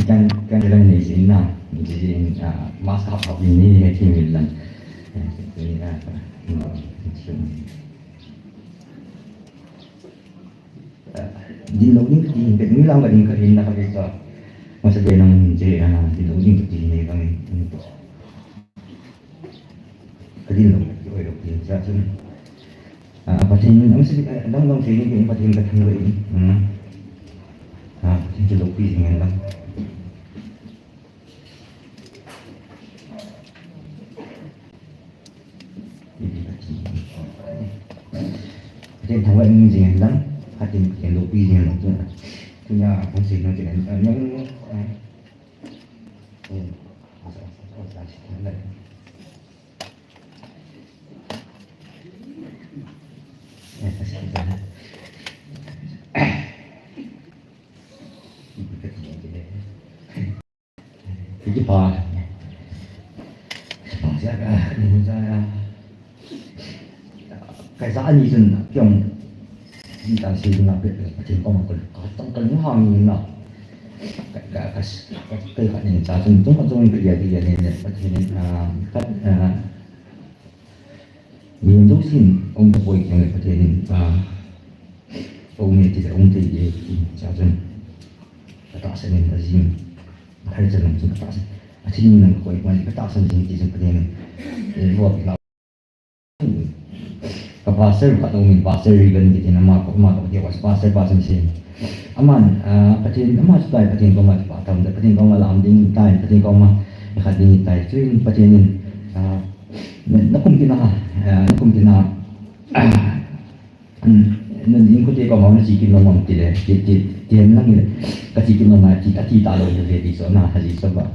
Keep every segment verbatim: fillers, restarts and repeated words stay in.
Kan, kan lang ni sin na, ni sin, ah, mask hap hap ni ni ni ni lang. Din lo ding ka ti, ka ding lang ka ding ka hin na ka ti sa. Masa de nang je, ah, din lo ding ka ti ni ka ni. Ka din lo, ka oi lo, ka din sa sun. Ah, Pathen, ang si, ah, dang dang si ni, Pathen ka thang lo in. Hmm. Ah, Pathen ka lo pi jing lang. Pathen thang lo in jing lang. Pathen, Pathen lo pi jing lang. Tunia, ang si no jing lang. Yang, ah, hmm. Kipa. Kipa siya ka, ni sa ya. Ka sa ani sun, kyong. Ni ta si na pe, Pathen koma kol. Ka tang kol ni hang ni na. Ka, ka, ka, ka, ka ni sa sun, tung ka tung ka ya, ya ni, Pathen, ah, ka, ah, Min jousen um tapoi, kei Pathen in, ah, um e ti le um thei e ti, chua chun ka tahsan in a jing, a thei chan um chun ka tahsan, a thei in nang koi koi ka tahsan jing ti chun Pathen in, eh, lua pi lau. Ka pastor khat um in, Pastor Regan kiti in, ama ko, ama ko, pastor, pastor si. Aman, ah, Pathen, ama chu tai, Pathen koma chu pa tam, Pathen koma lam ding tai, Pathen koma khat ding tai. Chuin Pathen in, ah, Na, na kum kit na, eh, na kum kit na, ah, na, na in kote koma na chi kit nom am ti le, ti, ti, ti hen lang le, ka chi kit nom a ti, a ti ta lou le, ti so na, ha ji so ba.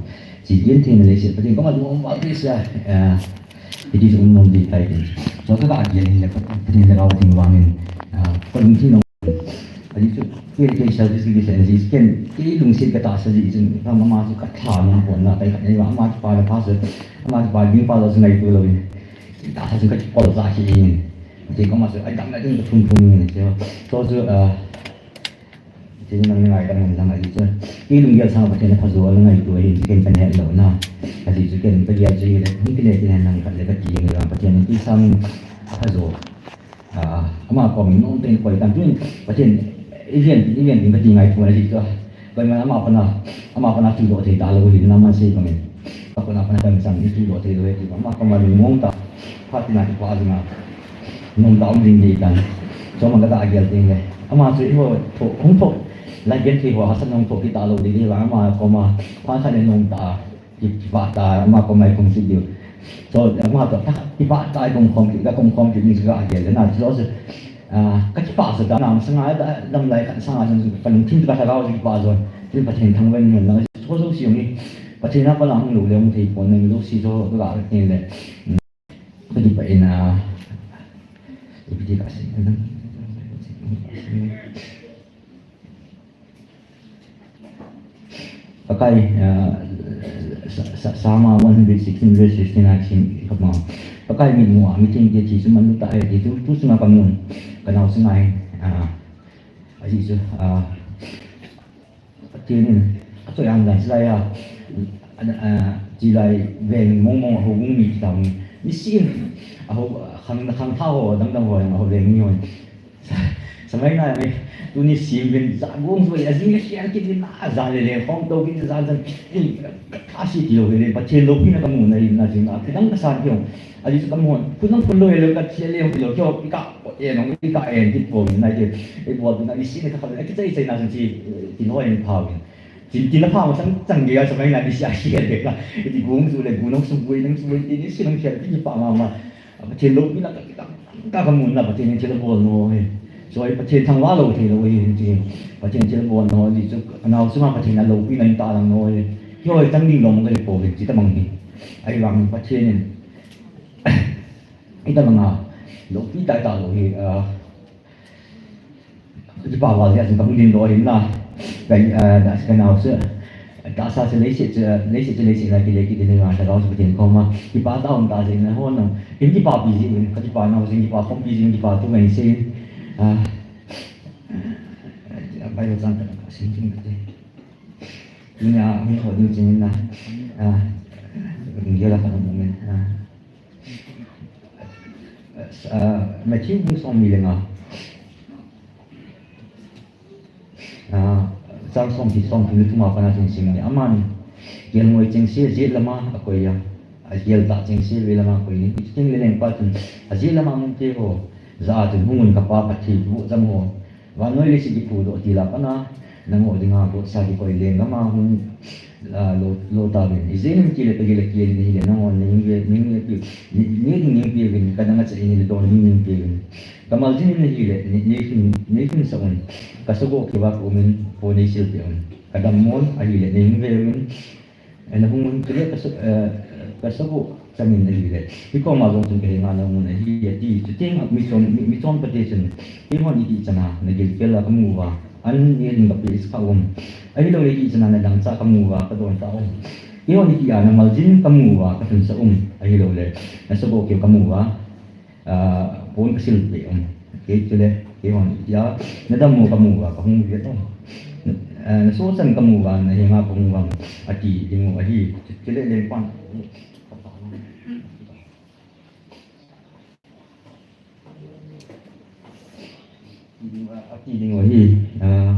Chi kit thei na le, chi, Pathen koma lu ba ti sa, eh, it is um nom ti tai ti. So ka ka ti le, Pathen le ka ting wang in, ah, ka lung thi nom. Ajeh chu, kei, kei selfish kei ding ahi, ken, kei lungset ka tahsan jeh chun, ka mama chu ka tha nom pon na, tai khat nei va, ama kipa le pha chu, ama kipa ding pa lo chu ngaito lou in. Tahsan chu ka kipol cha khi in. Kei koma chu, ai dam na ding ka thum thum in, kei va. Chu chu, ah, kei nang ngai ka nang nang ajeh chu. Kei lunggel sang Pathen a pha jo a ngaito ahi, ken ka het lou na. Ajeh chu ken ka gel chu hi le, ni kile ken nang khat le ka ti ngai va, Pathen ti sang a pha jo. Ah, ama kom in nom teng koi tan tuin, Pathen, i ven, i ven ding ka ti ngai thu na ji chu. Koima ama pana, ama pana thudoh thei ta lou hi na man sei komin. Ka pana pana kan sang i thudoh thei lou hi ti ama koma lungmong ta. Phat tina kipa jing a. Nom ta um ding di tan. Chomang ka ta gel ding le. Ama chu i ho tho, hung tho. Lai gen thei ho hasan hung tho ki ta lou di di va ama koma. Phat khat le nom ta. Kipah ta, ama koma i kum kit diu. So, ama toh, kipah ta i kum khom kit, ka kum khom kit ding chu ka gel le na, chu chu, ah, ka kipah sa ta, na, masanga, da, dam lai khat sanga, chun, ka lungthim ka lhagao chu kipah jo. Tin Pathen thangvah in, na, chu chu siu ni, Pathen a pa la hung lou le, hung thei pon, na, lou si jo, ka ga, ka tin le. Ka kipah in, ah, ipi ti ka sei, na. Pakai, ah, Sa-, Sa-, Psalm one hundred sixteen verse fifteen a sim kha ma. Pakai mitmu a, mitheng te thi chu manlu ta ahi ti chu, tu sunga ka mun, ka nao sunga hin, ah, ajeh chu, ah, Pathen in, achoi a um dan silai a, ah, ah, chilai veng mong mong a houbung mi ti ta ung, nisim, a hou, khang, khangthah ho, dang dang ho, a hou veng mi ho. Sa-, samai na mi, tuni sim vin, ja gong soi, a jing a sian kit vin, a ja le le, khom to kit, ja jan, eh, ka si ti lou le, Pathen loupina ka mu na in na jing, a kidang ka san keu. Ajeh chu ka mu, khunang khun lou le, ka thia le, ti lou, keu, i ka, e nong, i ka en kit po, na ke, e bol, na i si ne ka kha, a kichai chai na jing chi, eh, tin ho in phau in. Tin, tin a phau chang, chang ge, samai na mi si a si le ka, i ti gong su le, gu nong su, gu nong su, ti ni si nong si, ti pa ma ma. Pathen loupina ka, ka, ka, ka mun na Pathen in thil abol nau hi. Choi Pathen thangvah lou thei lou hi, ti. Pathen thil abol nau hi, chu, ka nao chunga Pathen a loupina in talang nau hi. Kihoi chang ding lom ka hi po hi, ti ta mang hi. Ahivang Pathen in, i ta mang a, loupi tai ta lou hi, ah, Kipa val hi a chun ka hung din doh ahin na. Ka, ah, da, ka nao chu, tahsa chu leiset chu, leiset chu leiset na kile kit ding a, lhagao chu Pathen koma. Kipa ta um ta jeh in na hon na. In kipapi jeh in, ka kipa nau jeh in, kipa khompi jeh in, kipa thu ngai sei in. Ah, Bible chang khat kasim ding kati. Tunia hung thot ding chingin na, ah, hung gel a khat hung um in, ah, ah, Matthew bung somni le nga, ah, chang somthum, somthum le thum a pat a chun sim ni. Aman kelngoi chengse ajet lama akoi a, agel tah chengse avei lama akoi in. Chuteng le lengpa chun ajet lama amun teho jah a chun, "Hung un, kapa phattheiboh chang ho, vannoi leiset kiphudoh til a pat a nangho dinga gotsa kikoi lenggam a hung, ah, lo, lo tauvin. Ijeh inem itile kagil a kijen in ahile nangho neihin ve, neihin ve, nei, nei ding neihin ve uvin, kadang a chah in ahile don ding neihin ve uvin. Kamal jin in ahile, nei, neilhin, neilhinsah un. Kasagoh keuva kaum in, pon neisilpeh un. Kadammo in ahile neihin ve uvin." Ena hung un, chule kasa-, eh, kasagoh chang in ahile, hikoma jong chun kahenga nahung un ahi, ati. Chuteng a michon, mi, michonpate chun, "Keihon idih chan a nagilkel a kamu uva, an neh ding kape sah kha um. Ahilouleh idih chan a nadangchah kamu uva, kadon sah um. Keihon idih a namal jin kamu uva, kalhunsah um. Ahilouleh nasagoh keu kamu uva, ah, pon kasilpeh um. Kei chule, keihon idih a nadammo kamu uva, kahung ve tau. Ah, nasohchan kamu uva, nahenga kahung uva," ati ding u ahi. Chule lengpan ati ding u ahi. Ah,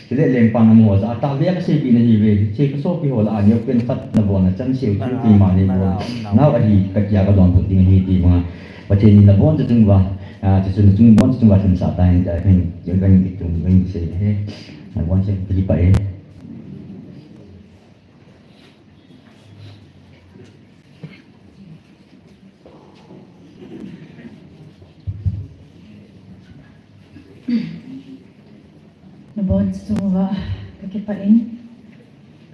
chule lengpan amaho jah a, "Tahbeh a kaseipeh nahi uve, hiche kasopi ho lah a neopen khat nabol na chan seh u chu keima neibol nau ahi, katia kadonbut ding ahi," ti banga Pathen in nabonchauva, ah, chuchu nachung bonchauva lhunsah tan tia kahin, kahin kitum, kahin sei e. Nabonchauva kakipah e. Nabonchauva kakipah in,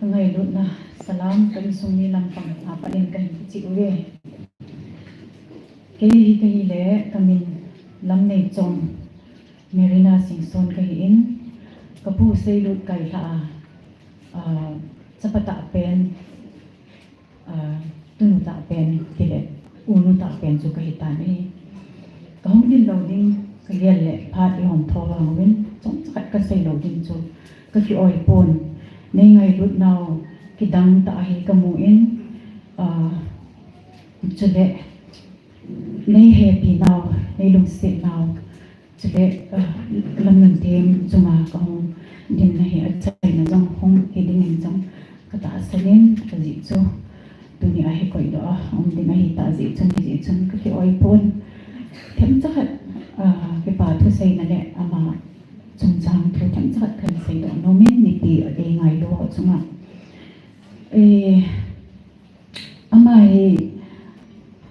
kangailutna salam ka insung mi lampang a pat in kahin kicheh uve. Kei hi kahile, kamin Lamneichong Merina Singson kahi in, kapu seilut kailha a, ah, chapa tah pen, ah, tunu tah pen, tile, unu tah pen chu kahi tan ahi. Kahung ding lou ding kagel le phat eihon tho vang uvin, chomcha khat kasei lou ding chu kaki-oi pon. Neingailut nau kidang tah ahi kamu in, ah, chule neihepi nau, neilungset nau, chule, ah, Lamnunthem chunga kahung dinna hi achaina jong hung hi ding in jong katahsan in, ajeh chu tuni a hi koidoh a um ding ahi tah jeh chun, hijeh chun kaki-oi pon. Themcha khat, ah, kipa thuseina le ama chungchang thu themcha khat kahin seidoh nom in, mipi eingailu ho chunga. Eh, Ama hi,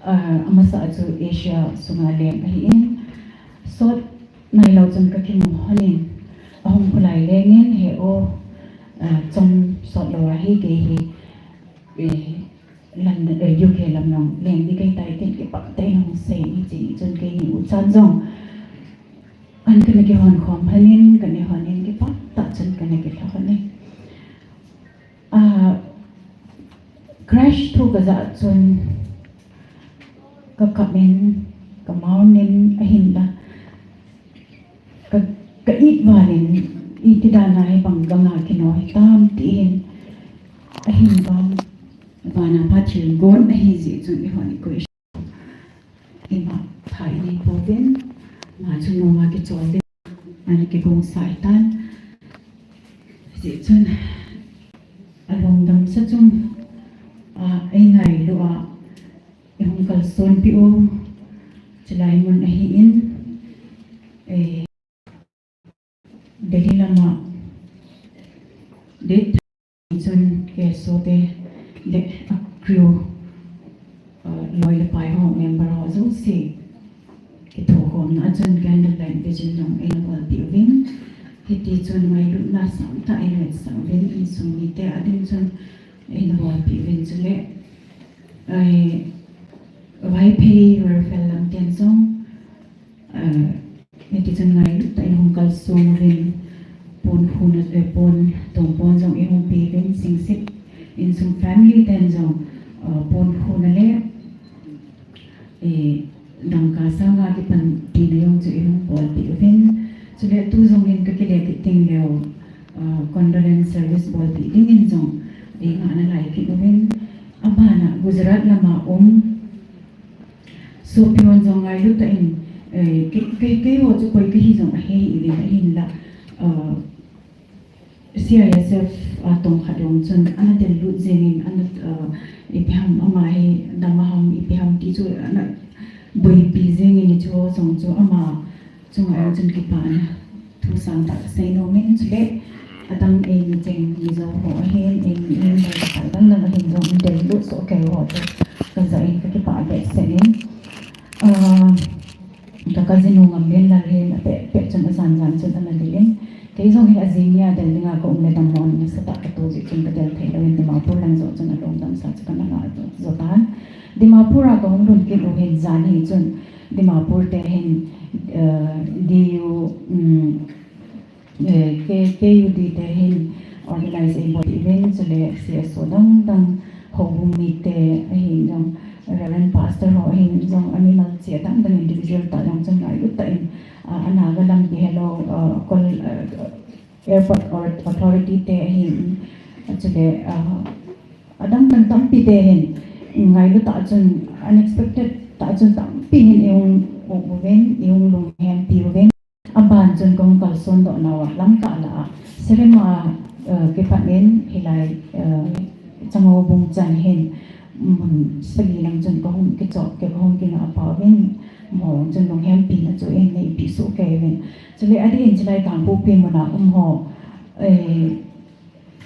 ah, amasa chu Asia sunga leng ahi in, sot nailou chun kakimu lhon in, ahung khulai leng in, he o, ah, chom sot lou ahi kei hi, eh, London, eh, U K lam jong leng ding kahi tai tin kipah tah in ahung sei in, hiche ni chun keini uchan jong an kana kihon khom lhon in, kanei lhon in, kipah tah chun kana kilha lhon in. Ah, crash thu kajah chun kakap in, kamao nin ahinla, ka, ka-it val in, iti dan a hibang gam a kino hitam tin, ahin vang, vana pha thilgon ahi jeh chun eihon equation ima pha inei pouvin, ama chu noma kichol ding, ana kigongsa hitan. Hijeh chun, alungdamsa chung, ah, eingailu a, eihung kalsonpi u, chulai mun ahi in, eh, Delhi lama date chun K S O te le a crew, uh, loi le pai ho member ho jouse kithokhomna a chun candlelight vigil jong eina bolpeh uvin. Hiti chun ngailutna sangtah eina vetsah uvin, insung mite a ding chun eina bolpeh uvin chule, eh, Vaiphei Riverfront lam ten jong, eh, Hiti chun ngailut tah in hung kalsong uvin, pon khun, eh, pon, tong pon jong eihung pe uvin, Singsit insung family ten jong, eh, pon khun le, eh, dangka sanga kipanpina jong chu eihung bolpeh uvin. Chule tu jong in ka kile kit ding leu, ah, condolence service bolpeh ding in jong, eh, ngah nalai kit uvin, abana Gujarat lama um, sopi hon jong ngailut tah in, eh, kei, kei, keiho chu koi kahi jong ahe hih uvin ahinla, ah, C I S F a tong khat jong chun ana del lut jeng in, ana, ah, ipi ham ama hi dam a ham, ipi ham ti chu ana boipi jeng in, hicheho jong chu ama chunga jong chun kipana thu sangtah kasei nom in, chule adang eimi cheng Mizo ho ahin, eimi, eimi dang dang ahin jong del lut soh kei ho chu kaja in kakipah behseh in. Ah, ka cousin u Ngamlen Lal hin apeh peh chun ajan jan chun ana del in. Kei jong hin ajing nia del dinga ka um le dammo nasatah kato jeh chun kadel thei louvin Dimapur lang joh chun alungdamsa chu kana ngah jo tan. Dimapur a kahung lhun kit u hin jan hi chun Dimapur te hin, eh, D U, um, eh, K-, K U D te hin organize eibol uvin, chule C S O dang dang, houbung mite ahin jong, Reverend Pastor ho ahin jong, amimal cheh dang dang individual tah jong chun ngailut tah in, ah, a Naga lam ti hello, ah, kol, ah, Airport Authority te ahin, chule, ah, adang dang tampi te hin, ngailut tah chun, unexpected tah chun tampi hin eihung um uvin, eihung lunghempi uvin. Aban chun kahung kalson doh nauva Lamka lah a, Serema, eh, kipat in hilai, eh, Changoubung chan hin, mun sagi lang chun kahung kichoh kei, kahung kingah pah uvin, amaho chun lunghempina chu eihin neipi soh kei uvin. Chule adeh in chulai Kangpokpi muna um ho, eh,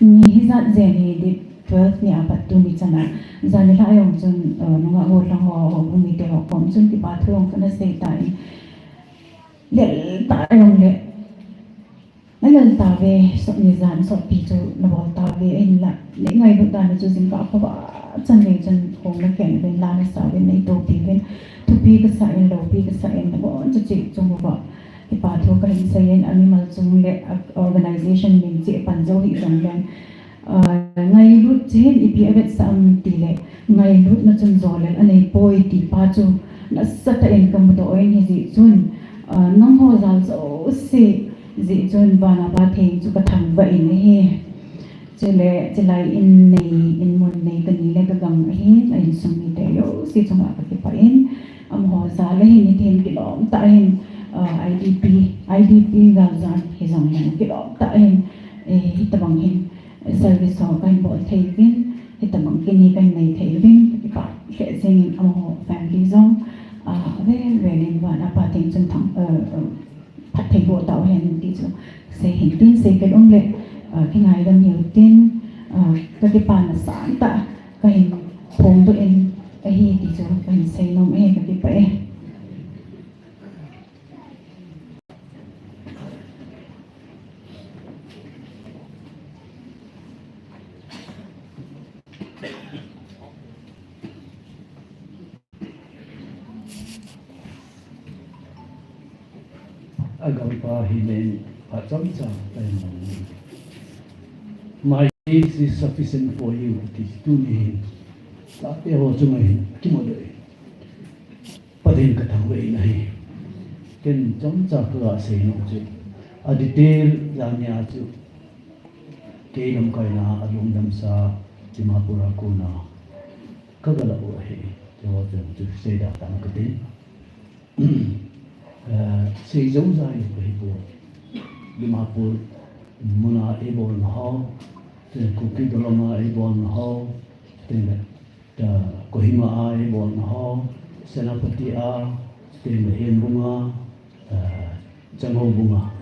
ni hijat jen hi date twelve ni a pat tuni chan a, jan nilhah jong chun, eh, nungah gollhang ho, houbung mite ho kom chun kipa thu jong kana sei tan, lel tah jongle, nalel tauve, sot ni jan sotpi chu nabol tauve, ahinla neingailut dan chu jingkah khovah chan gei chun hung naken uvin, la nasa uvin, neitopi uvin, thupi kasa in, loupi kasa in, nabonchauva cheh chung uva kipa thu kahin sei in, amimal chung le, a, organization min cheh pan jou hih jongleng, ah, ngailut cheh in ipi avetsah am tile, ngailutna chun jolel anei poi ti pa chu nasatah in kamudoh in, hijeh chun, ah, nangho jal jouse jeh chun vana Pa Theng chu kathangvah in ahi. Chule, chulai in nei, in mun nei kani le kagang ahin, a insung mite jouse chunga kakipah in, amaho jal ahin, hitin kilom tah in, ah, I D P, I D P gal jan hijongleng kilom tah in, eh, hitobang hin, service ho kahin bol thei uvin, hitobang kini kahin nei thei uvin, kakipah lheh jeng in amaho family jong, ah, vel vel in vana Pa Theng chun thang, eh, eh, phattheiboh tauhen ti chu sei hin tin, sei kit um le, ah, kingaidam hiu tin, ah, kakipana sangtah kahin phongdoh in ahi ti chu kahin sei nom e, kakipah e. Agampa hinen phat chomcha kahin mang. My grace is sufficient for you, ti tuni hin. Chate ho chunga hin kimudoh e. Pathen kathangvah in ahi. Ken chomcha kaga sei nom chu, a detail jania chu, kei lamkaina a lungdamsa Dimapur a kona kaga lah u ahi. Chu ho chu, chu seidoh tang katin. Eh, seijou jai kahipoi. Dimapur muna eibolna ho, te Kuki Dolonga eibolna ho, te, te Kohima a eibolna ho, Senapati a, te Hengbung a, eh, Changoubung a,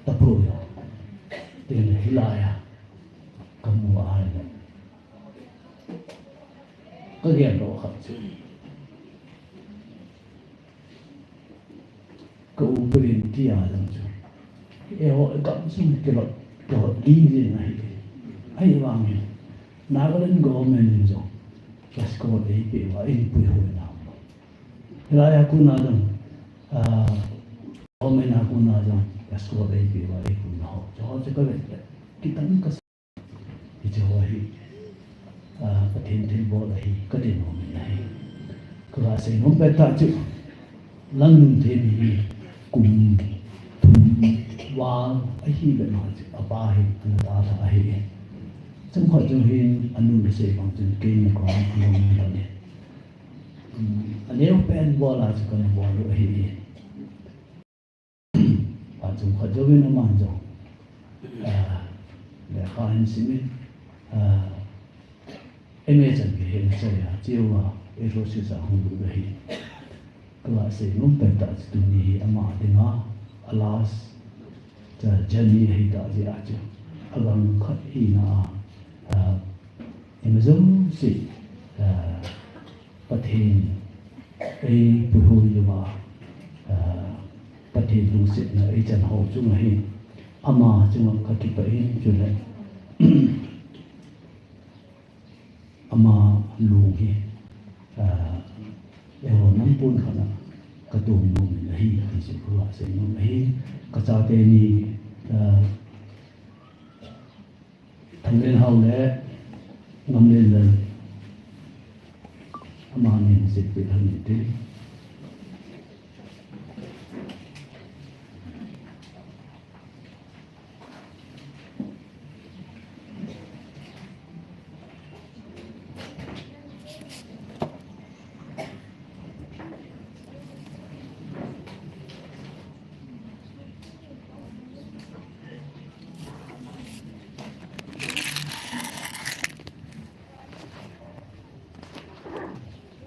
tapou jong, te hilai a kamu a le, kagel doh khat chu, ka u Brin tia jong chu, eiho gamsung kilhot, kilhot ding jeng ahi. Ahivangin Nagaland government in jong escort eipeh uva, eipui hoi nau. Hilai a kona jong, ah, government a kona jong escort eipeh uva, eipuina ho, chuho chu kavet le, kitang ka Hiche ho hi, ah, Pathen thilbol ahi, kati nom in ahi. Kaga sei nom pet tah chu, Langnungthem hi kum thum Ibe ma chu apa hi ana dalha ahi. Chomkhat jong hin anu in asei bang chun keini koma alung lhon in. Um, aneo pen bol a chu kana bol u ahi. Achomkhat jouvin aman jong, ah, lekha ahin sim in, ah, M A chan gei hi ana chai a, chea, Air Force a hung lut ahi. Kaga sei nom pen tah chu tuni hi ama dinga, a last, ah, journey ahi tah jeh a chu. Agang khat hina a, ah, ima jouse, ah, Pathen eipuihoi uva, ah, Pathen lungsetna eichan ho chunga hin, ama chunga kakipah in chule, ama lung hi, ah, eiho nam pon khat a katom nom in ahi, ti chu kaga sei nom ahi. Kachate ni, ah, Thanlenhao le Ngamlenlal, amani in seipi lhon in tin.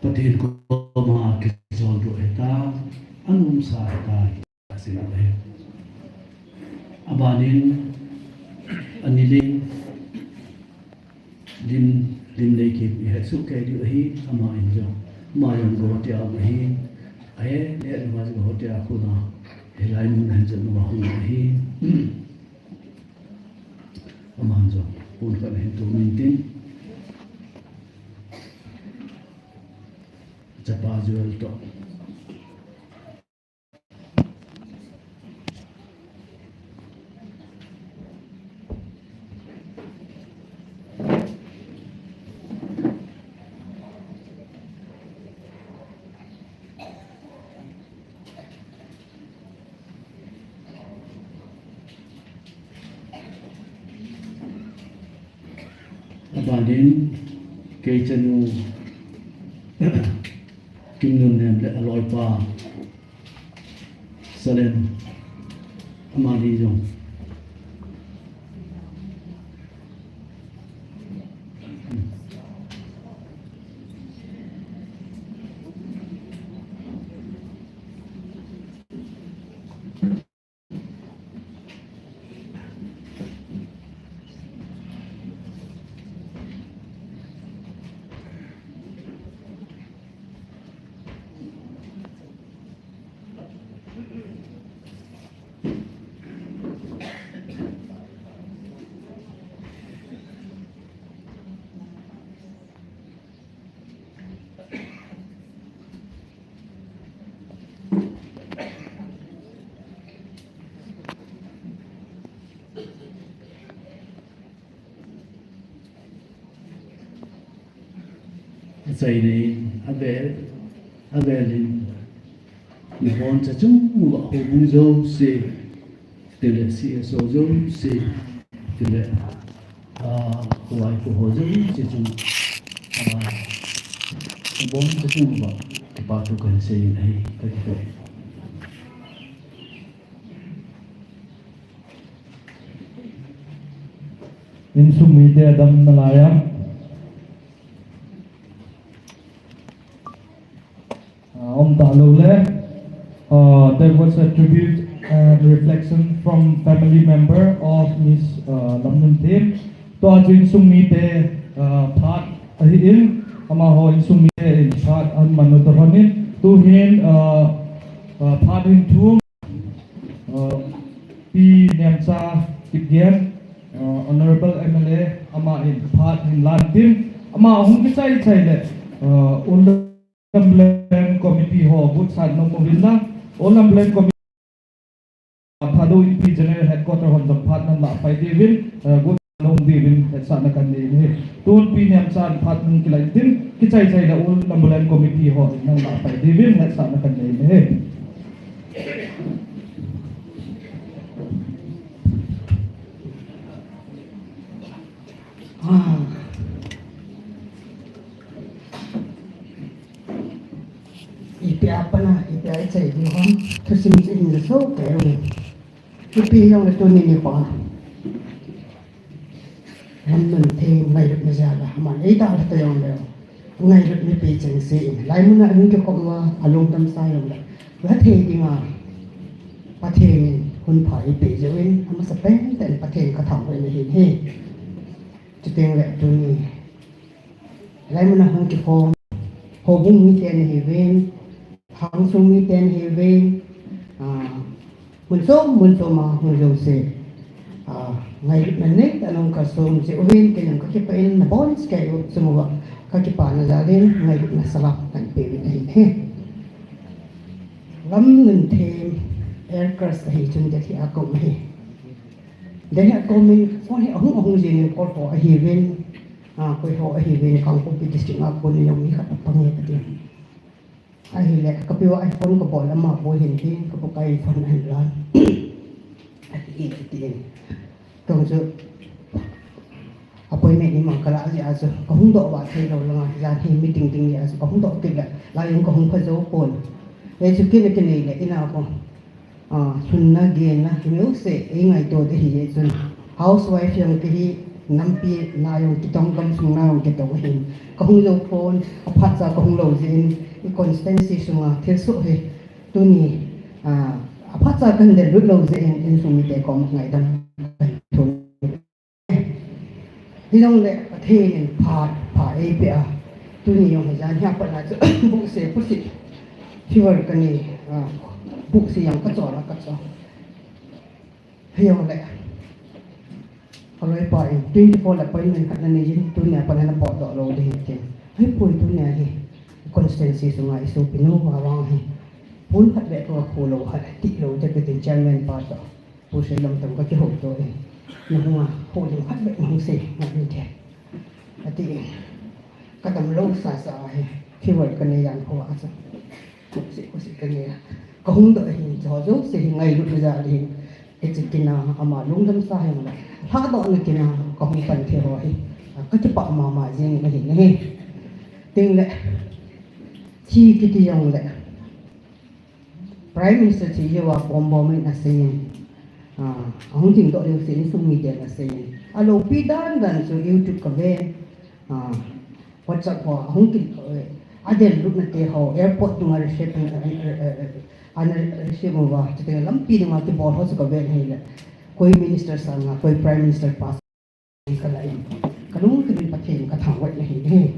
Pathen koma kijol doh hita, anomsa hita, asei u ahi. Abanin, anilin, Lim, Limleikim ihet soh kei diu ahi, ama in jong. Ama jong Guwahati a um ahi. Ahe, le, ama jong Guwahati a khun a. Hilai mun a hin jong ama hung ahi. Aman jong pon khat ahin tom in tin. Chapa Joel toh. Abanin, kei chanu Kimnunnem le aloipa Salem, amani jong. Achaina in, avel, avel in, naboncha chung uva houbung jouse, tile C S O jouse, tile, ah, huai pu ho jouse chung, ah, naboncha chung uva, kipa thu kahin sei in ahi, kakipah e. Insung mite adam nalai a. Ah, um talou le. Ah, there was a tribute and reflection from family member of Miss, ah, Lamnunthem. Tua chu insung mite, ah, phat ahin, amaho insung mite in phat ahin man u toh lhon in. Tuhin, ah, ah, phat hin thum. Uh, Pi Nemcha Kipgen, uh, Honorable M L A, ama in phat hin lan tin, ama hung kichai chai le, uh, Ulam Land Committee ho gutsat nom uvin lang, Ulam Land Committee Thadou Inpi General Headquarter hon jong phat nan lah pai diuvin, uh, gut Lung diuvin hetsahna kanei in ahi. Tun Pi Nemcha in phat hung kilai tin, kichai chai le Ulam Land Committee ho in nan lah pai diuvin hetsahna kanei in ahi. Ipi a pat na, ipi a ichai diu ham, thusim chu hin la so kei u. Ipi jong le tuni nikho a Lamnunthem ngailutna jal a, aman eidalha ta jongleu, ngailut mipi chengse in, hilai mun a hung kikhom uva, alungdam sa jongleu, va thei dinga Pathen in hun pha eipeh jeh uvin, amasapen tah in Pathen kathangvah in ahi. Chuteng le tuni, hilai mun a hung kikhom, houbung mite nahiuvin, lhangsung mite nahiuvin, ah, mun chom, mun chom a hung jouse, ah, ngailutna neitah in hung kalsong jeh uvin, kei jong kakipah in, nabonchauva kei u chung uva kakipana jal in, ngailutna salam kahin pe uvin ahi. Lamnunthem Air Crash ahi chun Delhi a kaum ahi. Delhi a kaum in, phone hi ahung ahung jing in, call ho ahiuvin, ah, koi ho ahiuvin, Kangpokpi District a kon a um mi khat apang e kati. Ahile, kapi uva iPhone kabol, ama boi hin tin, kapu ka iPhone ahin lan. Ati in, ati in. Kei jong chu appointment ima kalah jeh a chu kahung doh vah thei lou langa, jan hi meeting ding jeh a chu kahung doh kit le, lai jong kahung pha jou pon. Hichu kit le kinei le, in a kon, ah, lhunna genna, kineuse, eingaito ding ahi jeh chun, housewife jong kahi, nampi na jong kitong, gamsung na jong kitong ahin, kahung jou pon, aphat cha kahung lou jeh in, i constituency sunga thilsoh hi, tuni, ah, aphat cha kahin del lut lou jeh in, insung mite koma ngaidam kahin thum. Hijongle Pathen in phat pha eipeh a, tuni jong hi jan hi a pat na chu buhse pusi fever kanei, ah, buhse jong kachol a kachol. Hijongle kaloipa in twenty four le appointment khat nanei jin, tuni a pat na napotdoh lou ding ahi tin. Ahipoi, tuni a hi constituency sunga isopinu vang vang hi pon khat beh toh khu lou, khat ti lou te katin, chairman pa toh, Pu Seilom toh kakihouto in, nahung a, houlim khat beh nahung sei ngai inte, ati in. Kadam lou sasa ahi, fever kanei jan kho a chu, khusi khusi kanei a, kahung doh ahin, chu jouse hi ngailutna jal ahin, hiche kin a ama lungdam sa hijongle, lhadohna kin a kahung pan thei ho hi, kakipah mama jing in ahi, ahi. Tin le, thi kiti jongle, Prime Minister thi jeh uva Kombo min aseiyin, ah, ahung dingdoh jouse insung miten aseiyin. Aloupi dan dan chu YouTube kave, ah, WhatsApp ho ahung kin, eh, adel lutna te ho, airport dunga receive, eh, eh, eh, eh, ana receive uva, chuteng lampi dunga kibol ho chu kaven ahile, koi minister sanga, koi Prime Minister pa kalah in, kalungthim in Pathen kathangvah in ahi.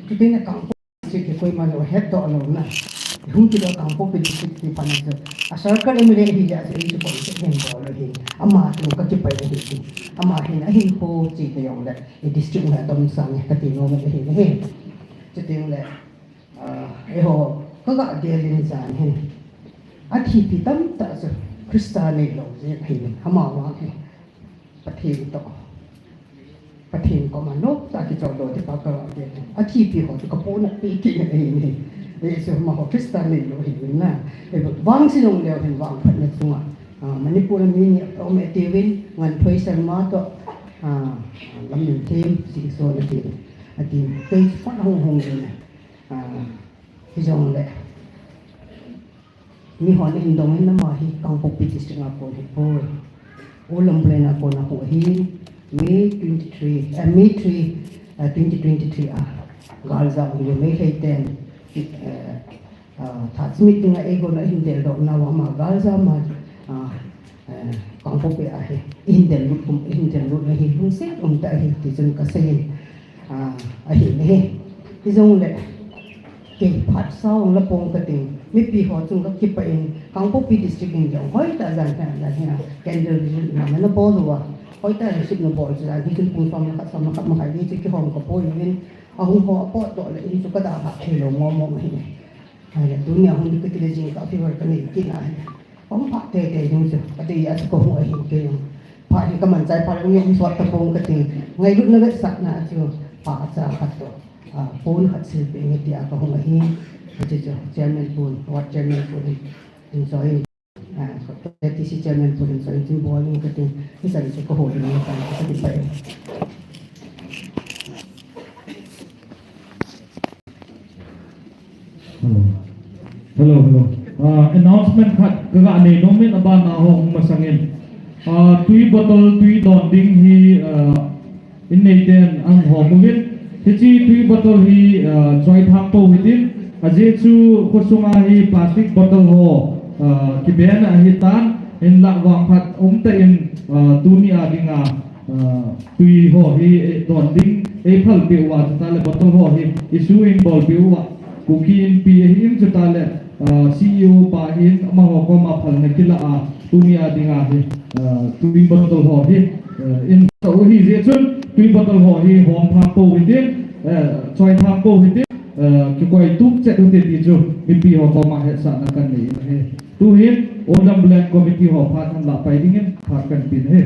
Chuteng le Kangpokpi district hi koima jong hetdoh lou na, hung kidoh Kangpokpi district ti phat na chu, a circle M L A ahi jeh a chu, ei chu constituency hin bol lou ahi. Ama chu kakipah in ahi. Ama hin ahinkho che ta jongle, i district na dom sang e kati nom in ahi. Chuteng le, ah, eiho kaga gel in jan hin, athipi tamtah chu Christa neilou jeh ahi, amavang hi Pathen toh, Pathen koma noptah a kichol doh ding pa kaga gel in, athipi ho chu kapohnat pi kit in ahi. Hichu amaho Christa neilou ahiuvin na, vangse jongleu hin vangphatna chunga, ah, Manipur a mi ni aum e tiuvin, Nganthoi Sharma toh, ah, Lamnunthem Singson ati, ati, kei chu phone ahung hung in, ah, hijongle mihon ahin dong in, ama hi Kangpokpi district a kon ahipoi, Ulamplain a kon a hung ahi. May twenty three, eh, May three, eh, twenty twenty three a galjam hi Meitei ten, eh, ah, thah chimit dinga eigon a ahin deldoh nauva, ama galjam a, ah, eh, Kangpokpi a hi ihin del lut, ihin del lut na hi lungset umtah ahi ti chun kaseiyin, ah, ahi, ahi. Hijongle kei phat sao la pong kating, mipi ho chung kakipah in, Kangpokpi district in jong hoitah jan hi, jan hi a candle vigil na nabol uva, hoitah in sip nabol chu, jan hi chun pung som le khat, som le khat makhai ni chu kihom kapoi in, ahung ho apotdoh le in chu kadalhah theilou mong mong ahi. Ahile tunia hung ding kati le jingkah fever kanei kit na ahi. Hung phat teitei ding chu kati a chu kahung ahi kei jong. Phat hi kamanchah phat le hung sot tapong kati. Ngailutna vetsahna chu phat acha khat toh, ah, pon khat silpeh inge tia kahung ahi. Hiche chu chairman pun, ward chairman pun in choi, ah, K T C chairman pun in choi in bol inge kati. Hichan chu kahou ding ahi, kati pai. Hello, hello. Ah, announcement khat kaga nei nom in, abana hung masang in. Ah, tui bottle, tui don ding hi, ah, in neiten ahung hom uvin. Hiche tui bottle hi, ah, choithang pou hitin. Ajeh chu khosunga hi plastic bottle ho, ah, kiban ahitan, hinlah vangphat umtah in, ah, tuni a dinga, ah, tui ho hi, eh, don ding, eh, phalpeh uva, chuteng le bottle ho hi, issue in bolpeh uva, Kuki Inpi ahin, chuteng le, ah, C E O pa hin, amaho koma phalna kila a, tuni a dinga hi, ah, tui bottle ho hi, ah, in tah u ahi jeh chun, tui bottle ho hi, hom thang pou hitin, eh, choithang pou hitin, eh, kikoi tup chet u hite ti chu, mipi ho koma hetsahna kanei ahi. Tuhin, Old Lumberland Committee ho phat ahin lah pai dingin, phat kahin pe ahi.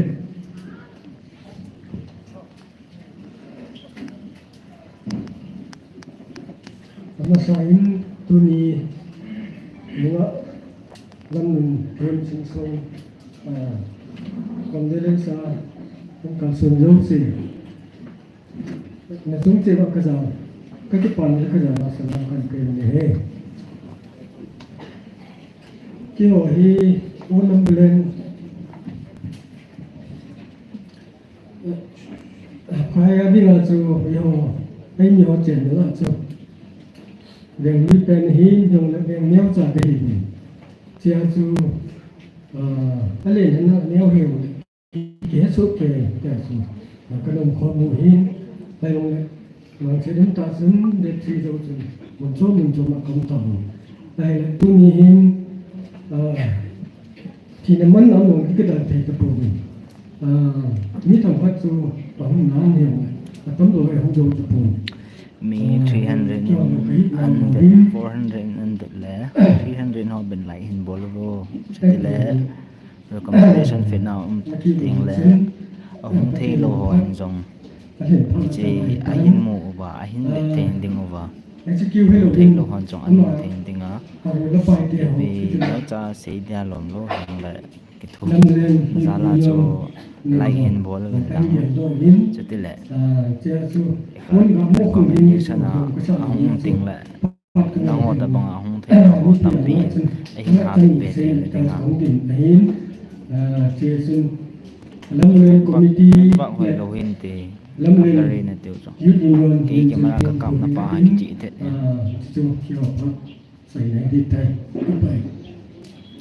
Amasain tuni nunga Lamnun Them Singson, ah, condolence a hung kalson jouse, nachung cheh uva kajao, kakipana le kajao a salam kahin pe ahi. Keiho hi Old Lumberland Phai a dinga chu, eiho, eimi ho chenna chu. Veng mi pen hin, jong le veng neocha kahi hin. Chea chu, ah, alen hina neo hiu le, kihe soh kei, tia chu. Ka nom khom u hin, kailung le, Mang che dum ta chun, date three jou chun, mun chom mun chom a ka um ta u. Ahile, tuni hin, ah, thina man a um kidang thei tapon. Ah, mi themkhat chu ahung nang hiu, atamjo le ahung jou tapon. Mi, ah, three hundred in an det, four hundred in an det le, three hundred ho ben lai hin bol vo. Chutile, recommendation fitna um teng le, ahung thei lou hon jong, hiche ahin mu uva, ahin vet thei ding uva. Thei lou hon jong ahin mu thei ding a. Ipi neocha sei dia lom lou hang le, kithum jal a chu like hin bol uvin lang. Chutile, recommendation a ahung teng le, nangho tobang a hung thei ho tampi in, ahin ha beh beh thei le ding a. Vak, vak hoi lou hinte, gari na tiu chu. Kei camera ka kapna pa a kichih thet e.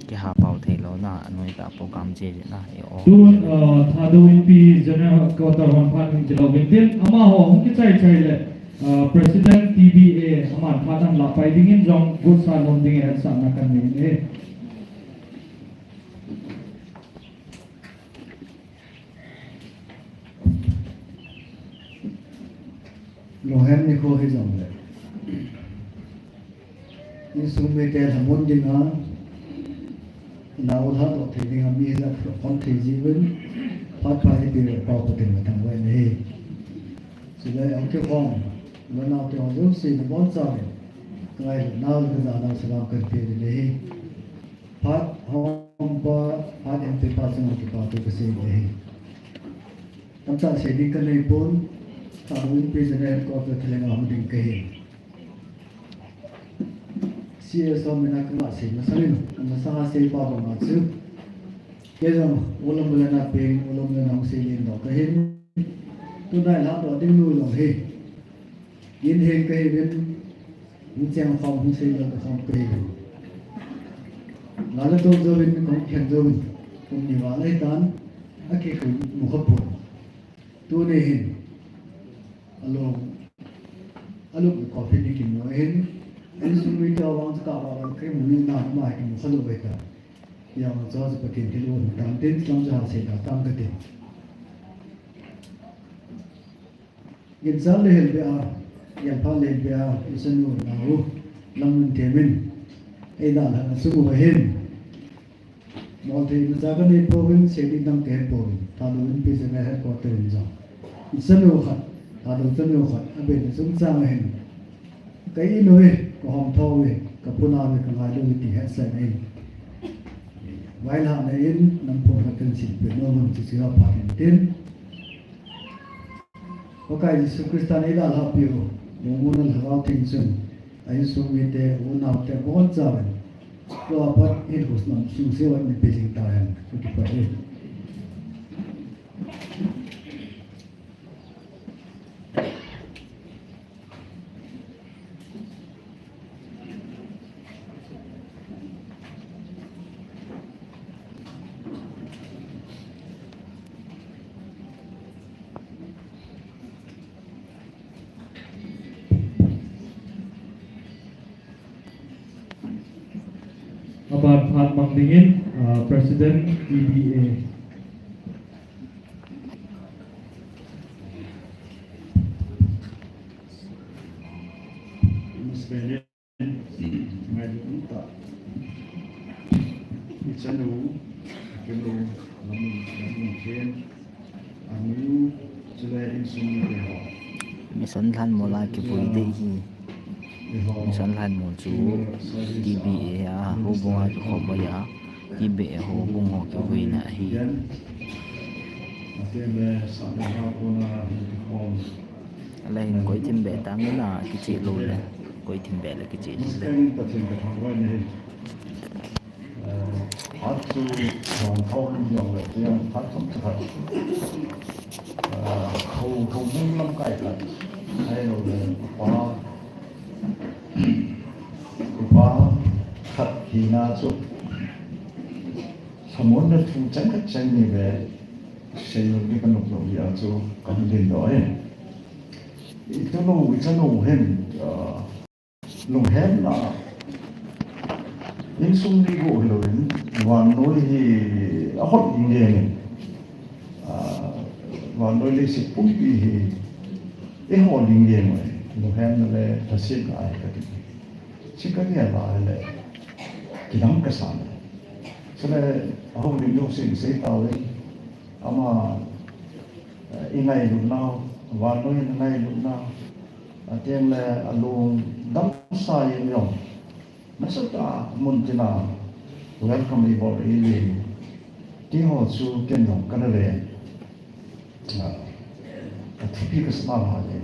Kiha pau thei lou na, anoi ta program che na, e o. Tun, ah, Thadou Inpi General Headquarter hon phat hin kilou vin tin, amaho hung kichai chai le, ah, President T B A, aman phat ahin lah pai dingin jong, gotsa nom dingin hetsahna kanei e. Lunghem nikho hijongle, insung mite lhamon dinga, nao lhadoh thei dinga mi hijat khon thei jiuvin, phat pha ipi le pao Pathen a thangvah in ahi. Chule ahung kikhom, u le nao te ho jouse nabonchauvin, ka ngailutnau le ka janau salam kahin pe ding ahi. Phat hom pa, phat in pe pa chunga kipathu kasei ahi. Tamtah sei ding kanei pon, Thadou Inpi General Headquarter thalheng a hung ding kahi. C S O mina kanga sei masangin, amasanga sei pa banga chu, kei jong Old Lumberland a peng, Old Lumberland a hung seilen lou kahin. Tunai lhadoh ding nu jong hi, in heng kahiuvin, hung cheng khom, hung seilel khom kahiuvin. Lale to jouvin, kahung khen jouvin, kum ni val ahitan, akikhu mu khapon. Tuni hin, along, along coffin hi kimu ahin, insung mite vang chu kava vang kimu ni na ma kimu khalou ahitan. Hijeh a chu Pathen thilgon tan tin, lam chu hasei ta tang kati. Ginchat le helbeh a, gelphat le helbeh a, ichanu nao, Lamnunthem in, eidalhah na chung uva hin, molthei imacha kanei pouvin, sei ding dang kahe pouvin, Thadou Inpi General Headquarter in jong, ichanu khat, Thadou chanu khat, abena chungchang a hin, ka in uve, ka homtho uve, ka phuna uve, ka ngailu uve ti hetsahna in, vailhahna in, namphong khat kahin silpeh nom un, chuche a phat in tin, Pakai Jesu Christan eidalhahpiu, lungmonna Lhagao Theng chun, a insung mite, u le nao te, abonchauvin, Tua pat in husna sung sewa in pe jing ta hen. Ka kipah e. Aban phat mang dingin, ah, President T B A. Mister President, ngailut umtah. Ichanu, ichanu, lamun, lamun chen. Anu, chule insung te ho. Mission Lhanmol a kivui ding ahi. Mission Lhanmol chu T B A a houbung a kikhom ahi a, T B A houbung ho kivuina ahi. Ahile hin koi thim be tang na kicheh lou le, koi thim be le kicheh le. Phat chu hong thom jong le tiang phat thum chu khat. Ho, houbung lamkai khat. Ahilou le upa, upa khat hina chu lhamonna thu chang khat chang ni ve. Seilou ding kanop lou hi a chu kahung dingdoh e. Itunu, ichanu hin, ah, Lunghemna. Insung ni bou hilouvin, vannoi hi ahot ding leng in. Ah, vannoi leiset pumpi hi ihol ding leng in. Lunghemna le lhasetna ahi kati. Chikani a la le kidang kasan. Chule ahung ding jong sei sei tauvin. Ama, eh, ingailutnau, vannoi in ingailutnau. Ateng le alungdamsa in jong. Nasatah a mun tina welcome ibol le. Ti ho chu ken jong kana le. Ah, athupi kasa mama le.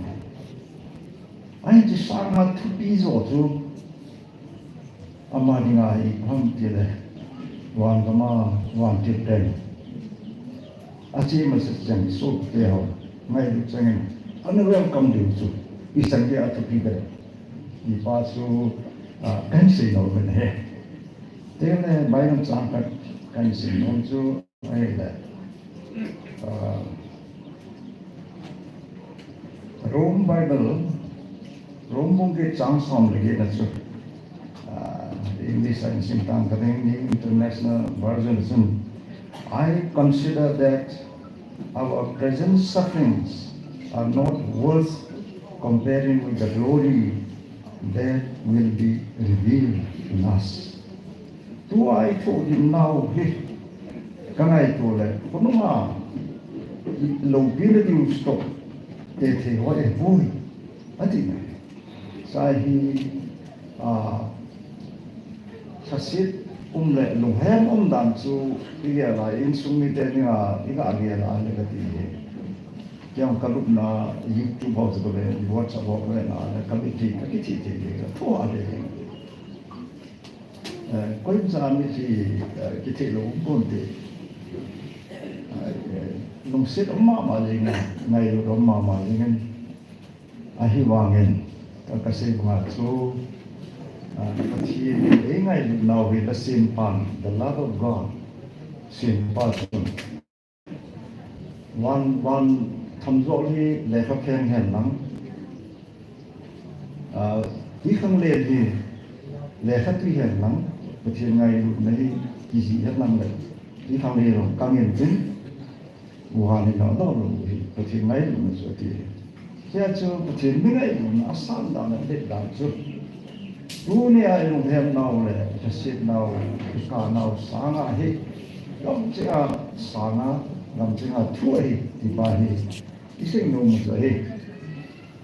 Ahin chi sanga thupi jo chu. Ama dinga hi ham tile, van gama, vantil pen. Achi masa cheng suk te ho, ngailut chengin, ana welcome diu chu, ichang dia thupi pen. Ipa chu, ah, kahin sei nom pen ahi. Tile, Bible chang khat kahin sei nom chu, Ahile, ah, Rome Bible, Rome bung get chang som le get na chu, ah, English a hin sim tang ka ding, New International Version chun, "I consider that our present sufferings are not worth comparing with the glory that will be revealed in us." Tua ithoh diu nau hi, ka ngaito le, khonunga, loupina diu stop, te thei ho e pui, ati na. Sa hi, a, lhaset um le, lunghem um dan chu, i gel a, insung mite dinga, i ga gel a le kati hi. Kei jong ka lupna, YouTube ho chu le, WhatsApp ho le, na, ka lupna, ka kithi thei le, ka tho a le. Eh, koima cha mithi, eh, kithi lou um pon te. Eh, lungset um mama jeng in, ngailut um mama jeng in. Ahivangin, ka, kasei banga chu, ah, Pathen in eingailutnau hi lhasetpan, the love of God, sempa chun. Van, van thamjol hi lekha phen hen lang. Ah, twikhanglen hi lekha twi hen lang. Pathen ngailutna hi kijih hen lang le. Twikhanglen jong kang in tin. Van in adol lou hi Pathen ngailutna chu ati. Hia chu Pathen mi ngailutna asan dan a let dan chu. Tunia i lunghemnau le, lhasetnau, i kanau sanga hi, gamchenga sanga, gamchenga thu ahi, ti pa hi, i seinom u chu ahi.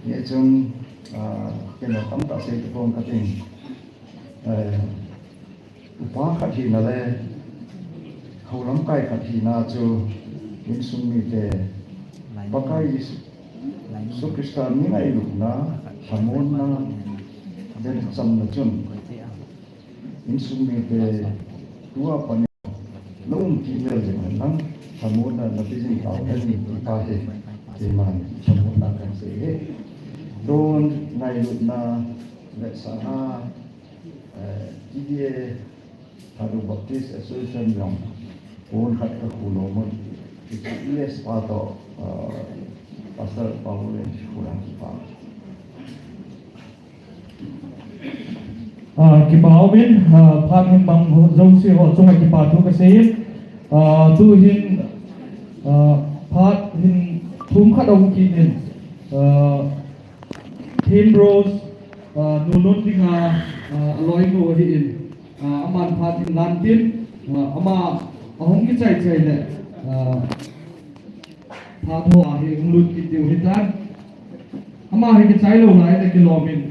Hia chun, ah, kei in tamtah sei tapong kating. Eh, Upa khat hina le, houlamkai khat hina chu insung mite, Pakai Jesu, Jesu Christa mi ngailutna, lhamonna, den chamna chun, insung mite tua pan in na um kit leu jeng hen lang, thamuanna na pe jing tau hen ti pa hi, keiman thamuanna kan sei e. Tun ngailutna le sana, eh, T D A, Thadou Baptist Association jong pon khat ka khu nom un, E S pa toh, eh, Pastor Paul in khu lang kipa. Ah, kipa umin, ah, phat hin bang ho, jouse ho chunga kipa thu kasei in, ah, tu hin, ah, phat hin thum khat aum kit in, ah, Thim Rose, ah, nu lhun dinga, ah, aloinu ahi in, ah, aman phat hin lan tin, ah, ama ahung kichai chai le, ah, phat ho a hi hung lut kit diu hitan. Ama hi kichai lou lai le kilom in.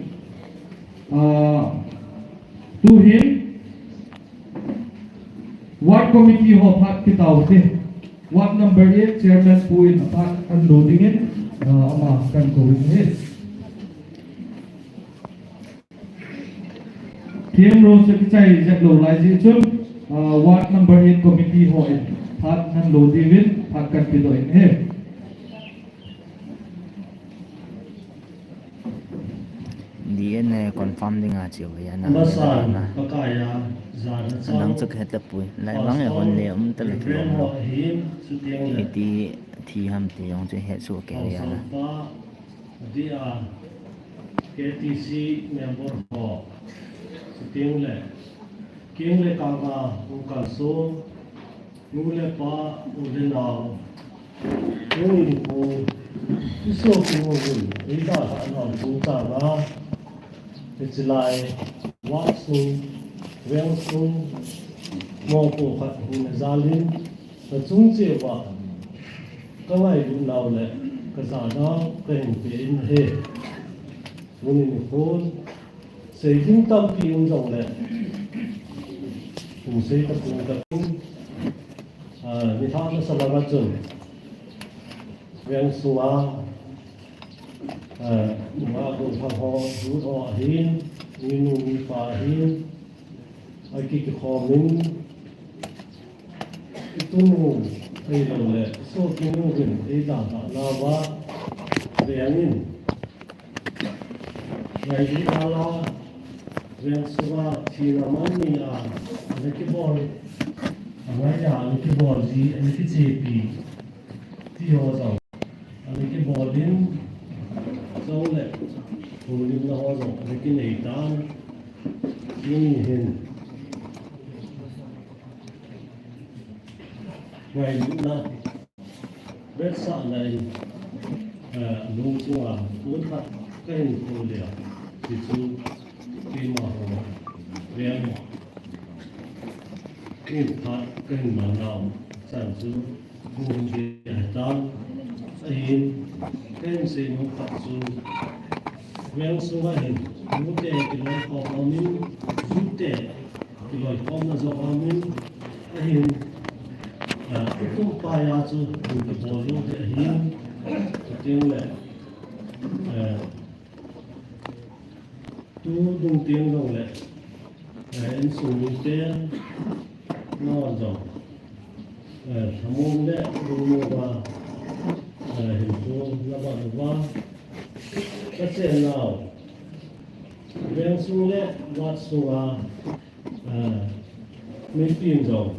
Ah, tu hin Ward Committee ho phat kitao te. Ward number eight Chairman pu in aphat kan lo ding in, ah, ama kan kou in ahi. Thim Rose kichai jep lou lai jeh chun, ah, Ward number eight committee ho in phat nan lo diuvin phat kan pedoh in ahi. D N A confirm dinga chiu ahi ana. Amasan, Pakaiya, Jana Chang, adang chu kahet tapoi. Lai vang e hon le um ta le kilom lo. Ahin, chuteng le. Iti thi ham ti jong chu het soh kei ahi ana. Haosampa, Adia, K T C member ho, chuteng le, keng le kanga hung kalson, nu le pa, u le nao, tuni nikho, isopi uvin, eidalhah nau chungchanga, hiche lai, ward sung, veng sung, mopo khat hina jal in, nachung cheh uva, kangailut nau le, kajah nau, kahin pe in ahi. Tuni nikho, sei ding tampi um jongle, hung sei tapon tapon, ah, nilhah masa langa chun, veng sunga, ah, nungah gollhang ho, youth ho ahin, minu mipa ahin, akikhom in, itunu, ahilou le, isopi uvin, eidalhah nauva, veng in, Ngai di ala, veng sunga thina man ni a, ana kibol, angaiya ana kibol ji, ana kichepi, ti ho jong, ana kibol in, jong le, houlimna ho jong, ana kinei tan, tuni hin. Ngailutna. Vetsahna in, eh, lungchunga, mun khat kahin kho le, ti chu, keima ho, veng, in phat kahin man nau, chan chu, mun di tan, ahin, kahin sei nom khat chu, veng sunga hin, nute kiloi khom umin, nute, Kiloi khomna jong aumin, ahin, ah, tutum paiya chu, hung kibol lou ding ahin, chuteng le, eh, tu dung teng jong le, eh, insung mite, non jong, eh, thamon le, lungmon uva, eh, hinkho, nabah uva, kachen nau, veng sung le, ward sunga, Ah, mipin jong,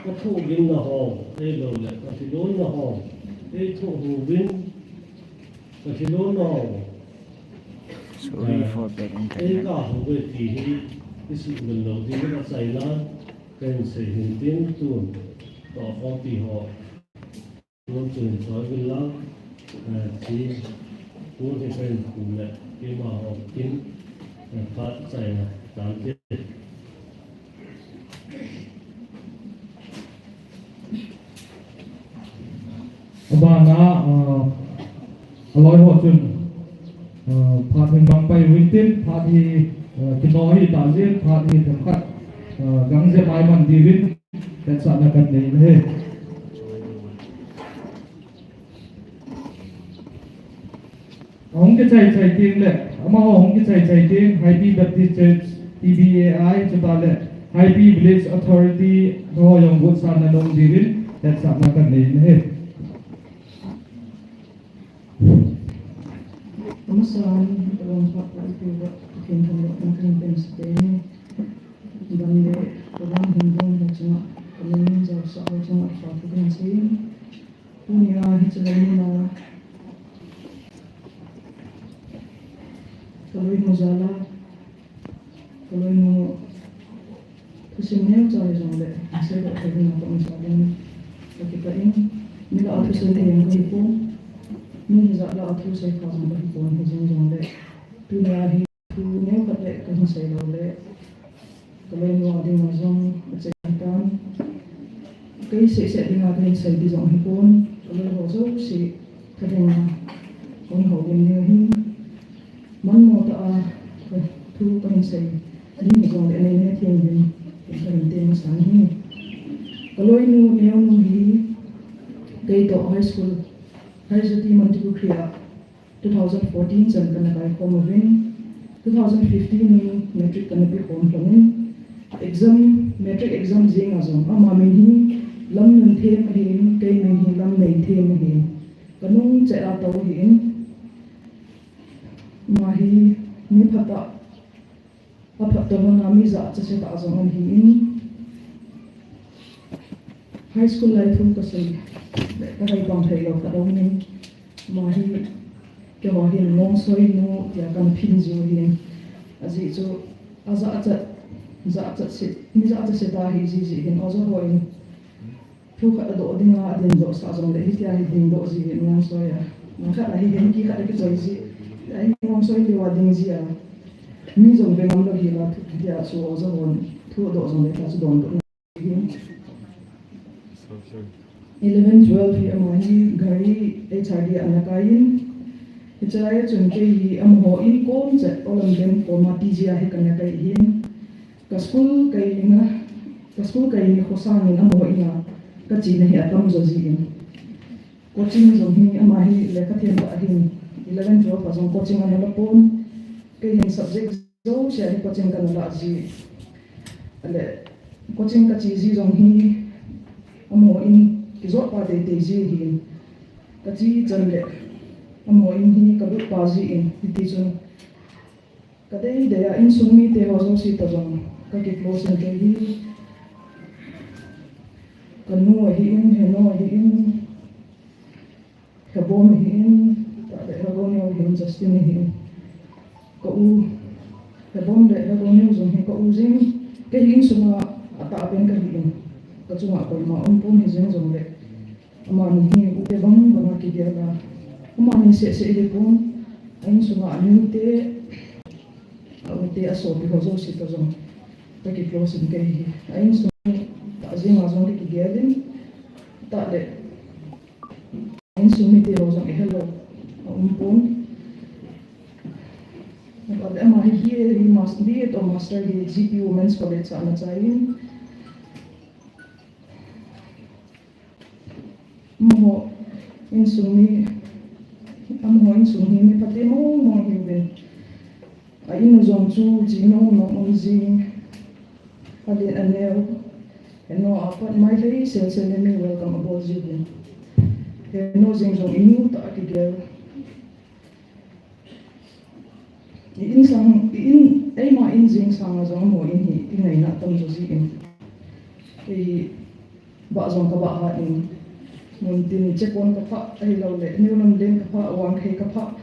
kathoh gimna ho, ahilou le, kalhilon na ho, eithoh uvin, kalhilon na ho. Sorry, ah, for bad internet. Eikah uve ti hi, isuhmil lou ding achaina, kahin sei hin tin tun, toh khompi ho. Tun chun choi vil lang, eh, chi, tun hi pen kum le, keima ho kin, eh, phat chaina, tan te. Abana, eh, aloi ho chun, eh, phat hin bang pai uvin tin, phat hi, eh, kino hi ta jin, phat hi themkhat, eh, gang jep mai man diuvin. Vetsahna kan nei in ahi. Ahung kichai chai teng le, amaho ahung kichai chai teng, Haipi Baptist Church, T B A I, chutah le Haipi Village Authority ho jong vutsan na nung jiuvin, hetsahna kanei ahi. Amasan, kalung phat phat ipi uva, Pathen thangvahna kahin pensah e. Ban le, program hin dong ho chunga, kamin jaosah ho chunga, phat kahin sei. Tunia hiche lai muna, kaloinu jal a, kaloinu thusim neocha hijongle, seidoh theina kaum sa ding kakipah in, mi lah a thusei thei jong kahipon, mi hijat lah a thusei pha jong kahipon, hijeng jongle, tunia hi thu neokhat le kahin sei lou le, kaloinu a dinga jong achai tan. Kei sehseh dinga kahin sei ding jong hipon, kaloi ho jouse thalhenga kahin houvin ding ahin, manmo tah a thu kahin sei ding hijongle anei neh thei uvin kahin tem masan ahi. Kaloinu neonu hi keitoh high school, Higher Secondary Mantripukhri a two thousand fourteen chan kana kaikhom uvin, two thousand fifteen in matric kana pekhom lhonin, exam, matric exam jenga jong ama min hi Lamnunthem ahin, kei min hi Lamneithem ahin, kanung cheh a tou ahin, ama hi mi phatah, aphat toh lhona mi jachat setah jong ahin, high school lai thu kasei le kahai pang theilou khat aumin, ama hi keiho hin Ngongsoinu tia kana phin jiu ahin, ajeh chu ajachat, jachat se, mi jachat setah ahi jeh jeh hin oja hon thu khat adoh dinga adin joh sah jongle hitia hi dingdoh ji ahin Ngongsoi a, khat ahi hin kikhat akichoi ji ahi, Ngongsoi lou a ding ji a, mi jong ve ngam lou hila thu hitia chu oja hon thu adoh jongle hitia chu dondoh ahi. Eleven, twelve hi ama hi Ghari H R D ana kai in, hiche lai a chun kei hi amaho in kom chet Olamden koma T G a hi kana kai ahin, ka school kaina, ka school kai ni khosangin amaho in a kachena hi atam jo jin, coaching jong hi ama hi lekha them tah ahin, eleven, twelve a jong coaching ana la pon, kei hin subject jouse a hi coaching kana lah ji. Ale, coaching kache ji jong hi amaho in kijot pa teitei ji ahin, kache chan le amaho in hi kalut pa jin, hitichun kadeidei a insung mite ho jouse toh jong kaki close in, kei hi, kanu ahin, henu ahin, Hebom ahin, tah le Hegoneo ahin, Justin ahin, ka u, Hebom le Hegoneo jong hi ka u jeng, kei hi insunga atahpen kahin, kachunga koima umpon, hijeng jongle amani hi ute bang banga kigel a, amani sehseh hipon, a insunga anute, aute, asopi ho jouse toh jong kaki close in, kei hi a insung tah jenga jong kakigel in, tah le insung mite ho jong ihelou aumpon. Ama hi, hi, hi mas-, B A toh master hi G P Women's College a ana chai in, amaho insung mi, amaho insung hi mi phate mong mong ahiuvin, a in u jong chu chena um nom um jing, alen aneo, henu apat mailhei selsel in mi welcome abol jiuvin, henu jeng jong inu tah a kigel. I insang, i in, eima in jeng sanga jong amaho in hi kingaina atam jo jin, kei bah jong kabah hat in, muntin chekon kaphah ahiloule neo lam len kaphah, vangkhei kaphah,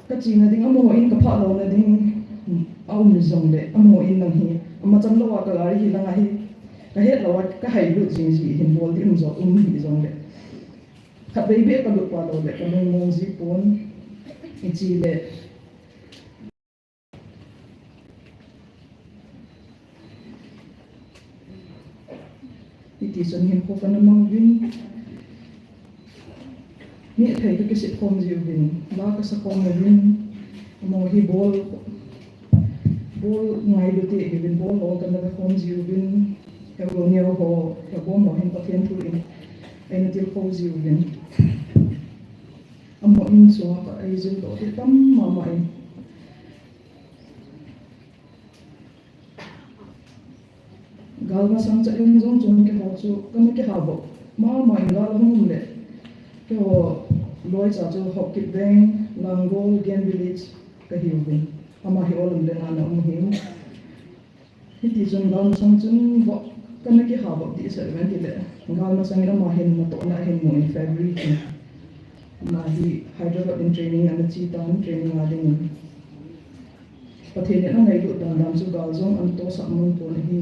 kachena ding amaho in kaphah louna ding aum jongle amaho in lang hi amacham louva kagari hi langa hi kahet louva kahailut jing ji hin, bol ding um jo um hijongle khatvei beh kalut pa loule kalung mong jipon, ichele hitichun hinkho kana mang uvin, nehthei kakisep khom jiuvin, la kasa khom uvin, amaho hi bol, bol ngailu te hiuvin, bol ho kana ve khom jiuvin, Hegoneo ho, Hebom ho hin Pathen thu in eina tilkhou jiuvin, amaho insunga pat eijildoh te tam mama in, Gal masang cha in jong chun keiho chu kana kihah bou. Mama in gal hung um le. Keiho loi cha chu Haokip Veng, Langol, Gen Village kahiuvin. Ama hi Olam le nana um hi. Hiti chun gal masang chun bou kana kihah bou ti sel ven ti le. Gal masang in ama hin natohna hin mu in February hi. Ama hi Hyderabad in training ana che tan, training a ding in. Pathen in angailut dan dan chu gal jong ana tosah mun pon ahi.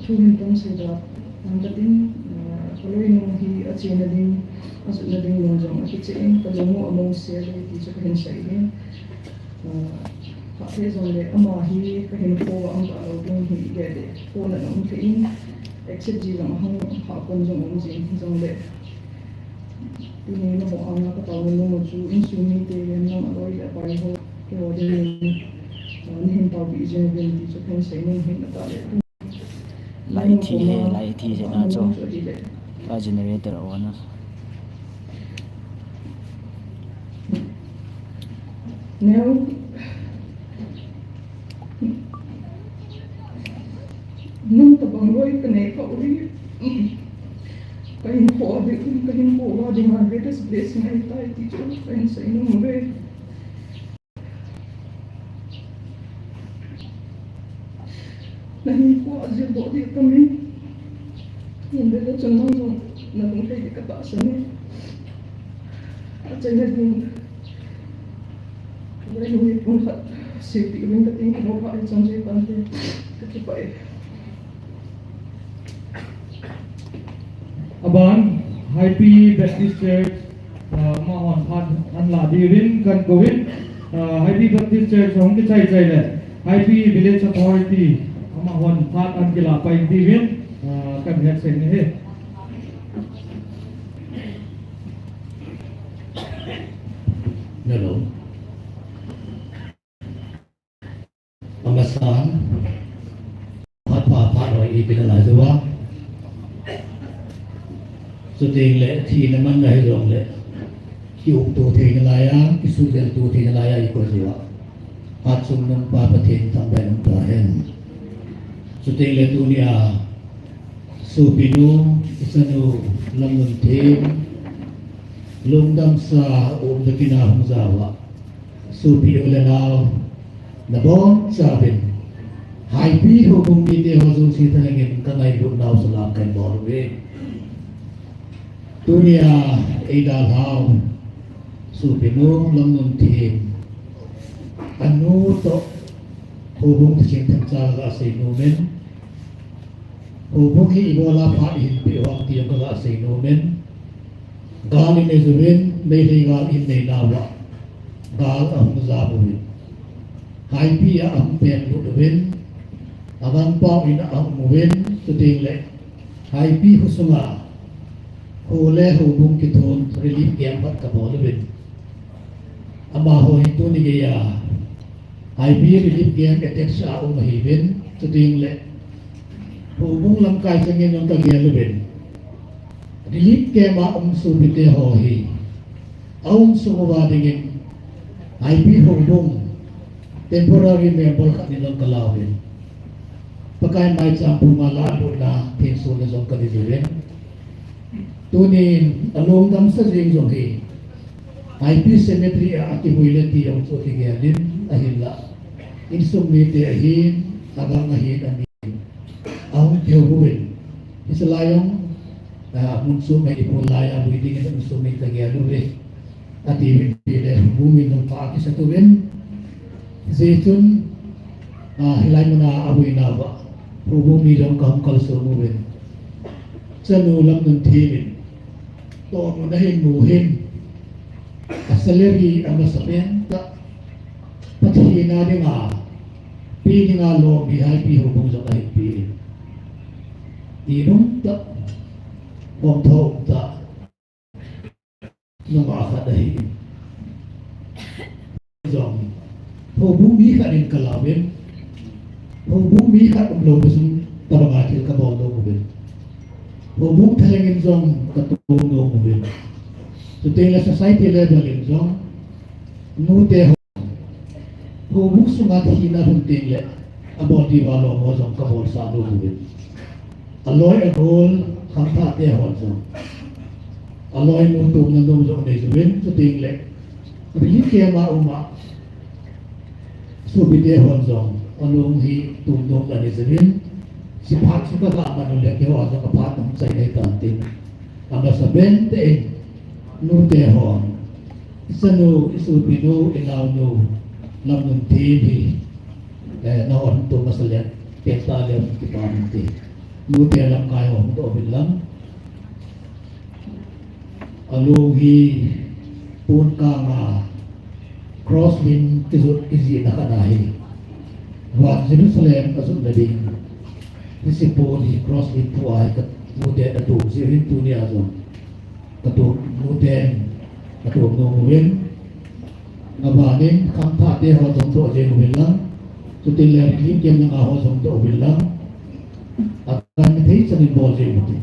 Thu hin tong sei da, ang katin, ah, kaloinu hi achena ding, ajotna ding mun jong akicheh in, kalung u among sel e ti chu kahin sei e. Ah, phatthei jongle ama hi kahinkho a um talou ding hi gel le, kona na um thei in, accept ji jong ahung, hahkon jong um jin, hijongle. Tuni nangho anga kataona nom u chu insung mite, nam aloi le apai ho, keiho dingin, ah, nahin taopeh jing uvin ti chu kahin sei nom hin atah le. Lai thi he, lai thi jeh a chu. Ka generator on a. Neo. Nang tabang loi kanei kha uhi. Kahinkho a ding, kahinkho a dinga greatest blessing ahitai ti chu kahin sei nom uve. Nahinkho a jildoh ding kamin. Hinvele chun nang jong nalung lhai ding katahsan e. Achaina ding. Loi nung pung khat seipi uvin kating, kamo pha e chang jui pante. Kakipah e. Ban, Haipi Baptist Church, ah, amahon phat anla diuvin kakou in, ah, Haipi Baptist Church hung kichai chai le, Haipi Village Authority, amahon phat ankilah pai diuvin, ah, kahet seng ahi. Hello. Amasan, phat pha phat hoi ipi nalai uva. Chuteng le thina manna hijongle, kiumto thei nalai a, kisudel to thei nalai a ikoi uva. Phat sung nung pa Pathen thangvah in umta hen. Chuteng le tunia, sopinu, ichanu, Lamnunthem, lungdamsa, umna kina hung jao uva. Sopi u le nao, nabonchauvin, Haipi houbung mite ho jouse thalheng in kangailutnau salam kahin bol uve. Tunia eidalhau, sopinu Lamnunthem, anu toh houbung thacheng themcha gasei nom in, houbung hi ibola phat ihin peh u ham ti jong kagasei nom in, gal inei uvin, Meitei gal inei nauva, gal ahung jam uvin, Haipi a ahung penglut uvin, agangpao in a ahung um uvin, chuteng le Haipi kho sunga kho le houbung kithon relief camp khat kabol uvin. Amaho hi tuni geiya Haipi relief camp attached a um ahiuvin, chuteng le houbung lamkai chengin jong kagel uvin. Relief camp a um sopite ho hi aum sung uva dingin Haipi houbung temporary member khat in jong kalauvin. Pakai maicham puma la alutna thensona jong kanei uvin. Tunin alungdamsa jeng jong hi Haipi cemetery a akivui le ti jong chu kigel in ahinla, insung mite ahin, agang ahin, amin ahung kihou uvin. Hiche lai jong, ah, mun sung a iphon lai a vui dingin insung min kagel uve, atiuvin, ti le houbung min jong pha kisat uvin. Hijeh chun, ah, hilai muna avuinauva houbung mi jong kahung kalson uvin. Chanu Lamnunthem in tohmun ahin mu hin, a salary amasapen tah Pathen a dinga pe dinga lom hi Haipi houbung jong ahin pe in, ti lungtah, homthou tah nungah khat ahi. Jong houbung mi khat in kalauvin, houbung mi khat umlou sung tabanga thil kabol lou uvin, houbung thalheng in jong katom nom uvin. Chuteng le society level in jong nute ho, houbung sunga thina lhun teng le abol diuva lom ho jong kabolsah nom uvin. Aloi agol khangthah te hon jong aloinu tomna nom jong anei uvin, chuteng le relief camp a um a sopite hon jong alung hi tom nom anei uvin. Hiche phat chu kaga man uleh keiho jong aphat hung chai nai tan tin, amasapen tah in nute hon, ichanu, isopinu, inaonu Lamnunthem hi, eh, nahon hung tom masa le, pen tah le hung kipa hung ti. Nute lamkai ho hung doh uvin lang. Alung hi pon kanga cross lim kijot kijihna khat ahi. Van Jerusalem ajotna ding. Hiche pon hi cross lim phu ahi, ka nute atom jeh hin tunia jong katom, nuten atom nom uvin. Abanin khangthah te ho jong doh jeng uvin lang. Chuteng le relief camp langa ho jong doh uvin lang. Akan thei chan in bol jeng uvin.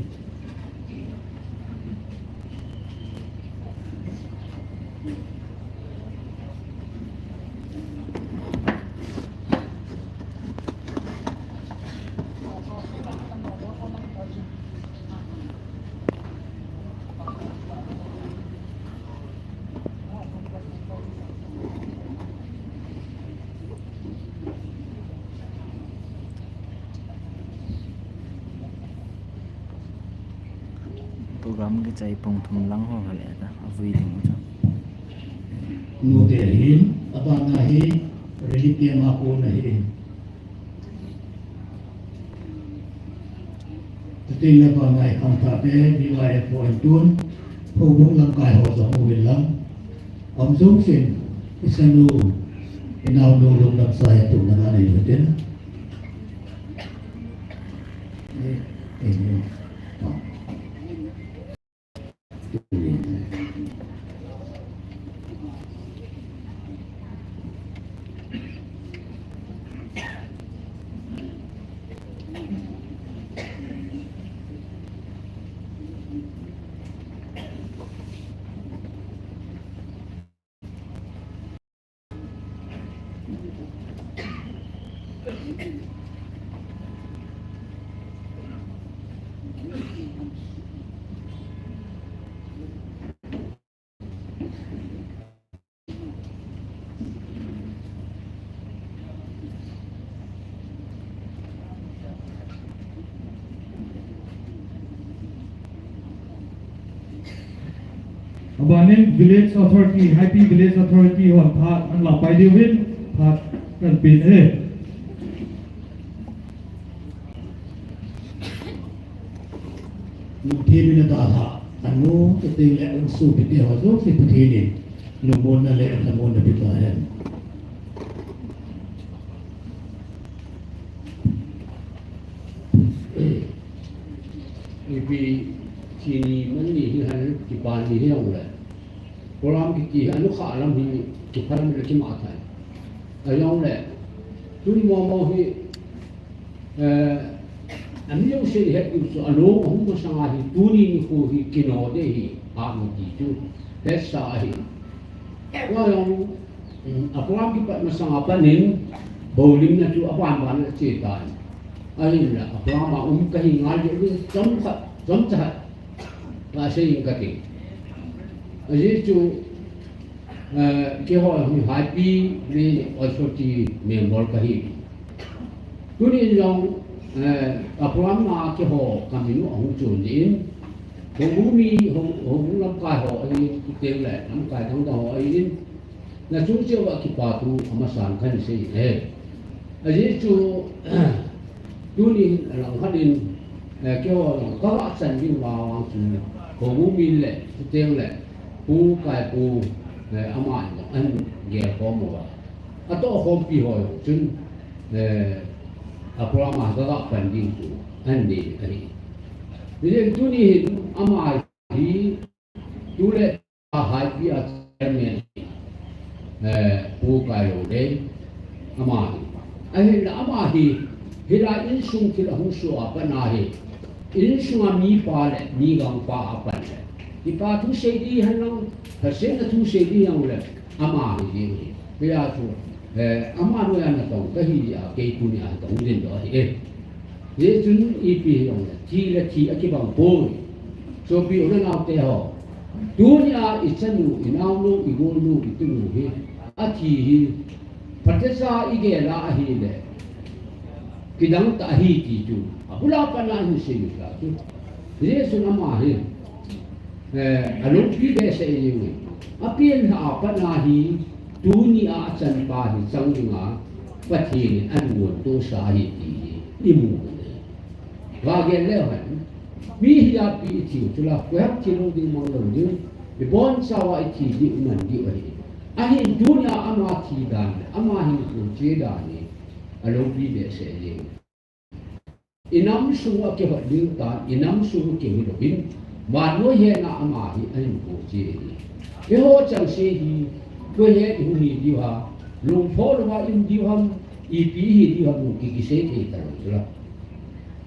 Program kichai pung thum lang ho hale ta, avui ding u chu. Nute ahin, abana hi relief camp a kon ahin. Tin le pa ngai kham tha te, B Y F O in tun, houbung lamkai ho jong uvin lang. Aum jong sin, i sanu, i naonu lungdam sa he tun na nei u tin. Eh, eh, eh. Abanin Village Authority, Haipi Village Authority hon phat an la pai diuvin phat kan pe e. Lungthim in adalha, anu, chuteng le insung mite ho jouse Pathen in lungmonna le lhamonna pe tahen. Ipi chini man ni hi han kipan ni hi jong le. Program kiti hi anukha lam hi kiphalam le kimah thei. Ajong le. Tun momo hi, eh, ami jouse het u chu along ahung masanga hi tuni nikho hi kino de hi, a mu ti chu. Hetsa ahi. Wa jong, um, a program kipat masanga panin, bowling na chu aban ban a che tan. Ahinla, a program a um kahi ngal de, chomkhat, chomcha. Ka sei in kati. Ajeh chu, eh, keiho hi Haipi Village Authority member kahi. Tuni jong, eh, a program a keiho kamin u ahung chon jeh in, houbung mi, hou, houbung lamkai ho ahi, chuteng le lamkai dang dang ho ahin, na chung cheh uva kipa thu amasan kahin sei e. Ajeh chu, tuni hin alangkhat in, eh, keiho jong ka chan ding vang vang chun, houbung mi le, chuteng le, Pu Kaipu, eh, ama in jong ahin gel khom uva. Atoh khompi ho jong chun, eh, a program a ka pan ding chu ahin nei ahi. Hijeh in tuni hin ama hi, tu le a Haipi a chairman, eh, Pu Kailou Dei, ama hi. Ahinla ama hi, hilai insung thil ahung soh a pat a hi, insung a mipa le mi gangpa a pat le, kipa thu sei ding hen lang, phasetna thu sei ding hen le, ama hi jeng hi. Hijeh chun, eh, ama noiya natong kahi a, kei tunia tong ding doh ahi e. Hijeh chun ipi hijongle, thi le thi akibang poi. Sopi u le nao te ho. Tunia i chanu, i naonu, i golnu, i tunu hi. Athi hi. Phatecha i gel a ahile. Kidang tah ahi ti chu. Abul a pat a hin sei u ta chu. Hijeh chun ama hi. Eh, alungpi behseh jeng e. Apen lha a pat a hi, tunia achan pa hi chang dinga, Pathen in ahin ngontoh sa ahi ti hi, i mu u ahi. Va gel leu hen. Mi hi api i thi u chu la, koiham thi lou ding mang lou ding. I boncha uva i thi diu man diu ahi. Ahin tunia ama thi dan, ama hinkho che dan hi, alungpi behseh jeng e. I nam sung u akihot ding tan, i nam sung u kihilou in, vannoi hena ama hi ahin pu che ahi. Eiho chengse hi, koi het i hung hi diu ham, lungpho louva i um diu ham, ipi hi diu ham, ki, kisei thei talou chu la.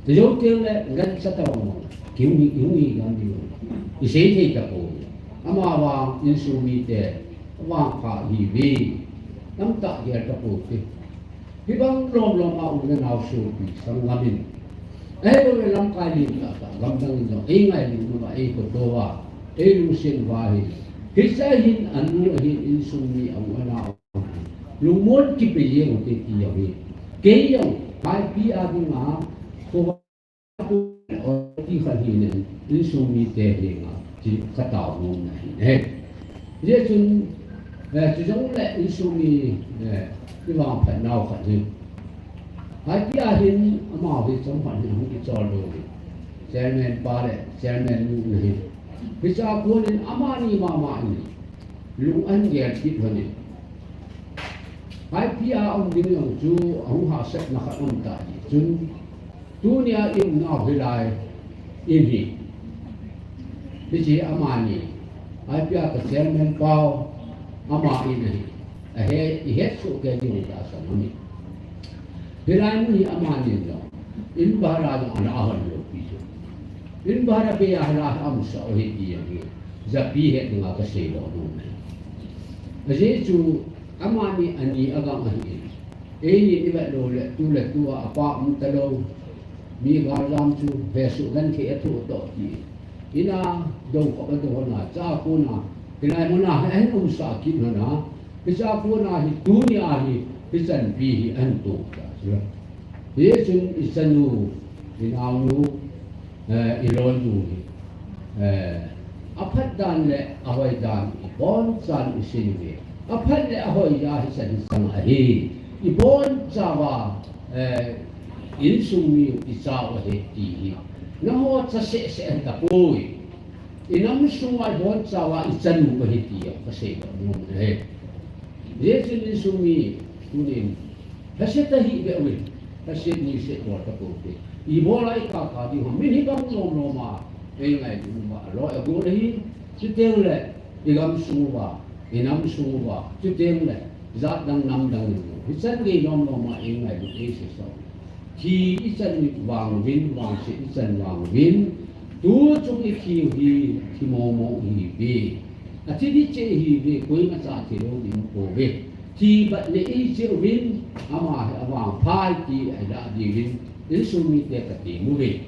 Chujou teng le, gancha tobang, ki hung hi, hung hi gam diu ham, kisei thei tapoi. Ama vang, insung mite, vang pha hi ve, tamtah gel tapou te. Hibang lom lom a u le nao sopi sangam in. Ahilou le lamkai lim tah tah, gamdang in jong, ei ngailu uva, ei khoto uva, ei lungset uva hi. Hiche hin anu ahin insung mi a u a nao. Lungmon kipe jeng u te ti jong hi. Kei jong, Haipi a dinga, kho ti khat hi nen, insung mite henga, ti ka taonom na hi ne. Hijeh chun, eh, chujong le insung mi, eh, i vangphat nau khat hi. Haipi a hin, amaho hi chomkhat hin hung kichol lou hi. Chairman pa le chairman nu ahi. Hiche a konin amani mama in lung ahin gel kit lhonin, Haipi a um ding jong chu ahung hahsatna khat um tah ahi. Chun tunia i umnau hilai in hi, hiche amani, Haipi a ka chairman pau, ama in ahi. Ahe, i het soh kei ding u tahsan ahi. Hilai mun hi amani jong in bhara jong ana hon lou pi chu. In bhara bei a hilai a um sah u ahi ti jong hi japi het dinga ka sei lou nom e. Ajeh chu amani ani agang ahi. Eini i vet lou le, tu le tu a apa um talou. Mi galjam chu hesoh genthei a thoh toh ti. Ina dong khop a dong hon a, cha kona, hilai mun a hi ahin umsah kit lhon a, hiche a kona hi tunia hi, hichan pi hi ahin tong ta chu. Hichun i chanu, i naonu, eh, i loinu hi, eh, aphat dan le ahoi dan i bonchan i sei uve. Aphat le ahoi a hichan hi chang ahi. I bonchauva, eh, insung mi u i chau ahi ti hi. Nangho cha seh seh ahi tapoi. I nam sunga i bonchauva i chanu u ahi ti jong ka sei lou nom e. Hijeh chun insung mi tunin lhaset tahih beh uvin, lhaset nuiset bol tapou te. Ibol a i kaka ding ham, min hi bang lom lom a, ei ngailut uva, aloi agol ahi, chuteng le i gamsung uva, i namsung uva, chuteng le jat dang nam dang in jong hichan gei lom lom a ei ngailut, ei sesa u. Thi i chan vang uvin, vangset i chan vang uvin, tu chung i thi u hi, thi mong mong ihiuve. Athi ding cheh ihiuve, koima cha thi lou ding um pouve. Thi bat le ihi cheh uvin, ama hi avangpha ahi ti ahi lah diuvin, insung mite ka tem uve.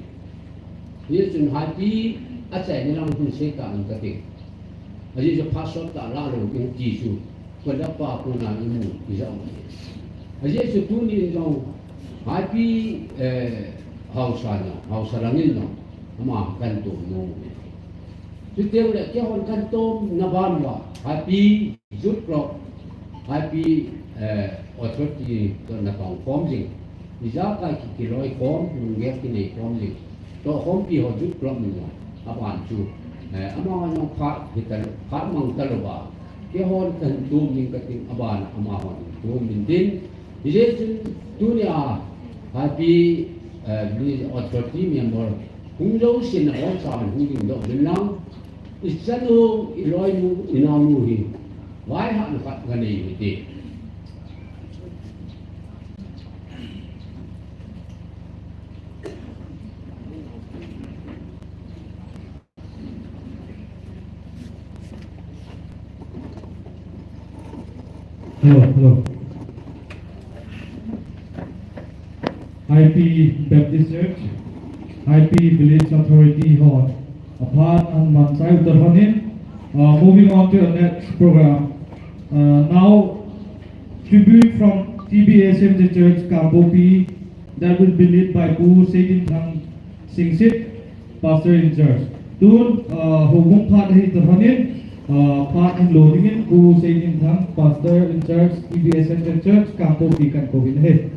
Hichun Haipi achaina lang hin sei ta in ka ti. Ajeh chu phat sot tah lah lou ding ti chu, Kondakpa kona i mu i ja u ahi. Ajeh chu tunin jong Haipi, eh, haosa na, haosa lang in jong ama kahin tom nom e. Chuteng le keihon kahin tomna ban uva Haipi Youth Club, Haipi, eh, Authority toh na tong khom jing. Ijakai ki, kiloikhom, lunggel kineikhom jing. Tohkhompi ho Youth Club in jong aban chu, eh, amahon jong phat hi talou, phat mang talouva, keihon kahin tom ding ka ting, aban a amahon hin tom ding tin. Hijeh chun tunia Haipi, eh, Village Authority member hung jousen nabonchauvin hung dingdoh uvin lang, i chanu, i loinu, i naonu hi vaihahna khat kanei u hite. Hello, hello. Haipi Baptist Church, Haipi Village Authority hon aphat ahin mang chai u toh lhonin, uh, moving on to the next program. Uh, now, tribute from T B A Central Church, Kangpokpi, that will be led by Pu Seitinthang Singsit, Pastor in charge. Tun, uh, houbung phat ahi toh lhonin, uh, phat ahin lo dingin Pu Seitinthang, Pastor in charge, T B A Central Church, Kangpokpi kahin kouvin ahi.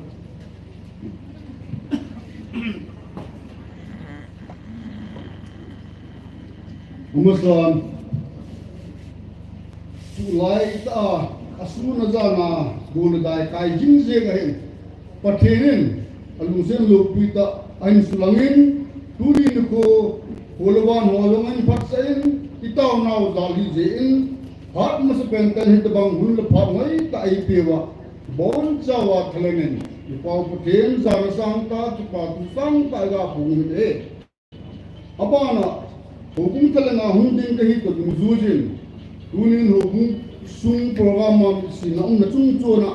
Amasan, tulai tah a, asun ajan a, dol le dai kai jing jeng ahin, Pathen in alungset loupitah a ahin sulangin, tuni nikho, kho le van ho jong ahin phatsah in, itaonau jal hijeh in, phat masapen tah in hitobang hun le phat hoitah eipeuva, bonchauva thalheng in, i Pau Pathen jana sangtah, kipathu sangtah iga phong uvin ahi. Abana, houbung thalheng a hung ding kahi toh dungjuijin, tunin houbung sung program a mitsi na umna chungchon a,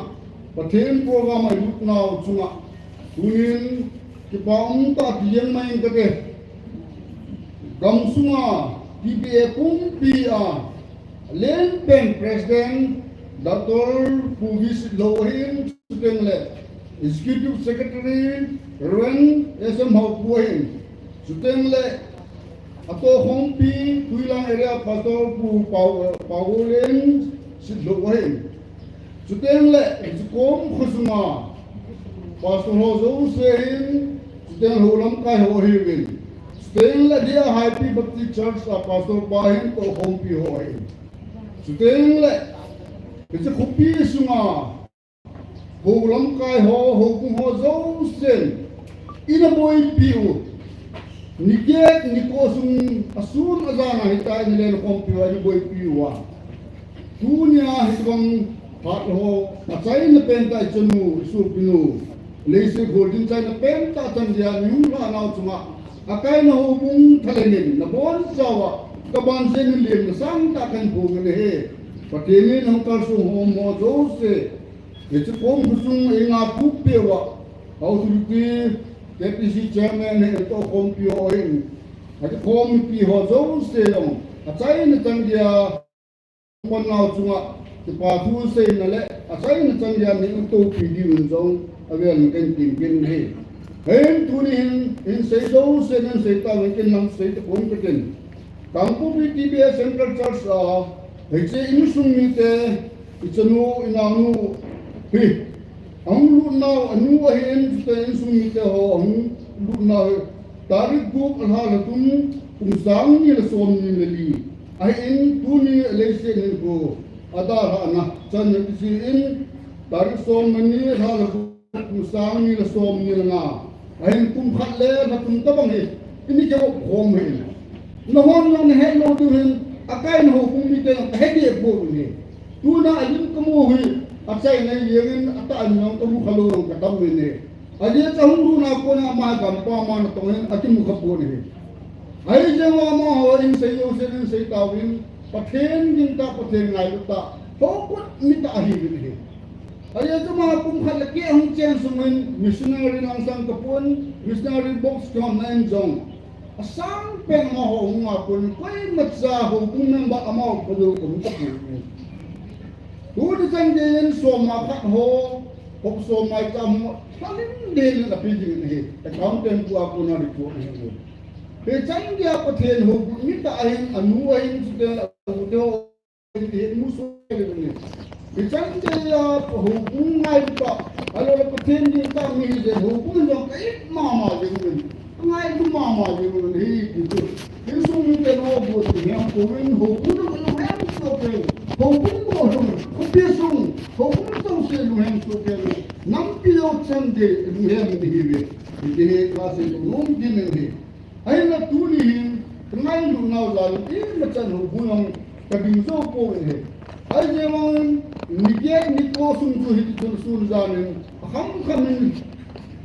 Pathen program a ilut nau chunga, tunin kipa umtah ti jeng mai ing kate. Gamsunga T B A pumpi a lenpen President Doctor Pu V Sitlhou ahin, chuteng le Executive Secretary Reverend S M Haokip ahin, chuteng le atohkhompi Tuilang Area Pastor Pu Pau, Pauleng Sitlhou ahin, chuteng le Jikom khosunga Pastor ho jouse ahin, chuteng le hou lamkai ho ahiuvin, Chuteng le dia Haipi Baptist Church a pastor pa hin tohkhompi ho ahi. Chuteng le, hiche khopi sunga, ho lamkai ho, houbung ho jousen, ina boipi u. Ni get, ni ko sung, asun ajan a hitia ina lenkhompi u, ina boipi uva. Tunia hitobang phat ho, achaina pentah ichanu, isopinu, leiset holding chaina pentah chan dia, mi hung lhah nau chunga, akaina houbung thalheng in, nabonchauva, kaban jeng in lemna sangtah kahin phong in ahi. Pathen in hung kalsong ho, mo jouse, hiche kom khosung eingah tup peh uva, authority, K P C chairman, hitoh khompi ho hin, hiche khompi ho jouse jong, achaina chan dia, Pannau chunga, kipa thu seina le, achaina chan dia mi hung toupi diuvin jong, avel in kahin tempen ahi. Hin tuni hin, hin sei jouse, hin sei tauvin ken lang sei tapon katin. Kangpokpi T B S Central Church a, hiche insung mite, ichanu, inaonu, hi. Ahung lut nau, anu ahin, chuteng insung mite ho, ahung lut nau, tarik gup, lha lha thum, kum sang ni le som ni le li. Ahin, tuni leiset hinkho, adalhahna, chan hiche in, tarik som le ni, lha lha thum, kum sang ni le som ni le nga. Ahin, kum khat le lha thum tabang hi, ini kivop khom hi. Nahon jong nahet lou diu hin, akaina houbung mite jong kahe deh pou hi. Tuna alim kamu hi, achaina jeng in, atah in jong kamu khalou jong kadam in ahi. Ajeh chu ahung lutna kona ama gampam a natong in akimu kha pon ahi. Ahijeh a amaho in sei jouse in sei tauvin, Pathen gingtah, Pathen ngailut tah, hougut mi tah ahiuvin ahi. Ajeh chu ama kum khat le keh ahung chen sung in missionary lang sang kapon, missionary box kihonna in jong asang pen amaho hung a kon, koimacha houbung member amaho phalou kaum tapon. Tuni chan geiyin soma khat ho, hop som maicham ho, thalim delin ape ding ahi. Accountant pu a kona report ahi. Hichan geiya Pathen hougut mi tah ahin, anu ahin, chuteng le anu te ho, Hichan geiya houbung ngaipa, ahilou le Pathen gingtah mi hijeh in houbung jong ka-it mama jeng uvin, ka ngailu mama jeng uvin, hiti chu. Insung mite nabol lunghem pouvin, houbung jong lunghem soh kei, houbung bol jong, khopi sung, houbung jouse lunghem soh kei, nampi jong chan gei lunghem in ihiuve. Hiti hi kasei nom ding ahi. Ahinla tuni hin, kangailutnau jal in, imachan houbung jong kading jou pouvin ahi. Ahijeh vangin, ni get ni ko sung chu hiti chun sun jan in, akham kham in,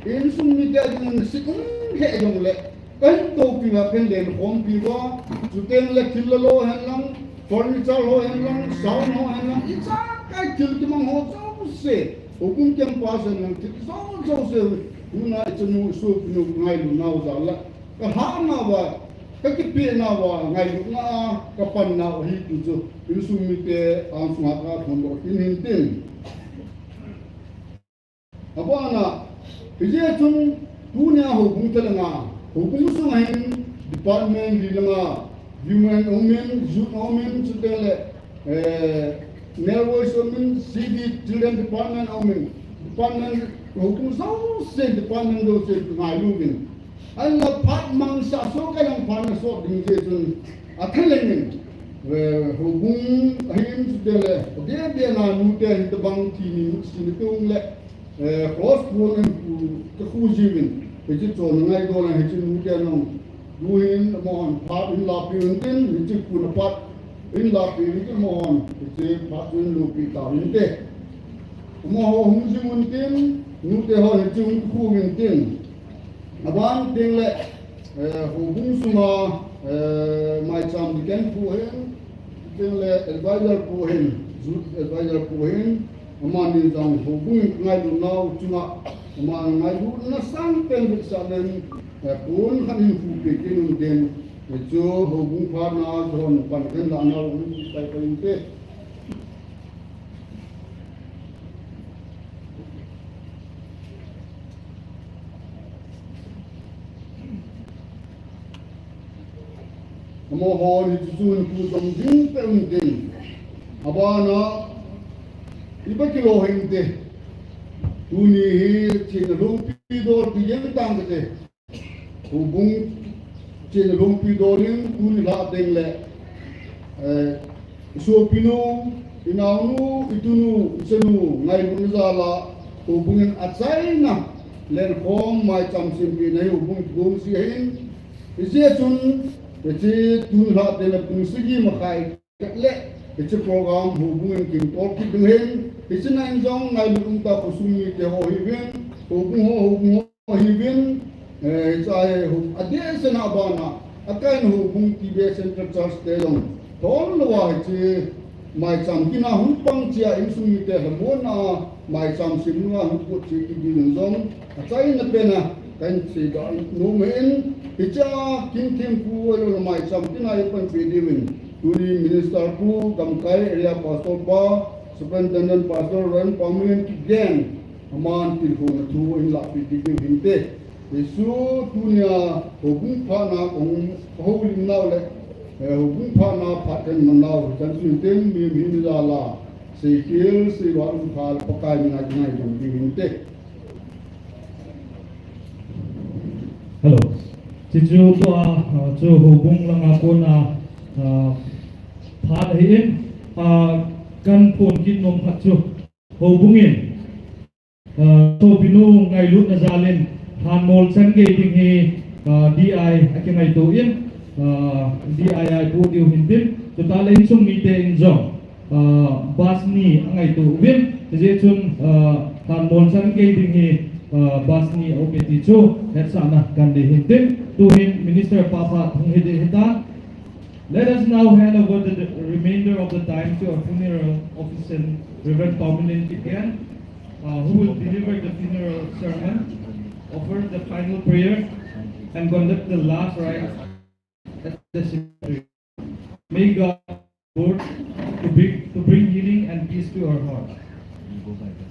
insung mite dingin sih um lheh jongle, kahin toupi uva, kahin lenkhompi uva, chuteng le thil lalo hen lang, furniture ho hen lang, sound ho hen lang, ijakai thil kimang ho jouse, houbung campus hen lang, thil jou jouse, tuna ichanu, isopinu, kangailutnau jal a. Kalhahnauva, kakipehnauva, ngailutna a, kapannau ahi ti chu, insung mite angsunga kaphondoh kit in tin. Abana, hijeh chun, tunia houbung thalhenga, houbung sunga hin, department li langa, women aumin, youth aumin, chuteng le, Eh, Male Voice aumin, C D, Children Department aumin, department, houbung jouse, department jouse ngailu uvin. Ahinla phat mangcha soh kei lang phat nasot ding jeh chun, athalheng in, eh, houbung ahin chuteng le, adeh deh a nute hitobang thini mutsi na tung le, Eh, cross pon in khu, kakhu jiuvin, hiche chon ngaidon a hiche nute nung, tuhin amahon phat ahin lapi uvin tin, hiche khu na phat ahin lapi uvin tin amahon, hiche phat ahin lopi tauvin te. Amaho hung jing uvin tin, nute hon hiche hung khu uvin tin. Aban teng le, Eh, houbung sunga, eh, maicham deacon pu hin, chuteng le advisor pu hin, youth advisor pu hin, amani jong houbung in kangailutnau chunga, ama ngailutna sangpen vetsahnan, eh, pon khat hin khupi kit un tin, eh, chu houbung phatna jong pan khen la nau hin pai pai te. Amahon hiche chun khu jong jing peh un tin. Abana, ipi kilo hinte. Tuni hi china lungpi dol pi jeng tang kate. Houbung Chena lungpi donin tuni lha teng le, eh, i sopinu, i naonu, i tunu, i chanu, ngailutna jal a, houbung in achaina, lenkhom maicham sempeh na hi houbung kigong jeh ahin, hijeh chun, hiche tuni lha teng le pung sagi makhai le, hiche program houbung in kingtol kit ding ahin, hiche na in jong ngailut umtah khosung mite ho hiuvin, houbung ho, houbung ho hiuvin, eh, hiche a hi hou, adeh sena bana, akai in houbung T B S Central Church te jong, thon louva hiche, maicham kit na hung pang cheh a insung mite lhamonna, maicham sem nunga hung pot cheh kit ding jong, achaina pen a, kahin seidoh nom in, hiche a, kin thempu ahilouleh maicham kit na ipanpi diuvin, tuni Minister pu, Gamkai Area Pastor pa, Superintendent Pastor Reverend Pamulin Kipgen, aman tilkhouna thu ahin lahpeh kit diu hinte. Jesu tunia houbung phatna kahung houlim nau le, eh, houbung phatna phat kahin man nau, chan chun teng mi, mi, mi jal a, seikhel, seival um kha le Pakai mina kingaidam diu hinte. Hello. Hichu tua, ah, chu houbung langa kona, ah, phat ahin, ah, kahin phon kit nom khat chu houbung in, ah, sopinu ngailutna jal in lhanmol chan gei ding hi, ah, D I akingaito in, ah, D I a ipoh diu hintin, chutah le insung mite in jong, ah, bus ni angaito uvin, hijeh chun, ah, lhanmol chan gei ding hi, ah, bus ni aume ti chu hetsahna kahin nei hintin, tuhin Minister pa phat hung hi ding ahitan. Let us now hand over the, the remainder of the time to our funeral officiant, Reverend Pamulin Kipgen, uh, who will deliver the funeral sermon, offer the final prayer, and conduct the last rites at the cemetery. May God Lord to bring, to bring healing and peace to our heart.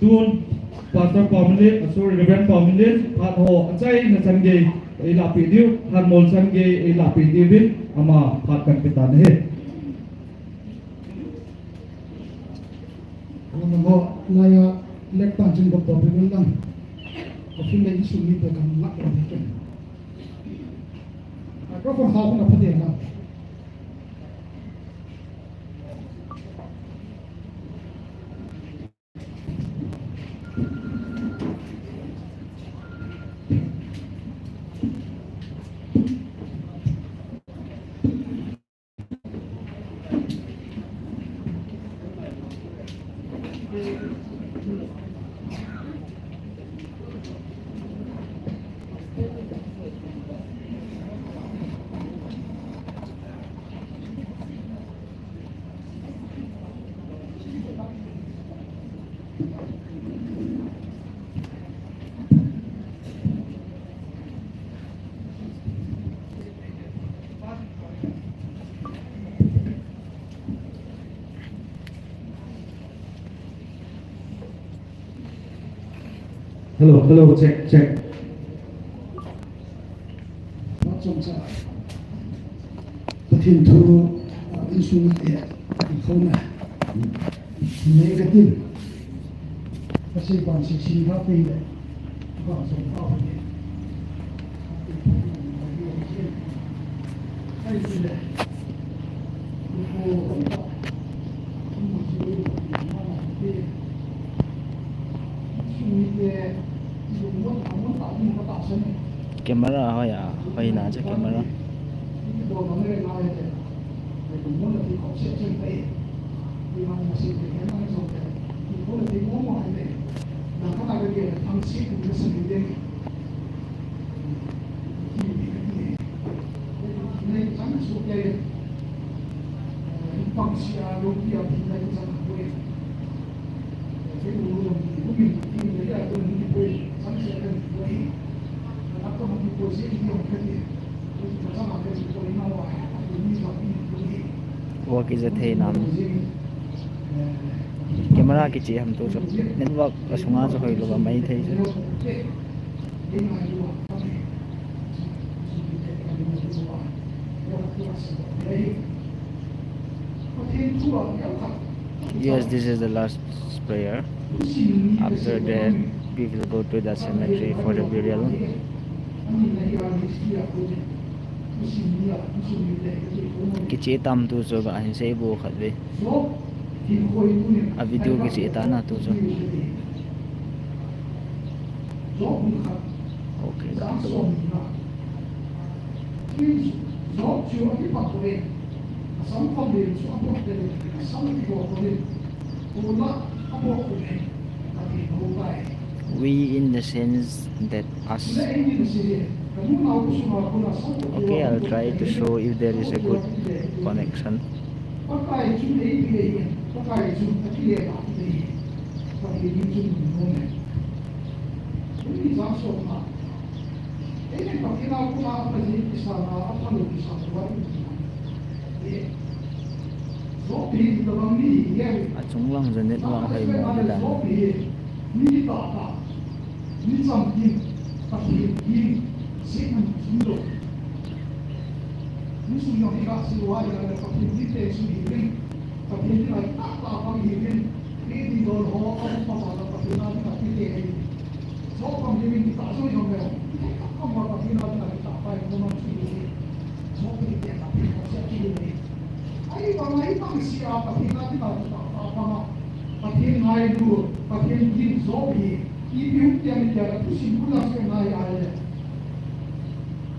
Tun, Pastor Pamulin, uh, sorry, Reverend Pamulin, phat ho achaina chan gei eilahpeh diu, lhanmol chan gei eilahpeh diuvin, ama phat kahin pe tan ahi. Ama ho, laiya, lek tan chun gop to pe lang. Ofin le insung mite kan lak to pe. Microphone ha ko na pha de na. Hello, hello, check, check. Chomcha. Pathen thu, ah, insung te, i khona. Nei ka tin. Ka sei pan sei sin ka pe le. Ka song ka pe. Ai le. Camera hoi a, hoi na cha camera. Wa kija thei nam. Camera kiche ham tu chu. Network asunga chu hoi lou a mai thei chu. Yes, this is the last prayer. After that, we will go to the cemetery for the burial. Kichih tam tu chu ka hin sei bu khat ve. A video kichih ta na tu chu. Okay, ka tu. We in the sense that us. Okay, I'll try to show if there is a good connection. Achung lang jong net lang hoi mo ni dan. Pathen ngailu, Pathen ging Job hi, ipi hung tiam i tia ka thusim bula se ngai ai le.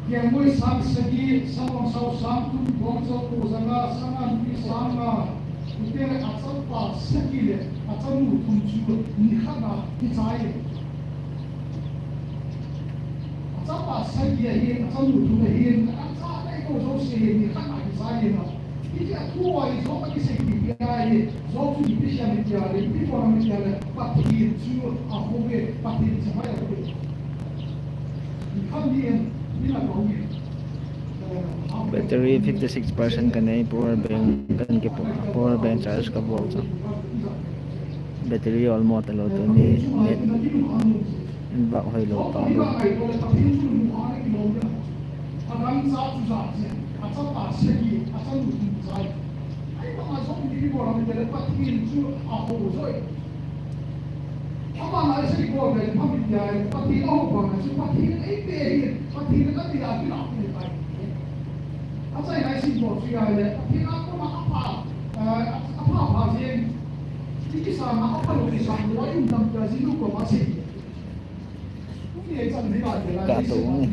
Kiangoi sang sagi, sang ong sao sang thum, bong sao ko sang nga, sang nga nupi sang nga, ute le achapa sagi le achanu thum chu nikhat na kichai. Achapa sagi ahin, achanu thum ahin, acha dai ko jouse hi nikhat na kichai na. Hiti a thu a hi Job a kisei pi pi a hi, Job chu ipi sia mi tia le, ipi ko mi tia le, Pathen chu a ho ve, Pathen chu a ho ve. Ni khan ni en, ni na ko mi. Battery fifty six percent ka nei, power bank kan ke po, power bank charge ka bol cha. Battery almost a lo tu ni, net. Ba hoi lo ta lo. Ka to ni.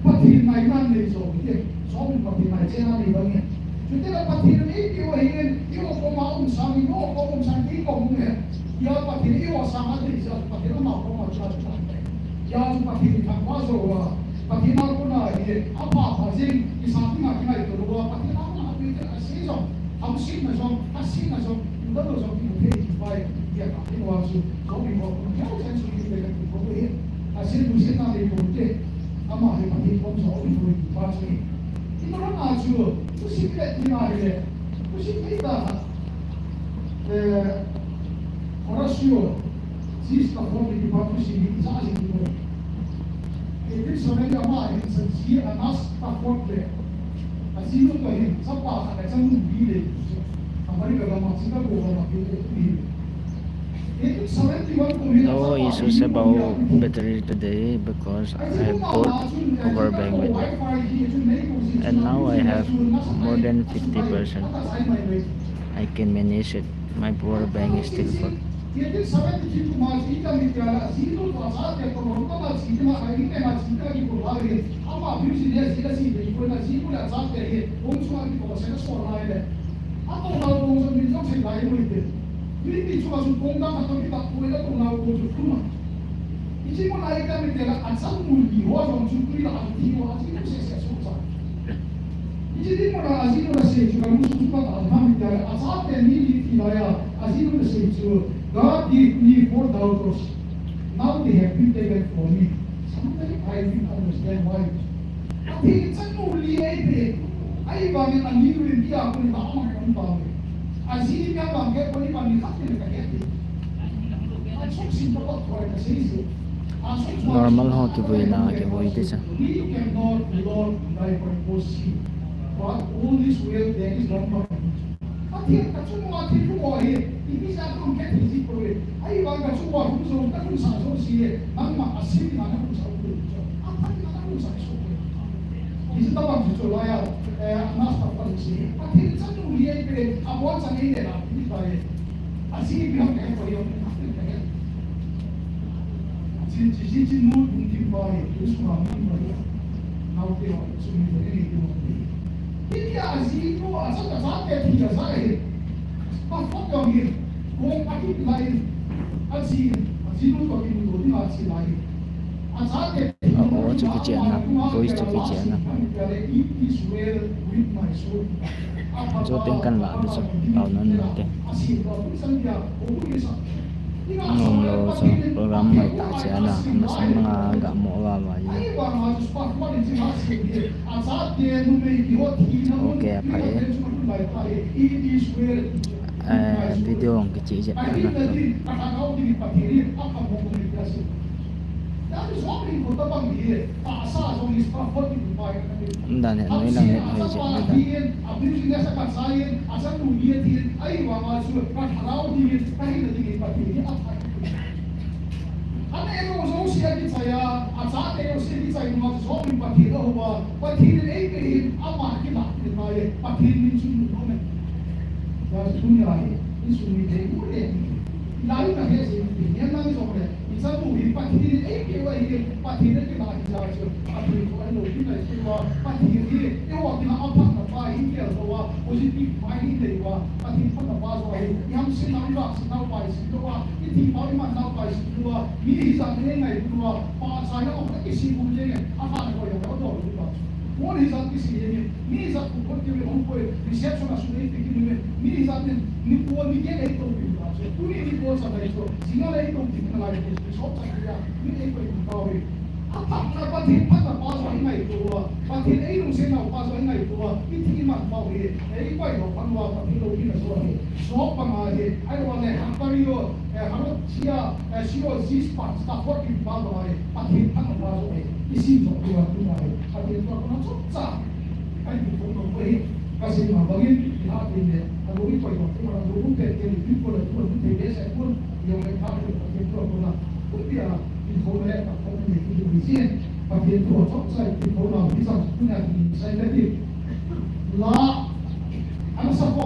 Pathen nai nan nei jo, Pathen, Job in Pathen nai chena nei bang e. Chuteng le Pathen in eipeh u ahin, eiho koma um sang, eiho koma um sang, kei koma um e. Hia Pathen in eiho sang a dei jeh a, Pathen ama koma chu a chu tan tai. Hia chu Pathen in thangvah jo uva, Pathen a kona hi, apha pha jing, kisa dinga kingaito louva, Pathen a kona a tuite a sei jong, hamsetna jong, hasetna jong, udalo jong, kimu thei ti pai, hia Pathen uva chu, Job in ho, hia chen chu kei te ka ti ko hi, a sei bu sei na le ko te. Ama hi Pathen kom jo a um poi ti pa chu ahi. Hiti lama chu, thusim le ti ma hi le, thusim hi ta, eh, Horatio G. Spafford kiti pa thusim hi ijat hi ti poi. Eighteen seventy ama hin sa ji Anna Spafford le, ajinu toh hin, chapa khat le chanu li le, America gam a Chicago gam a kiti hi. No issues about battery today because I have brought power bank with me. And now I have more than fifty percent. I can manage it. My power bank is still full. Hiche mun a i kap le, achanu li ho jong chu tui lah a thi ho, ajinu seh seh a sohcha. Hiche mun a ajinu nasei chu ka lungsun chu ka tah a, ahi tia le, achate ni li thi lai a, ajinu nasei chu, "God give me four daughters. Now they have been taken from me." Sometimes I didn't understand why. Pathen in chanu li eipeh, ahivangin ani uvin tia koi in ama um tauve. Aji in ama koi in, ani khat in ka het e. Achung sin tobang koi kasei jeh. Normal ho kivui na kivui te cha. Only you cannot, Lord, thy purpose see. But all this world there is one purpose. Pathen ka chung a thi thu mo hi, i mi sa kong ke thi ji ko le. Ai ba ka chung a hung zo, ka hung sa zo si le. Nang ma a si na na hung sa ko le. A pa na na hung sa so ko le. Hiche tobang chu chu lai a, eh, a master pa chu si. Pathen chanu hi ahi pen, abol chan ahi le la, ti tai. Aji ipi ham kahe poi, ipi ham kahe. Chi, chi, chi, chi, nu, lungthim pa hi, tu sunga mi pa hi. Naote ho, sum hi, tu ni, tu ni. Hitia aji nu, acha, achate thi aja hi. Pa phot jong hi. Kong akit lai. Aji, aji nu toh kimu lou ding achi lai. Achate thi. Oh, chu kichehna. Voice chu kichehna. It is well with my soul. Chu teng kan la ni chu. Tao nan na te. Nom lou chu program mai ta cheh na, amasang banga ga mo va va ji. Ok, apha e. Eh, video hung kichih jep na chu. Umdan he, noi lang net hoi jep na dan. Ana elo jouse akichai a, achate jouse akichai nunga chu Job in Pathen ahou a, Pathen in eipeh in, ama kilah in ngai, Pathen min chu mu nom e. Tua chu tunia hi, insung mite mu le, ilai na he se mite, ngen nang jong le, ichanu hi Pathen in eipeh u ahi, Pathen in kilah hi jeh chun, Pathen chu ahi lou, kingai tua, Pathen hi, eiho dinga aphatna pa hi, kel tou a, positive mind hi nei uva, Pathen phatna pa chu ahi, ihamsetnau, ivasetnau pa hi sih lou a, Iti pau iman nau pa isu lou a, mi hijat le ngai lou a, pa chai a ong le kisi bu le ngai, a khan ko ya ko do lou pa. Mo hijat kisi le ngai, mi hijat ko ko ti le ong ko, reception a su le ti ki le, mi hijat le, ni ko ni ke le to bi pa. Tuni ni ko sa le to, singa le to ti na le ko, so cha ya, ni e ko ni pa we. Aphatna Pathen phatna pa chu i ngaito uva, Pathen eilungsetnau pa chu i ngaito uva, i thi i man pau hi, eikoi lou pan uva, Pathen loupi na chu ahi. Job banga hi, ahilou le Hungary ho, eh, Hungary, eh, C O G pa, Stafford in pa banga hi, Pathen phatna pa chu ahi. I sim joh uva tu ahi. Pathen pa chu na chu cha. Ai, tu phone number hi, ka sim ma bangin, i ha tin le, a lo i koi ko, tu ma lo um pe ke ni, tu ko la, tu ko la, tu te be sa ko, yo me ka ko, tu ko la, tu pia, tu ko le, ka ko ni, tu ni si, Pathen tu chok sai, tu ko la, ni sa, tu na ni sai le ti. La, ana sa ko,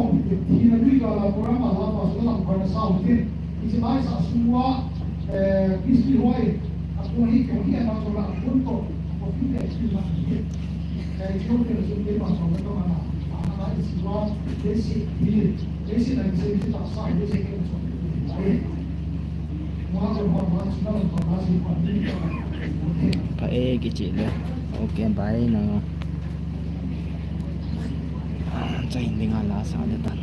ti na ni ga la, ko ra ma la, pa so la, ko na sa, ti, ni si mai sa, su wa, eh, Kristi hoi, a ko ni, ko ni, ana so la, ko to, ko ni, ti ma ni. Pha e kichih le. Ok, bye na. Chai ding a la sa le tan.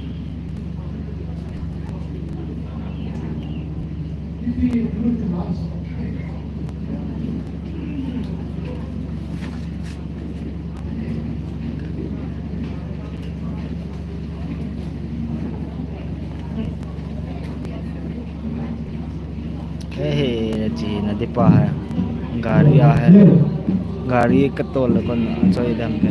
He he, chi na di pa hai. Gari a hai. Gari ka tol le kon choi dam ke.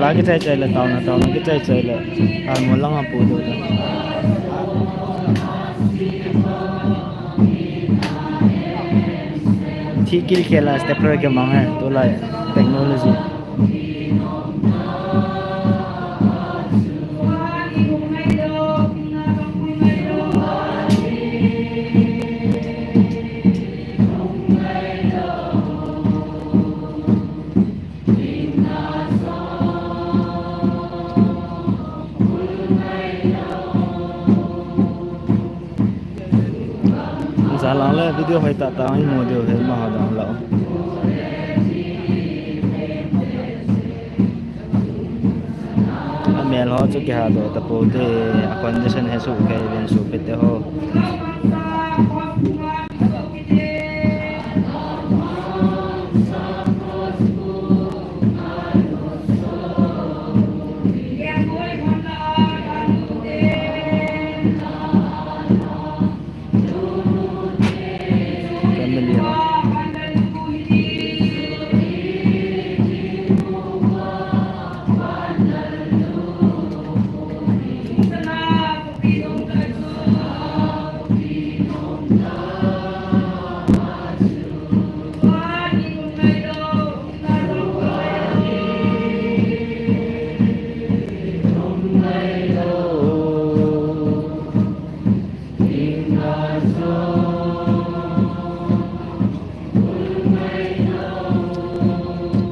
La kichai chai le taona, taona kichai chai le. Halmon langa pu do ta. Thikil khela step re ke mang hai, tulai technology. Jalang le video hoi ta ta, i mo deu he ma ha dang la. A mel ho chu kiha do ta po te, a condition he su ke ben su pe te ho.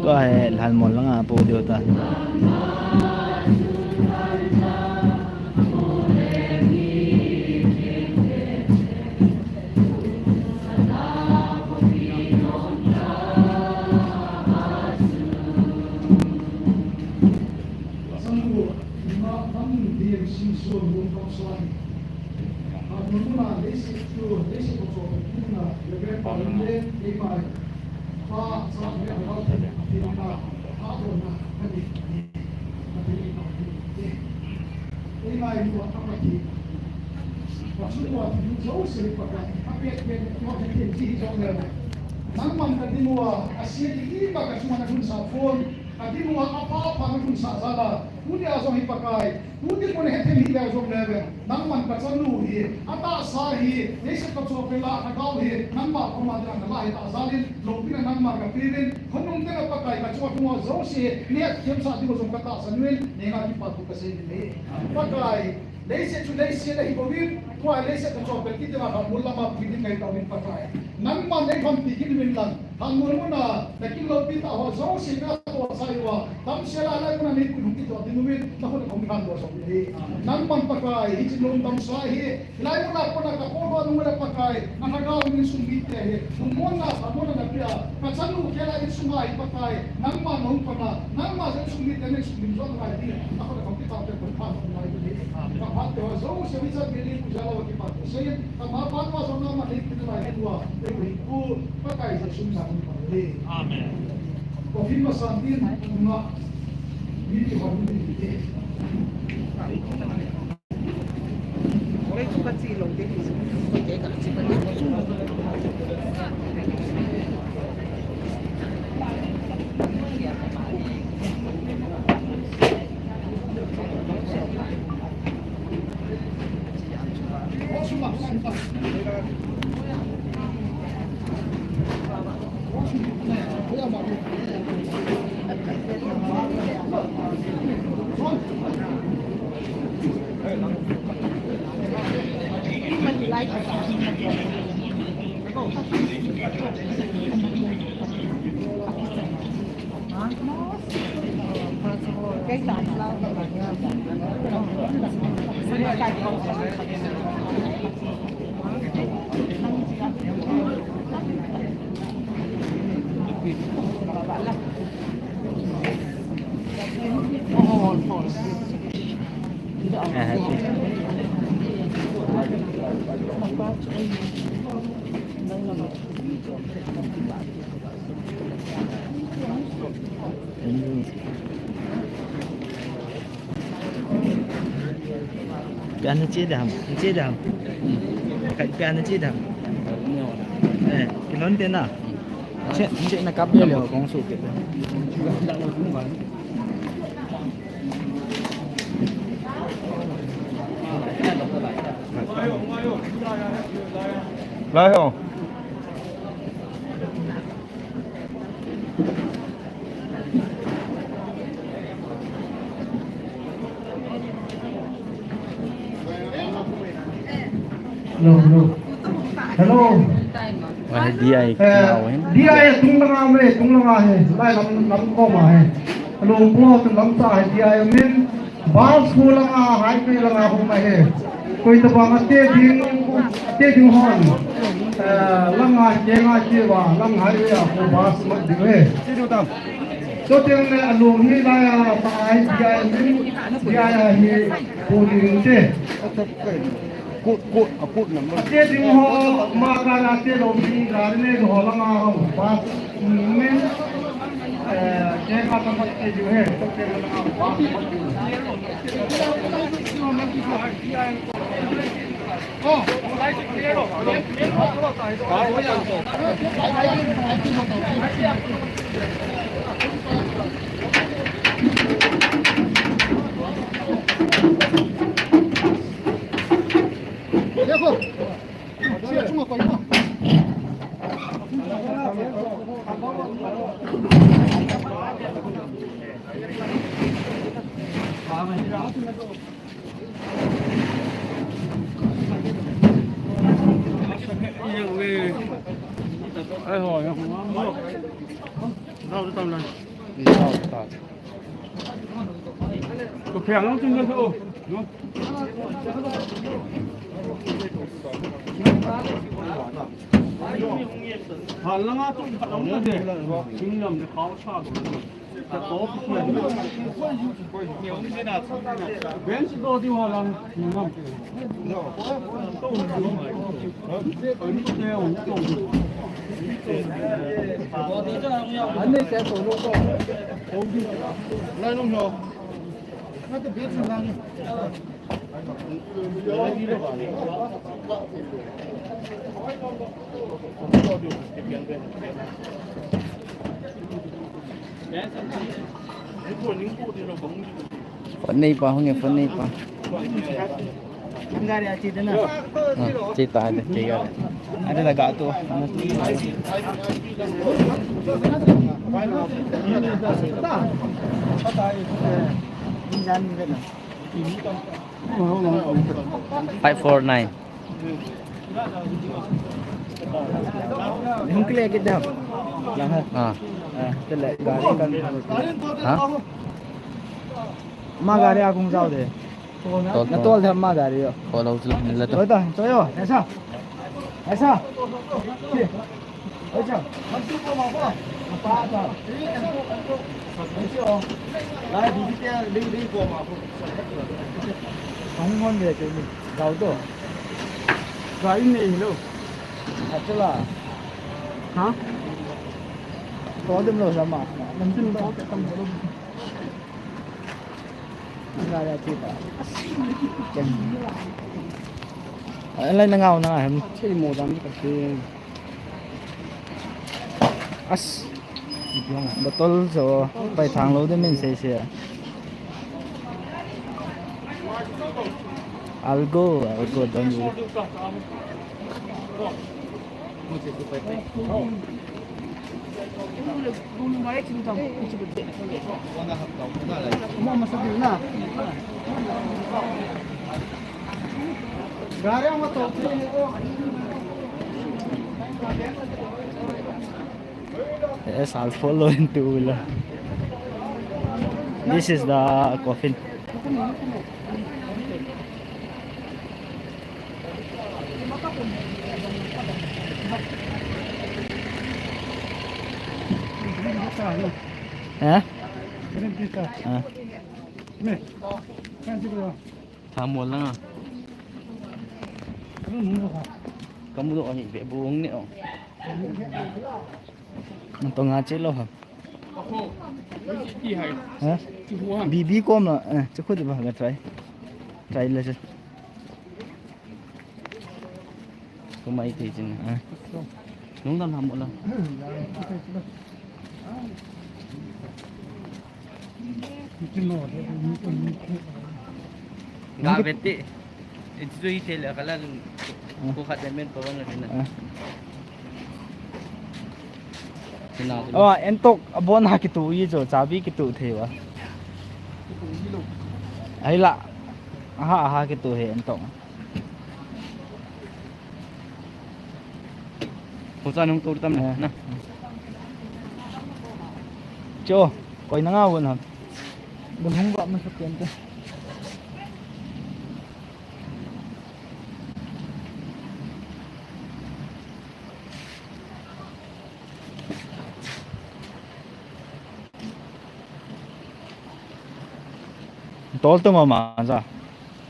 Tua hi Lhanmol langa pu diu ta. Nangman ka dinga, a sia ding ipa ka chunga na hun sa phone, ka dinga a pha pha na hun sa jal a, tunia jong hi Pakai, tuni kon hethem hi leu jong leu, nangman ka chanu hi, a tahsa hi, leiset ka chopel a ka gao hi, nangma koma dinga na la hi ta jal in, loupina nangma ka pe uvin, khonung tena Pakai ka chunga jouse, neh themsah diu jong ka tahsan uvin, nangma kipa thu ka sei uvin ahi. Pakai, leiset chu leiset ahi bouvin, tua leiset ka chopel kiti ma ka mul lama pui ding ngai tauvin Pakai. Nangman nei panpi kit uvin lang, Lhanmol muna, na kin loupi tah ho jouse na toh sai uva, tamsel a lai muna nei pui hung kitoh ding uvin, na khut a kong khan tou sou uvin ahi. Nangman Pakai, hiche lungdam sa hi, hilai muna kona ka kol ho nung le Pakai, na lhagao in insung mite hi, lungmonna, lhamonna na pia, ka chanu khel a insung a hi Pakai, nangman na hung pan a, nangma jong insung mite na insung lim jong ngai ding, na khut a kong kitoh te kon phat ngai ding ahi. Ka phat te ho jouse, mi jat mi li ku jalo kipa te sei, Ama pa tua song na ma nei kin lai tua, ei ui ku, Pakai Jesu min a hung pang le. Amen. Ko fin ma san tin, nga, mi ti hon mi ti te. Lei tu ka chi lo te, ke ka chi ka te. Pia na che dam, che dam. Ka pia na che dam. Eh, kilon te na. Che, che na kap le le kong su ke. Lai ho. Hello, hello. Hello. Wah, D I Eh, kau, eh. D I tung langa me, tung langa he. Lai lam, lam ko ma he. Along ko tung lam sa he, D I min. Bus ko langa, highway langa ko ma he. Koi tabang ate ding, ate ding hon. Eh, langa, ke nga ke wa, lang highway a ko bus ma ding he. So tiang le along hi lai a, pa ai, D I min, D I a hi, ko ding te. Kut, kut, a kut number. Ate ding ho, ma ka na te lo mi, gari le ho langa ho, bus, mm, men, eh, ke ka ta mat ke ju he, to ke langa ho, bus. देखो। Phone nei pa, hung e, phone nei pa. Ang gari a chi de na. Ah, chi ta de, chi gari. Ade la ga tu. Ang jan de na. Five four nine. Hung kile kit dam. Lang ha. Ah. Ah, tele gari kan. Ha? Ma gari a kung jao de. Tol, na tol. Tol de ma gari yo. Tol lo chu la to. Tol ta, to yo. Aisa. Aisa. Lai na ngau na hem. As. Bottle jo pai thang lo de min sei sei. I'll go, I'll go, don't worry. Yes, I'll follow in two wheeler. This is the coffin. Eh? Eh. Tha mo lang a. Kamu do ahi ve buong ni o. Ang to nga che lo ha. Ha? Bibi ko ma, eh, che ko di ba ga try. Try la che. Ko mai thei chin. Eh. Nung dam ham la. Ga beti. Iti chu hi thei le kala ko khat le men pa wan na. Ah. Tina chu. Oh, entok abon ha kitu i chu, chabi kitu thei wa. Ai la. Aha, aha kitu he entok. Ko cha nung tur tam na. Eh. Na. Cho, koi na nga won ha. Bun hung ba ma sa ken te. Tol tu mama sa.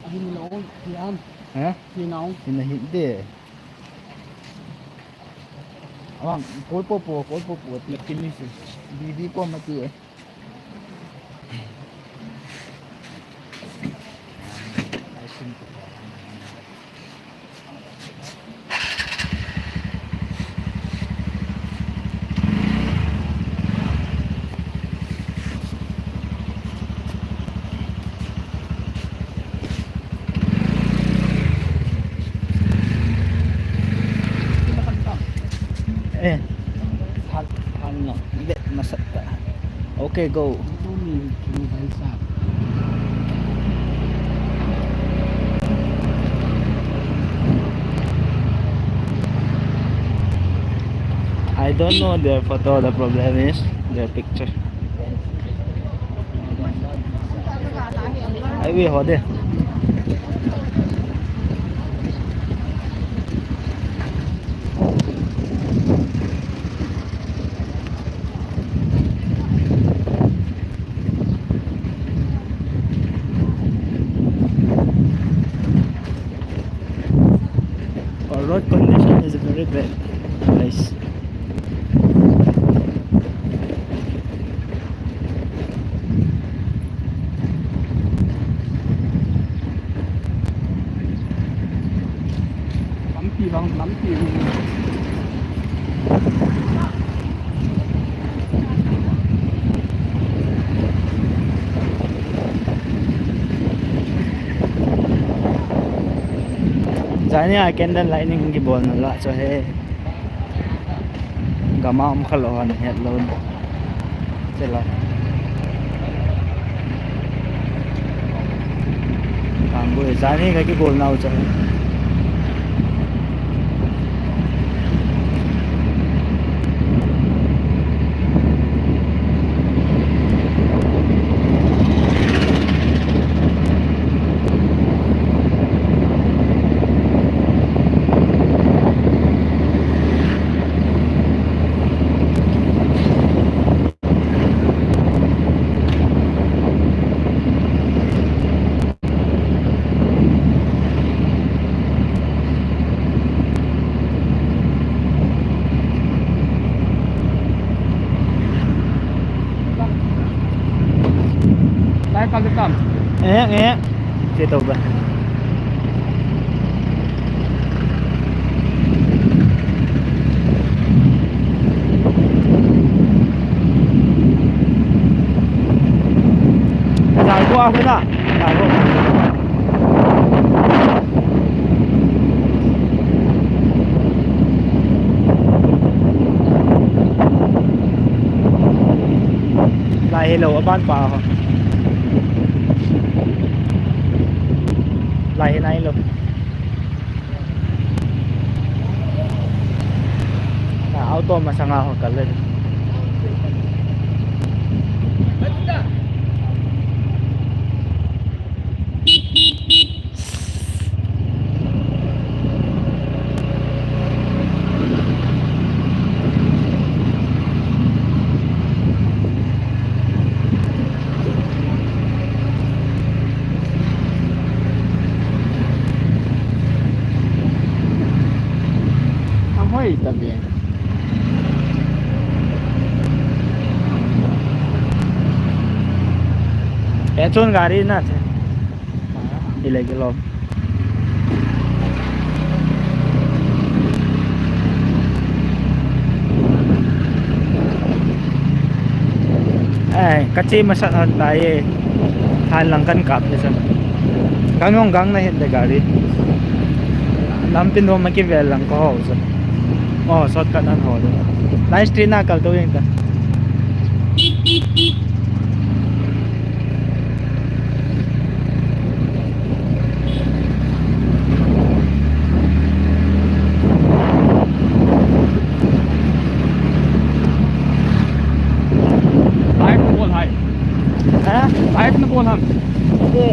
Ahin lo, hiam. Eh? Hinau. Hina hin de. Awang, kol po po, kol po po, ti kini si. Bibi po mati eh. Eh, than, than no, bet masat ta. Okay, go. I don't know their photo. The problem is their picture. Highway ho de. Our road condition is very bad, guys. Lampi vang, lampi. Jani a candle lighting kibolna la chu he. Gam a um kha lou hon het lou. Chela. Kamboi, jani ka kigol nau chu. Lai kal kam. Eh, eh. Che to ba. Zai ko a ko na. Zai ko. Lai hi lou, aban pa ho. Lai hi nai lou. Na auto masanga ho kal le. Ahoi ta ve. Kei chun gari na che. Ile kilo. Eh, kache masat hon tai e. Han lang kan kap ni san. Kan ngong gang na hin de gari. Lampi nom a kivel lang ka ho chu. Oh, shortcut nan ho chu. Lai street na kal to ing ta. Live na bol hai. Ha? Live na bol ham. Ade.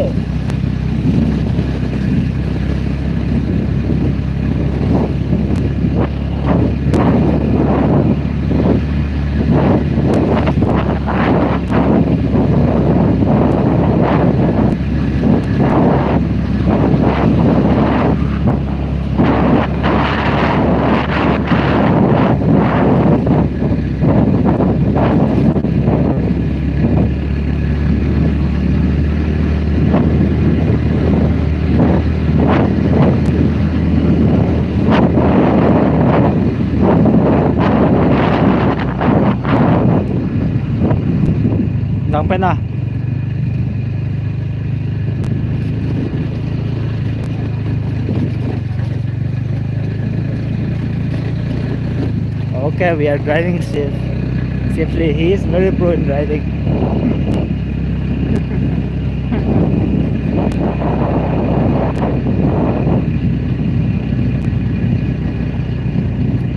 Dang pen a. Okay, we are driving safe, safely. He is very pro in driving.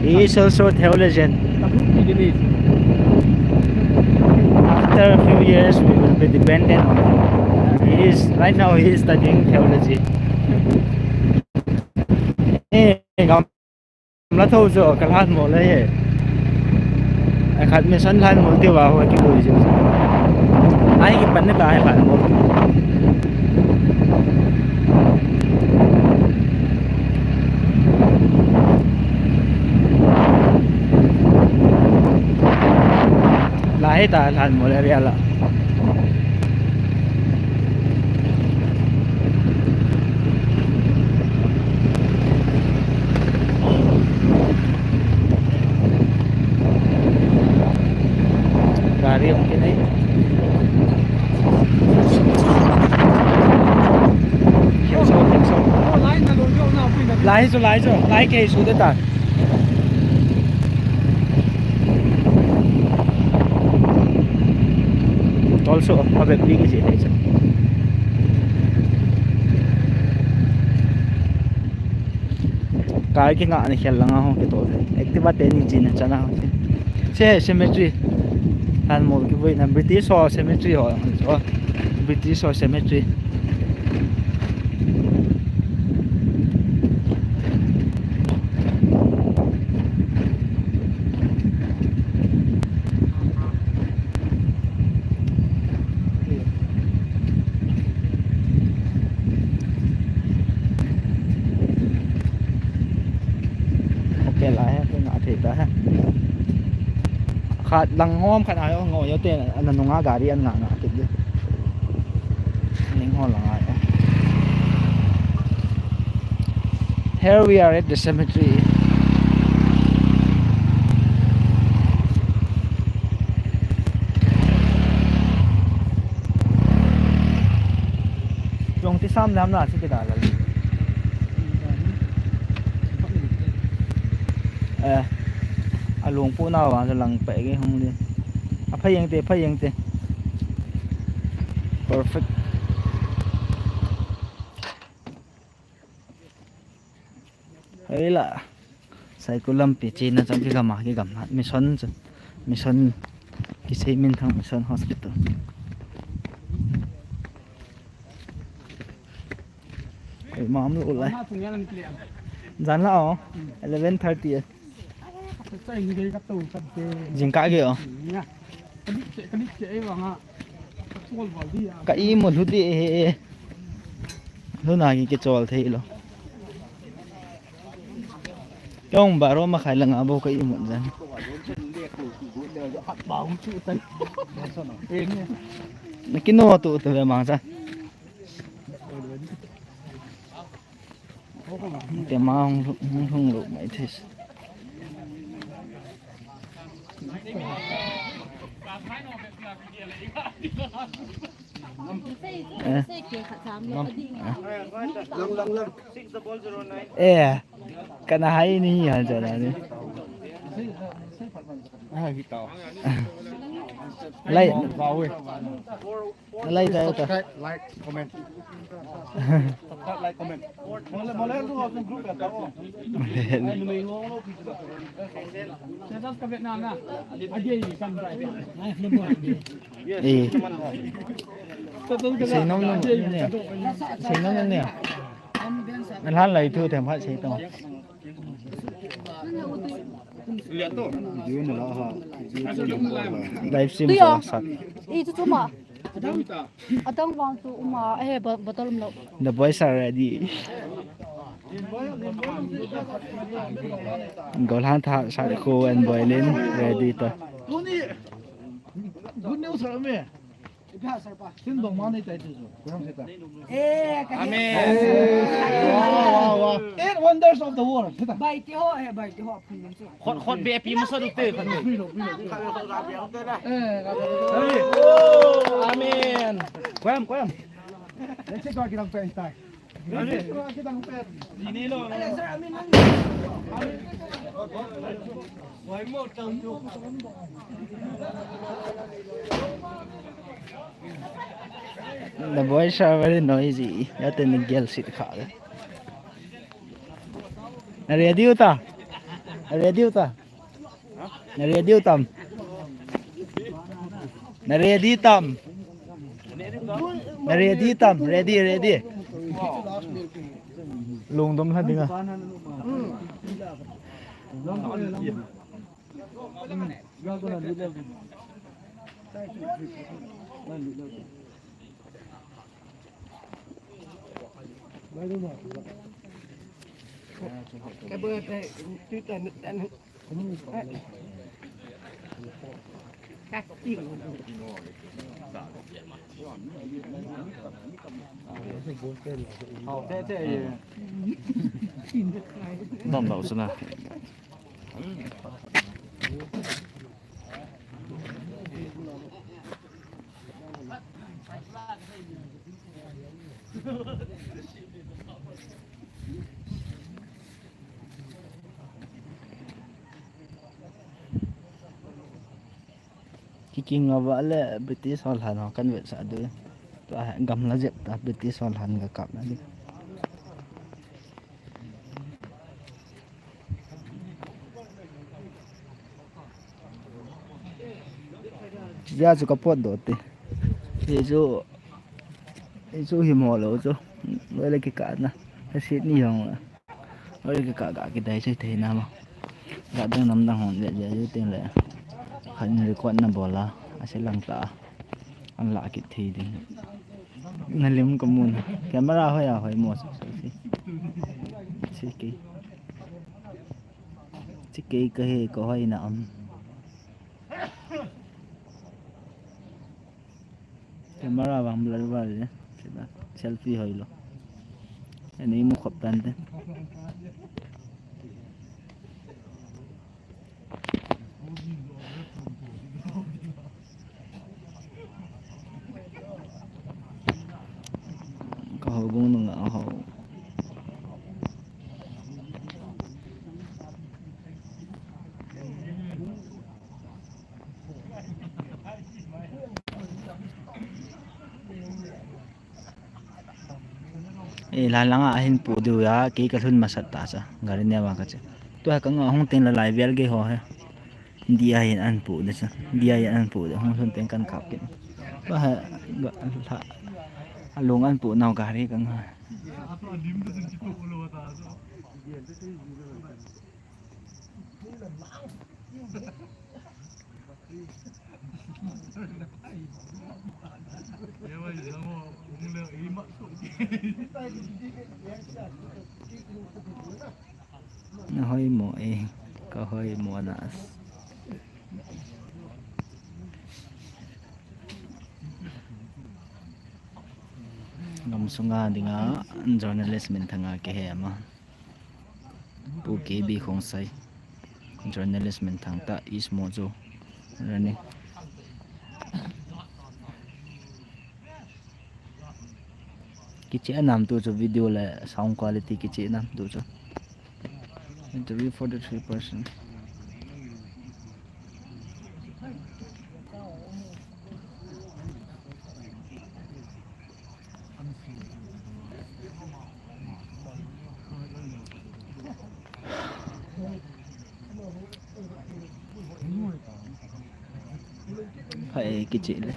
He is also a theologian. After a few years, we will be dependent on him. He is, right now, he is studying theology. Eh, gamla tho jo, ka lhan mo le ye. Ai khat mission lhan mo ti va ho ki boi jo. Ai ki pan ne ta ai lhan mo. Lai ta lhan mo le ria la. Gari hung kinai. Khelso, khelso. Lai chu, lai chu, lai kei su de ta. Tolso, a bek ni ki si thei sa. Kai ki nga ni khel langa ho ki tol. Activa te ni jin chana ho. Se cemetery. Han mo ki voi na British ho cemetery ho. British ho cemetery. Okay, lai ha, koi nga thei ta ha. Khat lang hom khat ayo ngo yo te, ana nunga gari an nga nga kit di. Ning hon lang ayo. Here we are at the cemetery. Jong ti sam lam na si kita lal. Eh, alung pu na wa lang pe ge hung di. A phai yeng te, phai yeng te. Perfect. Hei la, Saikul lampi chena chang kigam a, kigam a, mission chu, mission, kisei minthang Mission Hospital. Hei, mam lo lai. Jan la o, eleven thirty. Jingkah gei o. Ka imut lhu ti e. Lhuna ki kichol thei lo. Kong baro makhai langa bou ka imut jan. Na kino tu tu ve mang sa. Te ma hung, hung, hung lo mai this. Eh. Eh. Kana hai ni ha jana ni. Lai. Lai ta ta. Subscribe, like, comment. Subscribe, like, comment. Mole, mole, lu, group ya ta. Mole. Status ka Vietnam na. Ajay, come. Eh. Sei nom nom ne. Sei nom nom ne. Nalhan lai thu them khat sei tong. Live stream. Tuyo. Sak. Eh, chu chu ma. Adang vang chu uma, eh, bo-, bottle um lo. The boys are ready. Golhang tha sa ko and boiling ready to. Tuni. Good news ha me. Sin dong ma nei tai tu. Kurang seta. Eh, ka Amen. Wow, wow, wow. Eight wonders of the world. Seta. Bai ti ho, eh, bai ti ho. Khot, khot be pi masa du te, khot be. Amen. Koyam, koyam. Let's go, kita pen tai. Let's go, kita pen. Ini lo. The boys are very noisy. Ya te ni gel sit kha. Na ready uta? Na ready uta? Na ready utam? Na ready tam? Na ready tam? Ready, ready. Lungdom la dinga. Dam dau sana. Kiking ava le British hol han ho kan vetsah du. Tua gamla jep ta British hol han ga kap na di. Jia chu ka potdoh te. Hi chu, hi chu hi mo lo chu. Loi le kikah na. Ka sit ni jong la. Loi le kikah ga kidai sei thei na mo. Ga dang nam dang hon le jia ju tin le. Khan record na bol a. A se lang ta. An la kit thei ding. Na lim ka mun. Camera hoi a hoi mo sak sak si. Si ki. Chi kei ka he ka hoi na am. Camera vang blur val le. Selfie hoi lo. Ani mu khop tan te. Ka houbung nunga ho. Eh, la langa ahin pu diu ya, kei ka lhun masat ta sa, gari ne wa ka che. Tua ka nga hung teng la lai vel ge ho he. Dia hin an pu de sa. Dia hin an pu de hung lhun teng kan kap kin. Tua ha, ga, la, alung an pu nau gari ka nga. Na hoi mo e, ka hoi mo na as. Gam sunga dinga journalist minthang a kihe ama. Pu K B Khongsai, journalist minthang ta, East Mojo, running. Kicheh nam tu chu video le sound quality kicheh nam tu chu. Interview forty-three percent. Pha e kicheh le.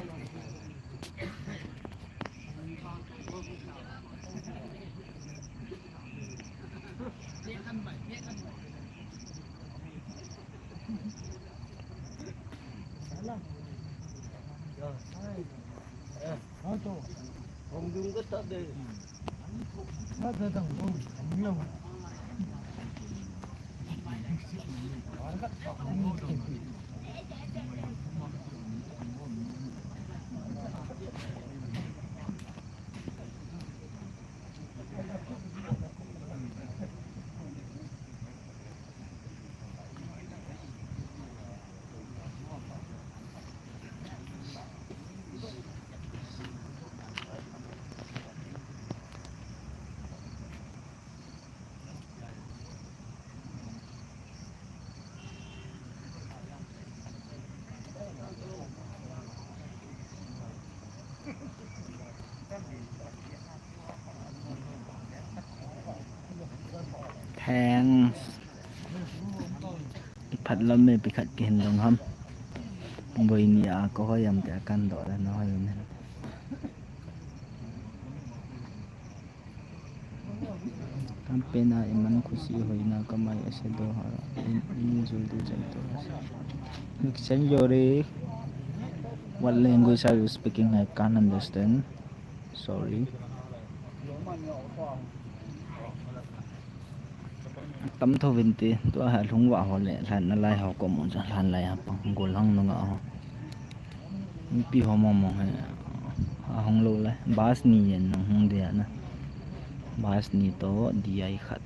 Thanks. Iphat lam me, pi khat kihin dong ham. Boi ni a ko hoi am te akan do la na hoi ne. Kampena iman khusi hoina kamai ase do ha in, in jul du jai to ase. Change your, what language are you speaking? I can't understand. Sorry. Tam tho vin ti, tua ha lhung va ho le, lhan na lai ho ko mu cha, lhan lai ha pang, gol hang nunga ho. Pi ho mo mo he, a hung lo le, bus ni yen nung hung dia na. Bus ni to, D I khat.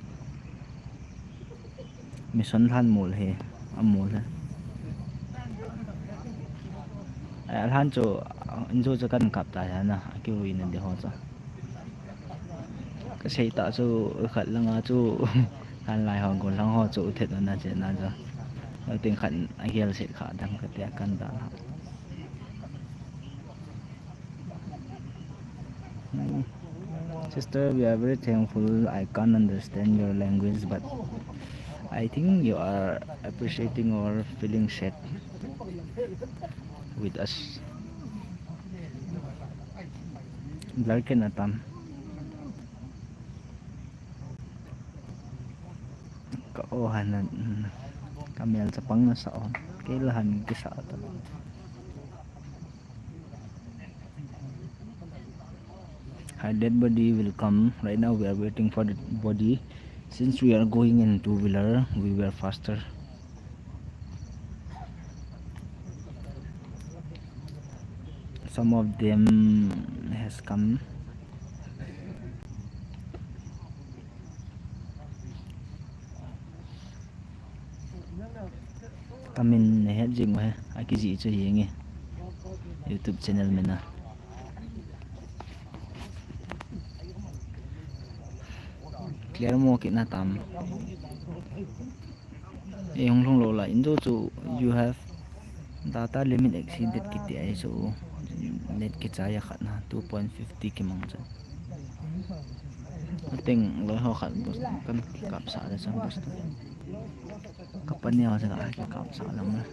Mission lhan mol he, a mol he. A lhan chu, injo chu kan kap ta ya na, a kiu in de ho cha. Ka sei ta chu khat langa chu kan lai ho, gol lang ho chu u thet na che na chu. Lo ting khat a gel se kha dang ka tia kan da la. Hmm. Sister, we are very thankful. I can't understand your language, but I think you are appreciating or feeling sad with us. Blur ke na tam. Ka o han na, ka mel chapang na sa o. Kei la han kisa ta. Her dead body will come. Right now we are waiting for the body. Since we are going in two wheeler, we were faster. Some of them has come. Kamin na het jing u he, a kijih chu hi nge. YouTube channel min a. Clear mo kit na tam. E hung lhung lo la, in chu chu you have data limit exceeded kiti ahi chu, net kichai a khat na two point fifty kimang chu. Ateng loi ho khat bus kan kap sa le chang bus. Ka pani ho cha ka kap sa lam le.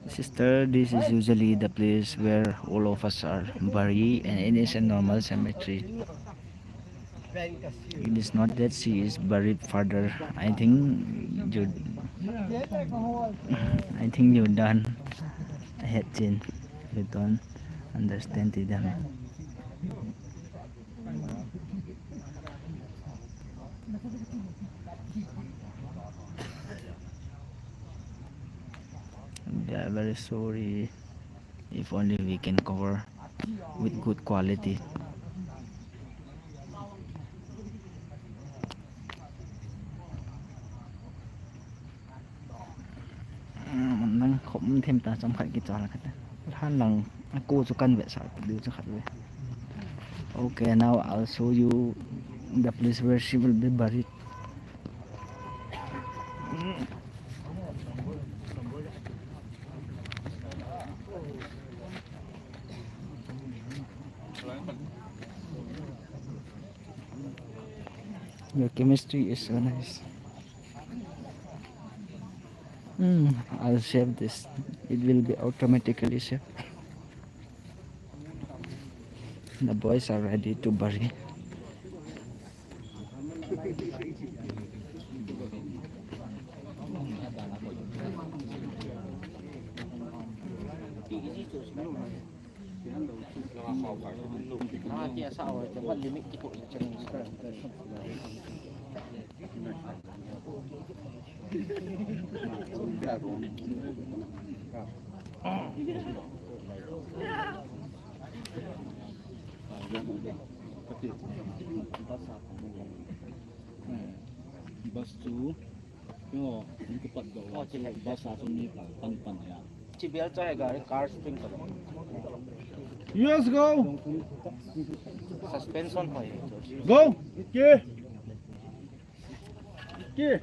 Sister, this is usually the place where all of us are buried, and it is a normal cemetery. It is not that she is buried further. I think you, I think you done ahead, Chin. You don't understand it, then. We are very sorry. If only we can cover with good quality. Nang khom them ta, chom khat kichol khat ta. Hanlang, aku chu kan vetsah diu chu khat ve. Okay, now I'll show you the place where she will be buried. Your chemistry is so nice. Hmm, I'll save this. It will be automatically saved. The boys are ready to bury. Bus chu, yo, ni ko pat do. Oh, chilai. Bus a chu mi pan, pan, pan ya. Chibel cha hai gari car spring ka. Yes, go. Suspension hoi. Go. Okay. Okay.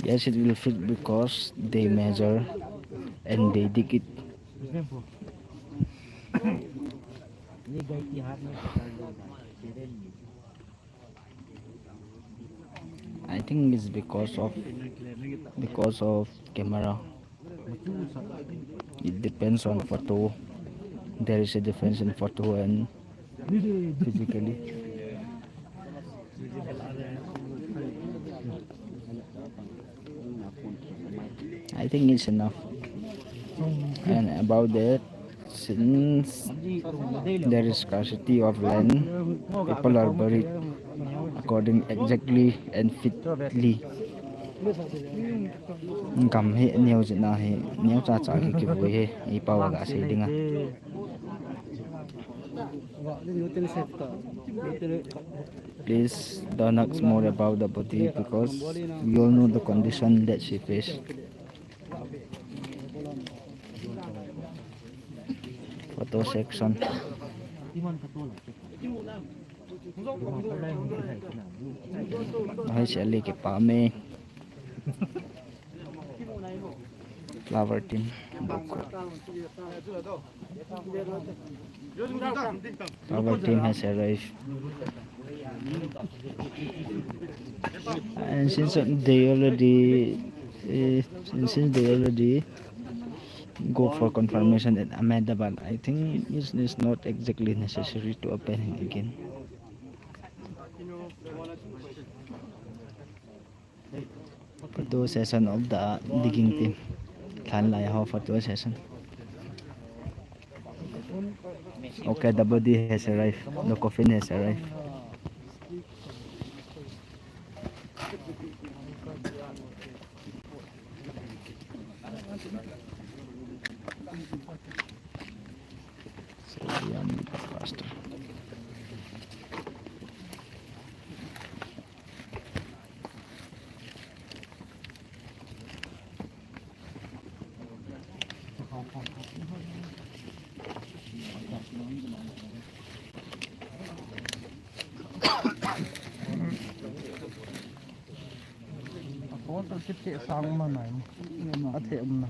Yes, it will fit because they measure and they dig it. I think it's because of, because of camera. It depends on photo. There is a difference in photo and physically. I think it's enough. And about that, since there is scarcity of land, people are buried according exactly and fitly. Gam hi neo jeh a hi, neo cha cha ki kivui hi, i pao a ga sei ding a. Please don't ask more about the body because we all know the condition that she faced. Photo section. Hai se le ke pa me. Flower team. Flower team has arrived. And since they already, uh, since they already go for confirmation at Ahmedabad, I think it's, it's not exactly necessary to open it again. Photo session of the digging team. Thanlai ho photo session. Okay, the body has arrived. The coffin has arrived. So we are faster. A photo kit te sang ma nai. A the um na.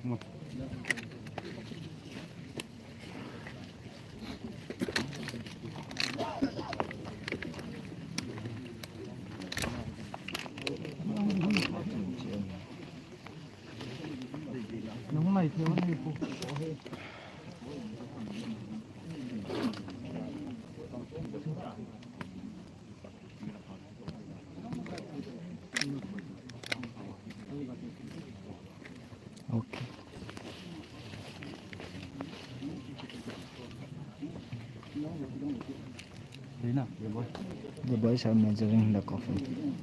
Okay. The boys are measuring the coffin.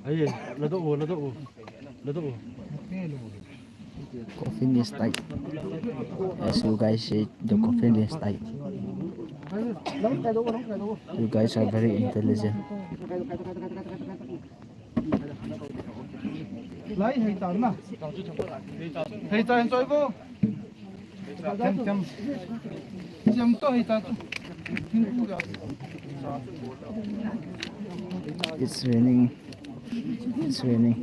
Aye, lado o, lado o, lado o. Coffin is tight. As you guys see, the coffin is tight. You guys are very intelligent. Lai, hei ta na. Hei ta, enjoy bo. Tem, tem. Tem to hei ta tu. It's raining. It's raining.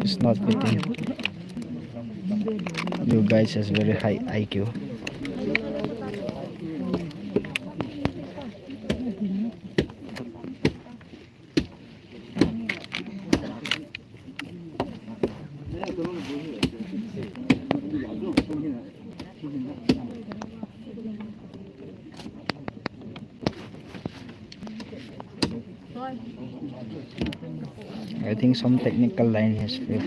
It's not fitting. You guys has very high I Q. I think some technical line has failed.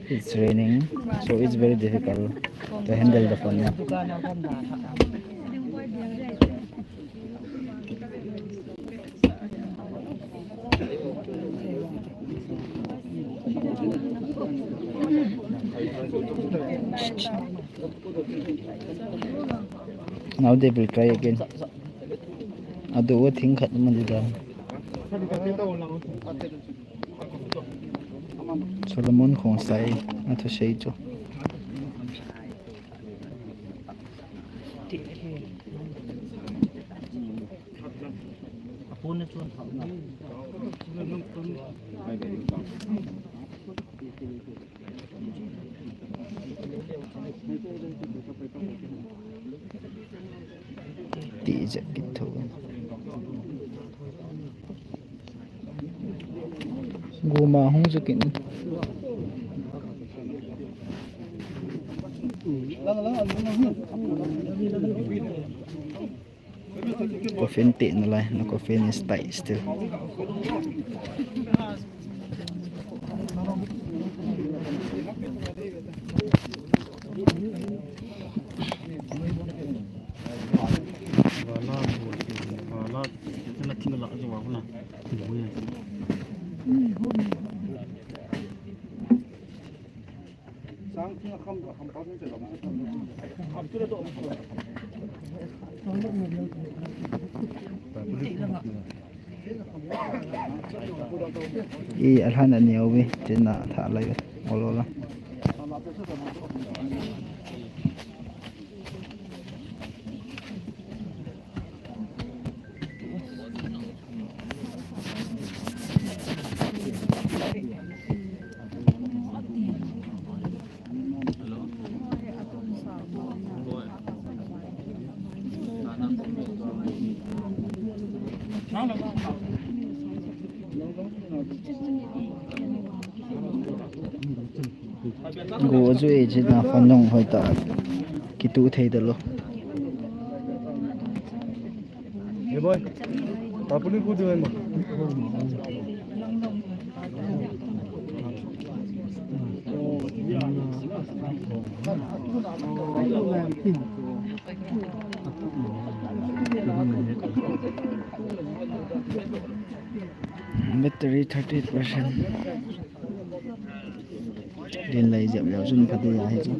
It's raining, so it's very difficult to handle the phone now. Now they will try again. Adu thing khat man di dan. Solomon Khongsai, a thusei chu. Ti jat kit tho. Guma hung jukin. Coffin teh nalai, na coffin is tight still. I alhan ani au bi, tin na tha lai, ol ol a. Go ju e, china phone nung hoi ta. Kitu thei da lo. Hey boy, tapuli ku di ma. Battery thirty percent. Din lai jep leu chun pha ding ahi chu.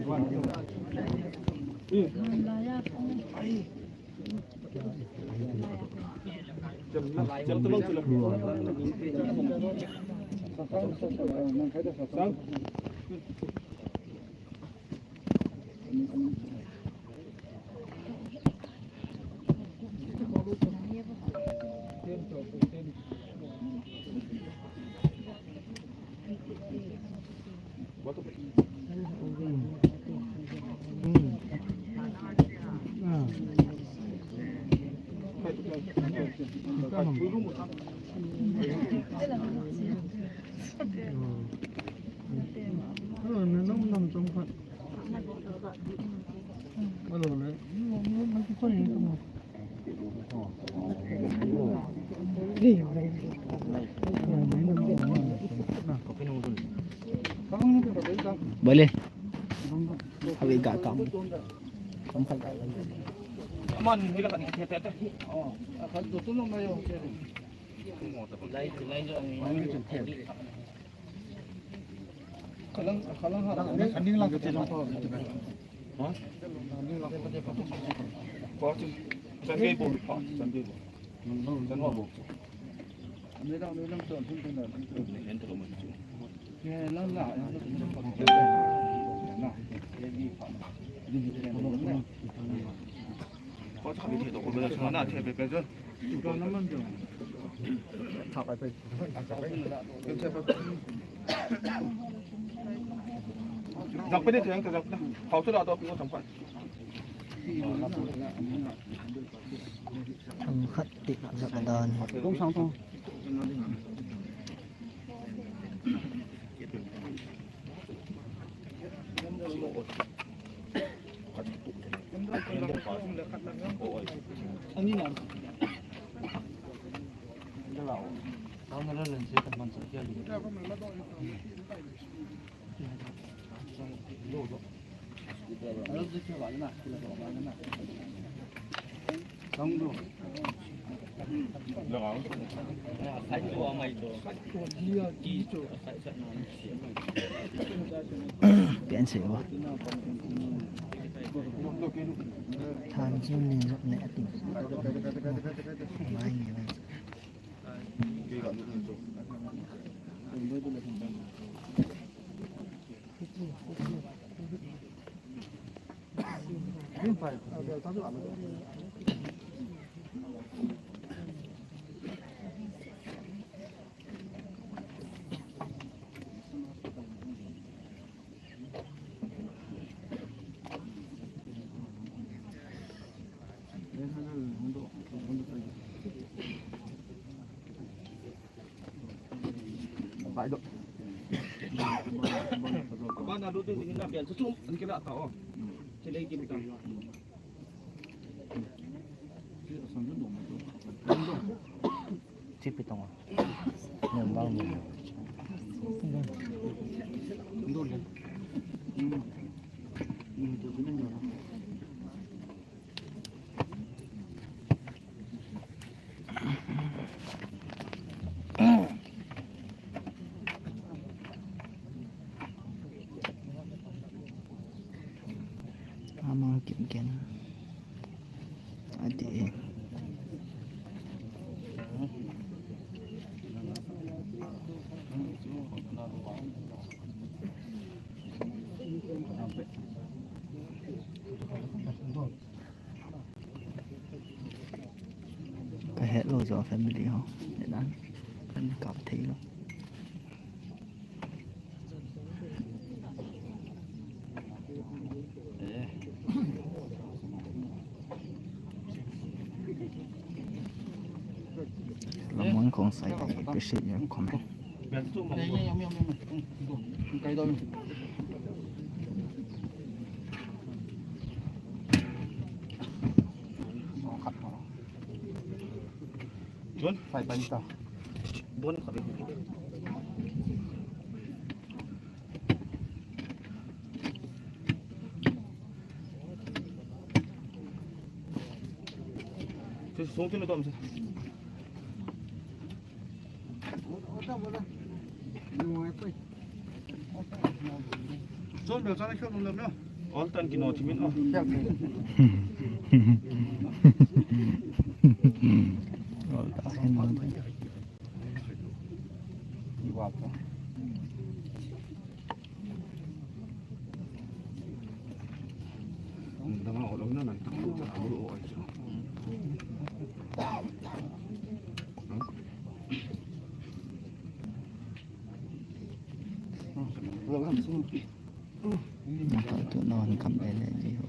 Boleh. Habis gak kam. Sampai tak lagi. Come on, hilang kat ni, hati-hati, hati-hati. Oh, akan tutup nama yo. Themkhat tih jep dan. Pian sei bo. Than chu nin jop ne ati. Mai ni mai. Chipi tonga. Nembang ni. Amang kim ken. Ati. Ka het lou jo family ho. Nedan. Kan kap thei lou. Lamang kong sai ai, pesi ya kong. John, sai pai ta. Bon ka be. Te song te na tom se. John, bel sa na khel lum lem na. Ol tan kino chimin o. Ol ta hin no. Tu non kam le le ji ho.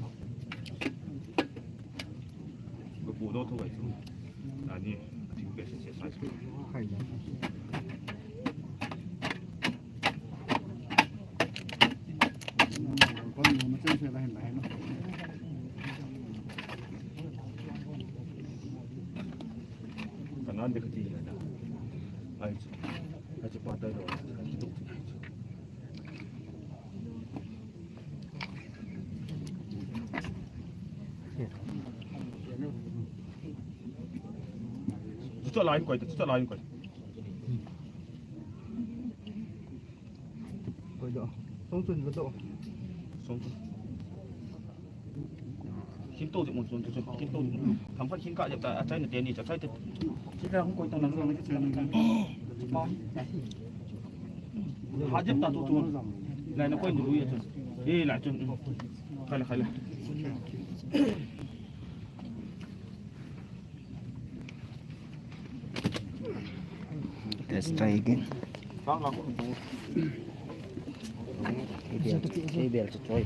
Kanan de kati na. Ai chu. Ai chu pa tai lo. Chucha line koi, chucha line koi. Koi do. Song chun do. Song chun. Khin to jep mun, song chun. Khin to jep mun. Tham khat khin ka jep ta, achai na te ni, achai te. Khin ka hung koi to nang. Ha jep ta to to. Lai na koi ni lui a chun. Eh, lai chun. Khai la, khai la. Let's try again. Ibel, ibel chu choi.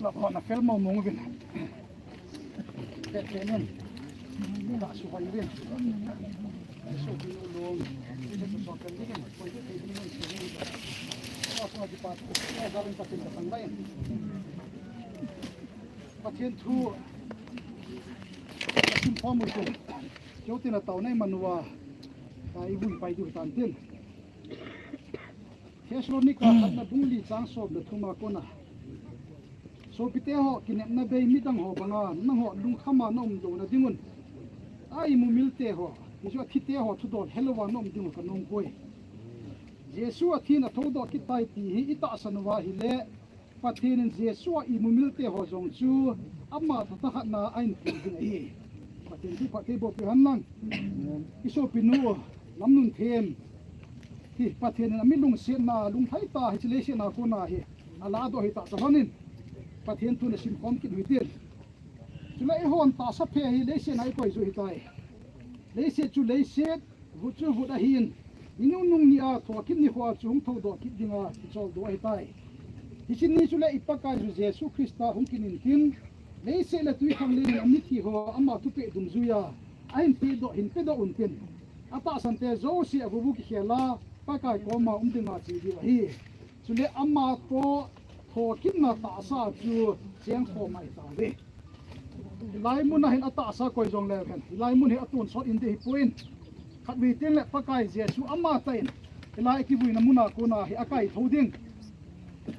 Lap hon a fel mong mong uvin. Pet pet nen. Ta su hoi uvin. Su ki nu lom. Su su so kan dingin. Koi te te dingin su ni. Su su ki pa. Su su ki pa. Su su ki pa. Pathen thu. Pathen thu mu su. Keu tin a tao nei manuva. Ta i vui pai diu tan tin. Thessalonica khatna bung li chang som le thum a kona. Sopite ho, kinepna bei midang ho banga nangho lungkhama na um louna dingun, a imu milte ho, Jesu athite ho thudol helouva na um dingu kanung poi. Jesu athin athoudoh kit tai ti hi itahsan uva ahile, Pathen in Jesu a imu milte ho jong chu ama thutah khatna a inpui ding ahi. Pathen thu phatthei boh peh hen lang. I sopinu Lamnunthem hi Pathen in ami lungsetna, lunglhai tah hiche leiset a kona hi aladoh ahi tah chalhon in Pathen thu nasim khom kit u hitin. Chule eihon tahsa phe hi leiset a ikoi u hitai. Leiset chu leiset, vut chu vut ahin, ni nunung nia thokit nikho chu hung thoudoh kit dinga kicholdo ahitai. Hiche ni chule i Pakaiyu Jesu Christa hung kit intin, leiset le twikhanglen in amithi ho ama thupeh dungjuiya ahin pedoh, hin pedoh untin, atahsan te jouse avuvu kikhel a Pakai koma um dinga che diu ahi. Chule ama toh thokitna tahsa chu chengkhom ahi tauve. Hilai mun a hin atahsa koi jongleu hen, hilai mun hi atonsot in ding ahipoi. Khatvei tengle Pakai Jesu amatah in hilai kivuina mun a kona hi akaithou ding.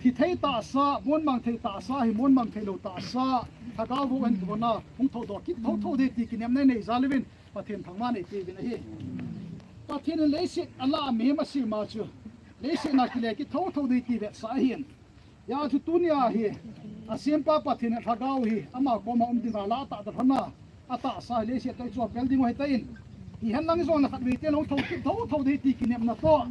Hithei tahsa, monmang thei tahsa hi, monmang theilou tahsa, lhagao vo ahin kona hung thoudoh kit thouthou ding ti kinepna inei jal uvin Pathen thangvah in eipeh uvin ahi. Pathen in leiset alah a mihem asem a chu Leiset a kile kit thotho ding ti vetsah ahin. Hijeh chun tunia hi, asempa Pathen in Lhagao hi, ama koma um dinga lah a atahsan a, atahsa hi leiset toh ichopel ding u ahitan. Hihen lang jong na khatvei teng lou thotho, thotho ding ti kinepna toh.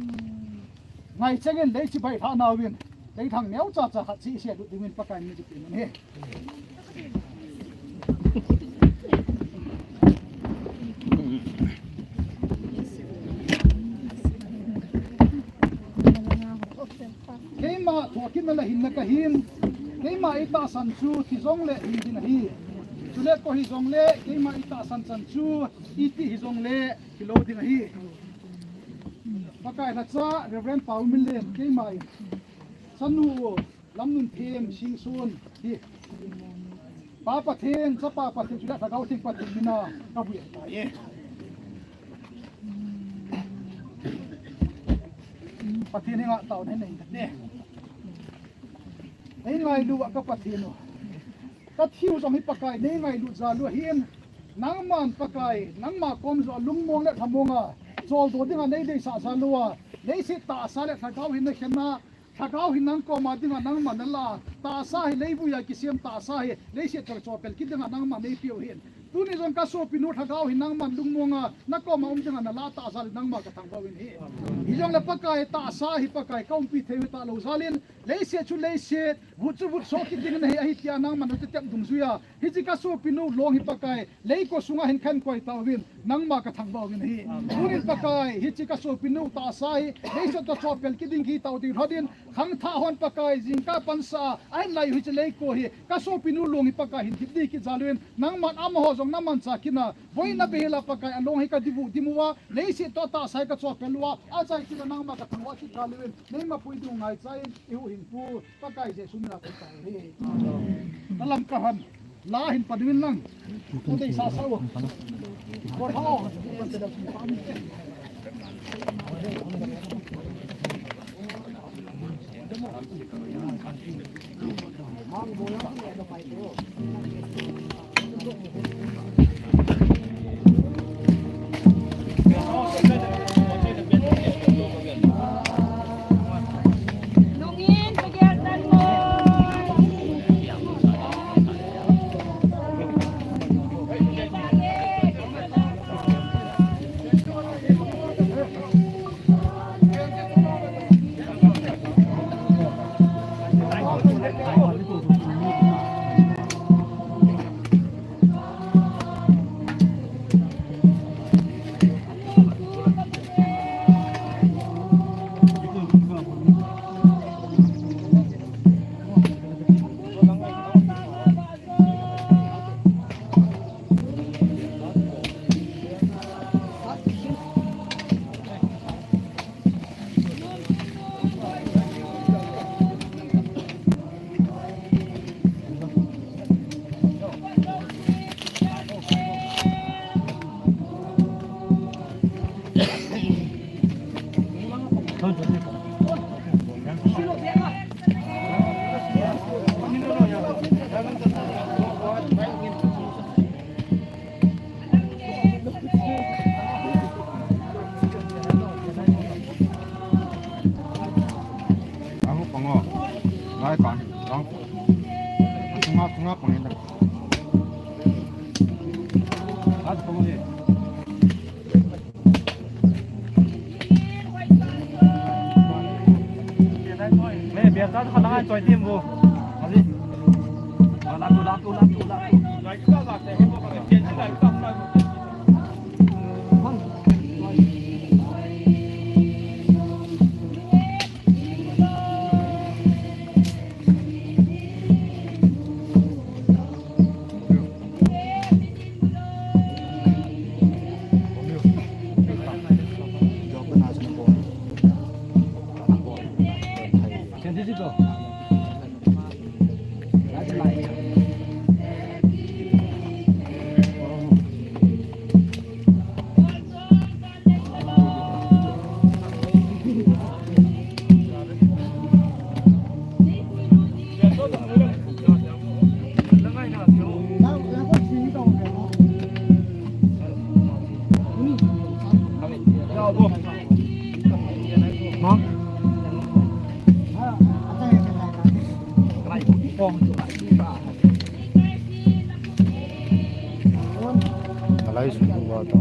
Ngai chengin leiset baihthah nauvin, leithang neocha cha khat chu isel lut dingin Pakai min kipe nom e. Keima thokitna le hinna kahin, keima eitahsan chu thi jongle hin ding ahi. Chule koi hijongle keima eitahsan chan chu iti hijongle hilou ding ahi. Pakai lhacha Reverend Pauminlen keima in chanu Lamnunthem Singson hi Pa Pathen, Chapa Pathen, chule Lhagao Theng Pathen mina kabuitai. Pathen henga taona nei kate. Neingailu a ka Pathen u. Kathiu jong hi Pakai, neingailu jal u ahin. Nangman Pakai, nangma kom joh a lungmong le lhamong a, choldo dinga neideisah jal uva, leiset tahsa le Lhagao hinna khenna, Lhagao hin nang koma dinga nangman nala, tahsa hi leivui a kisem tahsa hi, leiset toh chopel kit dinga nangman neipeu ahin. Tuni jong kasopinu Lhagao hin nangman lungmonga, nakoma um dinga nala tahsa le nangma kathangvah uvin ahi. Hijongle Pakai tahsa hi Pakai kaumpi thei u talou jal in, leiset chu leiset, vut chu vut soh kit ding ahi, ahi tia nangman natep dungjuia, hiche kasopinu long hi Pakai, leiko sunga hin khankoi tauvin, nangma kathangvah uvin ahi. Tunin Pakai, hiche kasopinu tahsa hi, leiset toh chopel kit ding kitao ding lhonin, khangthah hon Pakai, jingkah pansa a, ahin lai u hiche leiko hi, kasopinu long hi Pakai hin dip ding kit jal uvin, nangman amaho jong namanchah kit na, boina beihela Pakai along hi kadivuh dim uva, leiset toh tahsa hi kachopel uva, achai kit a nangma kathangvah kit jal uvin, neimapui ding u ngaicha in, ihuhhingpu, Pakai Jesu mina kathangvah ahi. Nalam kahan. La hin pan uvin lang. Nadei sasa u. Kotha o. Alai sung ba ta.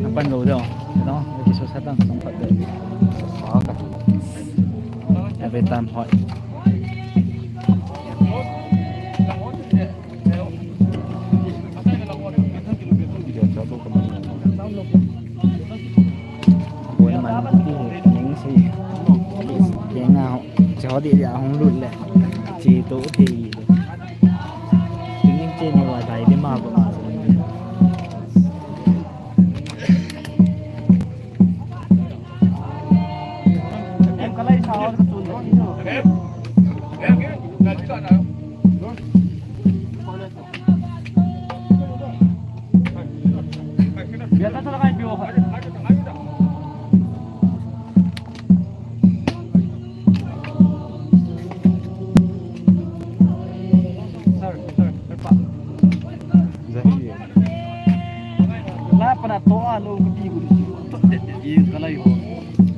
Napan lo deo. No, episode satan song pat de. Every time hot. Boy man ti ning si. Keng a, si ho di a hung lut le. Chi to ti. Ting ning che ni wa dai de ma ko ma.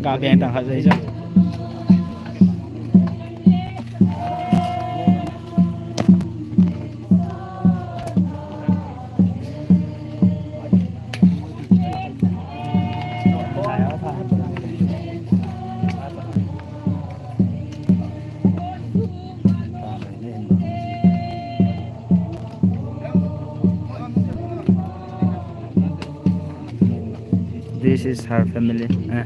Ga beng tang khat jai jong. This is her family. Eh.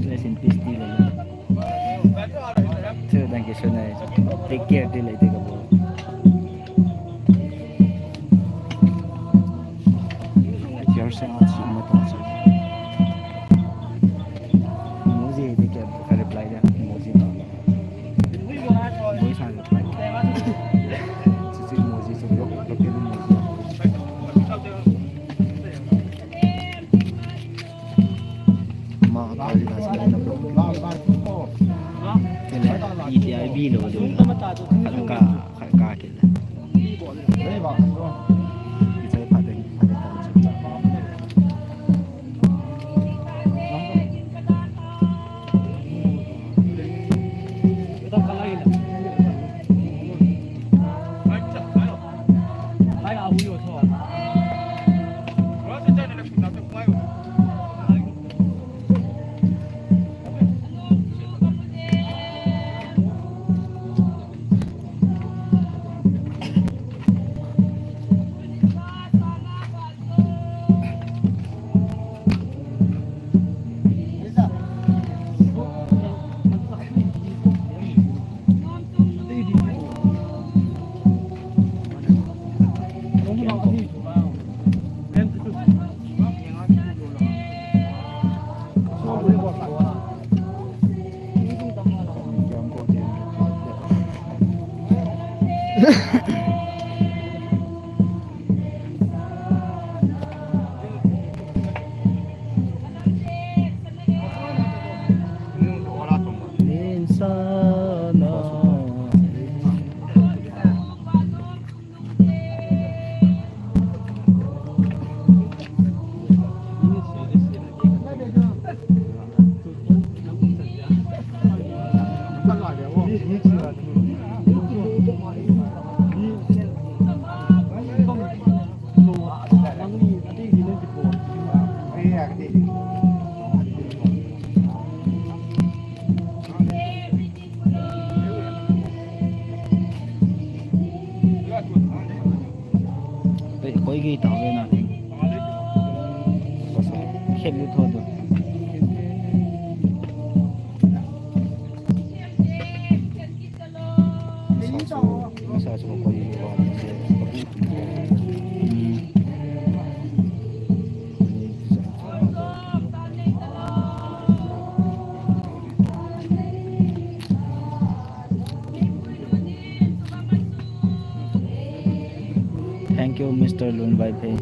Rest in peace ti le. Chu dang ki sunai. Take care ti le ti ka bo. Care se a chi ma ta chi. Emoji ti ke ka reply da. Emoji ma. Emoji sa reply. Chi chi emoji sa yo. Ka pe emoji. Ma ka ri ka sa na ko. Kele, iti ai bi lo do. Ka, ka, ka kele. Iti ai pa ding, pa ding. Koi, koi ki ta ve na. Khem ni tho do. Sa su, sa su koi ki wa. Thank you, Mister Lun Vaiphei.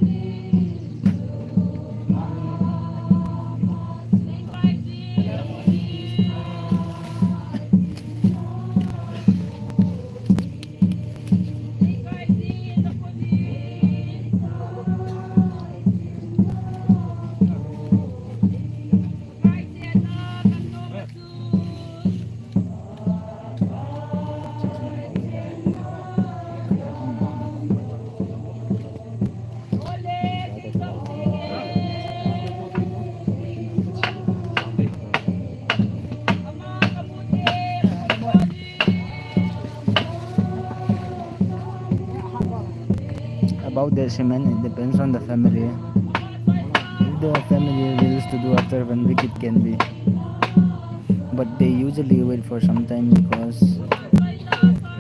About the cement, it depends on the family. If the family wills to do after one week, it can be. But they usually wait for some time because,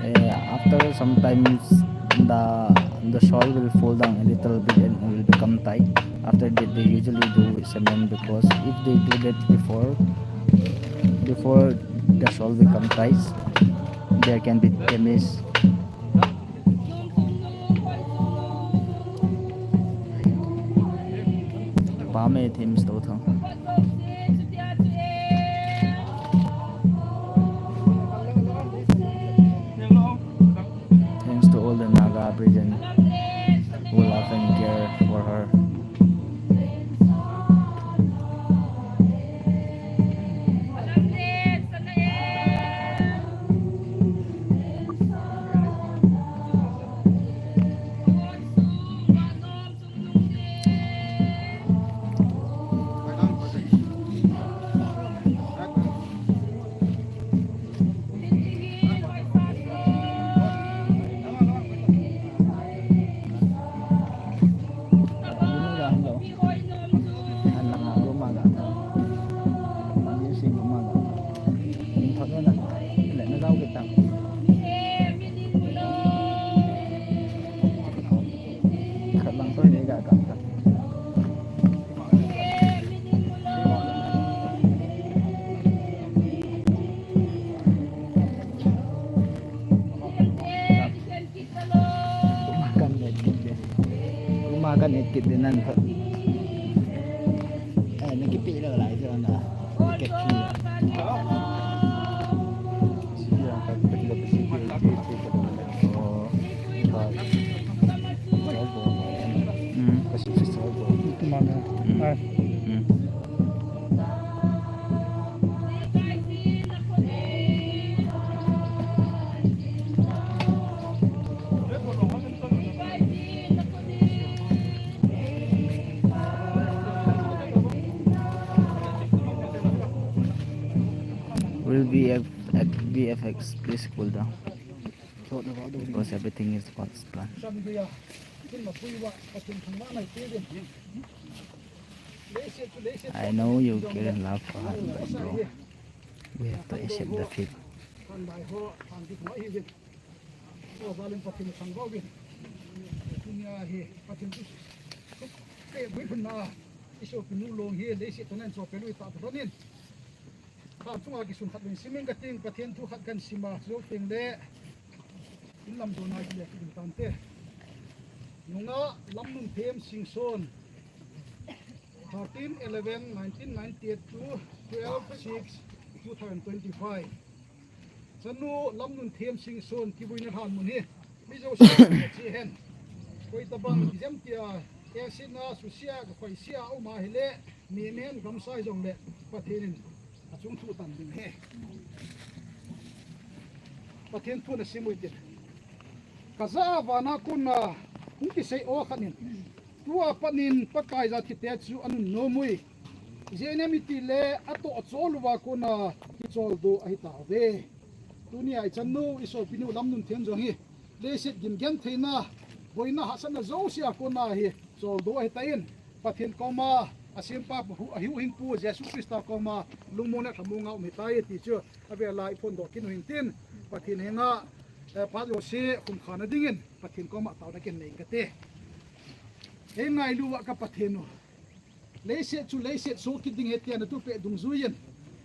eh, after sometimes the the soil will fall down a little bit and will become tight. After that, they usually do with cement because if they do that before before the soil become tight, there can be damage. Pa me themes to thang. Thanks to all the Naga Aboriginal who love and care for her. Kuma kan et kit de nan kha. Eh, na kipe lo lai jo na. Ket ki. Oh. Mm. Kuma na. Mm. Ah. Mm. Will be at, at V F X, please cool down. Because everything is God's plan. I know you care and love for her, but bro, we have to accept the fact. Kha chunga kisun khat vei simin kating, Pathen thu khat kan sima, chu teng le in lam dona kile kiding tante. Nunga Lamnunthem Singson, thirteen eleven nineteen ninety-eight to twelve six two thousand twenty-five. Chanu Lamnunthem Singson kibuina lhan mun hi mi jouse che hen. Koi tabang jem tia, e sina susia, koi sia uma hile, mi men gamsai jongle Pathen in achung thu tan ding he. Pathen thu na simui tin. Kaja vana kona hung kisei o khat in. Tua panin Pakai jathite chu anunnom ui. Ijeh inem itile atoh chol uva kona kicholdo ahitauve. Tunia ichannu, isopinu Lamnunthem jong hi leiset gimgentheina, boina hahsatna jousea kona hi choldo ahitan, Pathen koma, asempa hu-, ahuhhingpu Jesu Christa koma lungmong le lhamong a um ahitai ti chu avela iphondoh kit u hintin, Pathen henga, eh, phat jouse khumkhana dingin Pathen koma taona kinei kate. Hei ngailu uva ka Pathen u, leiset chu leiset soh kit ding ahi tia natupeh dungjuiyin,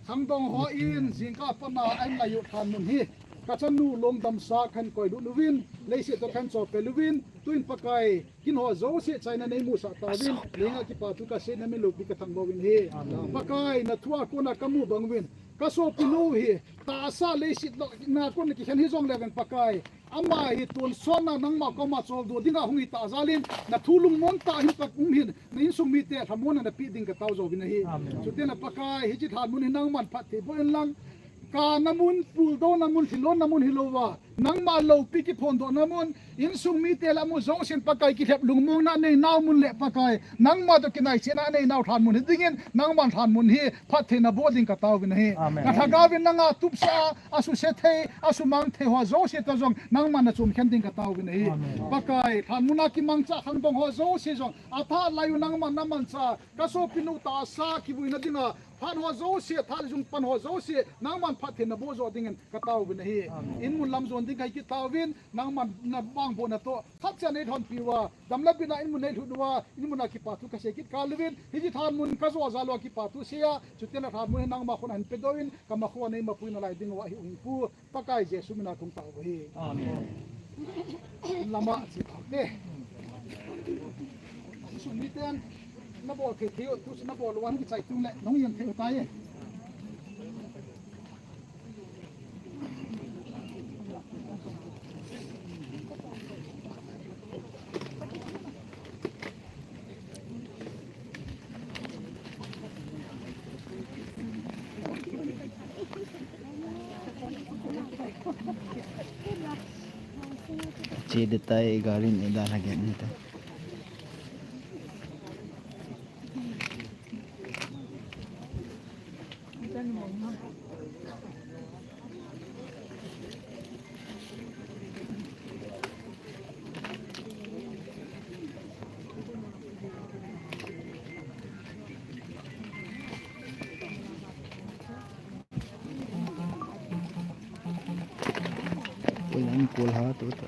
khangdong hon jingkah a pat a ahin laiyu lhanmun hi, kachanu lungdamsa kahin koilut uvin, leiset toh kahin chopel uvin, tuin Pakai, kin ho jouse chaina neimusah tauvin, nangma kipathu kasei, namin loupi kathangvah uvin ahi. Pakai, nathua kona kamu bang uvin, kasopinu hi tahsa leiset louna kona kikhen hijongle vang Pakai, ama hi tonsotna nangma koma choldo dinga hung hitah jal in, nathu lungmon tah hin Pakai, um hin, na insung mite lhamonna napeh ding katao jouvin ahi. Chuteng le Pakai, hiche lhanmun hi nangman phatthei boh inlang, kana mun, puldouna mun, thillouna mun hilouva, nangma loupi kiphondohna mun, insung mite le amu jousen Pakai kilhep lungmonna aneinau mun le Pakai, nangma toh kinaisetna aneinau lhanmun hi dingin, nangman lhanmun hi phattheina boh ding kataovin ahi. Kalhagaovin nanga tupsah a, asuse thei, asumang thei ho jouse toh jong nangman nachomkhen ding kataovin ahi. Pakai, lhanmun a kimangcha khangdong ho jouse jong, atha laiyu nangman namanchah, kasopinu tahsa kivuina dinga, phat ho jouse, tha le jung pan ho jouse, nangman phattheina boh joh dingin kataovin ahi. Inmun lam jon ding kahi kit tauvin, nangman navangbohna toh, khatcha neilhonpi uva, dam le bitna inmun neilhut uva, inmun a kipathu kasei kit kal uvin, hiche lhanmun kajo jal uva kipathu seiya, chuteng le lhanmun hi nangma khut a hin pedoh in, kamakhoa neimapuina lai ding uva ahiu hinpu, Pakai Jesu mina kahung tao uve. Lama chi taute. Insung miten, nabol thei thei u, tuchu nabol uva kichai teng le, nahung jen thei u tai. Che de tai, gari ne da lage ne ta. Ulang kol ha tu tu.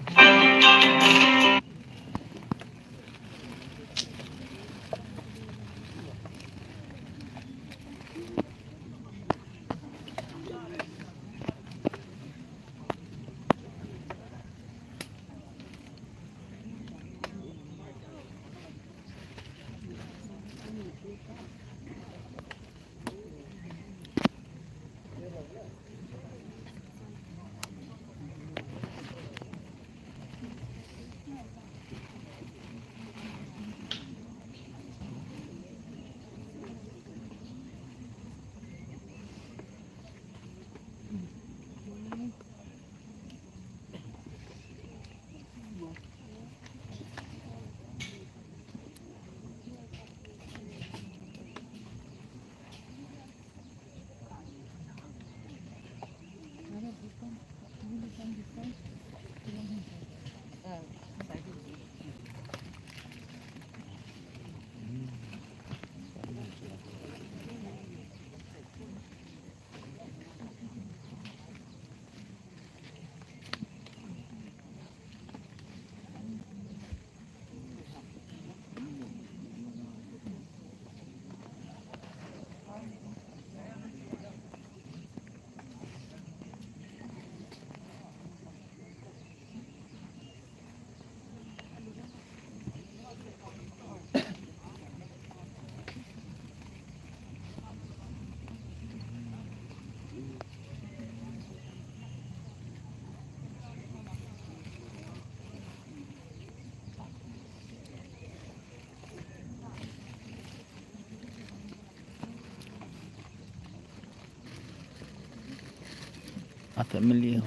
A family ho.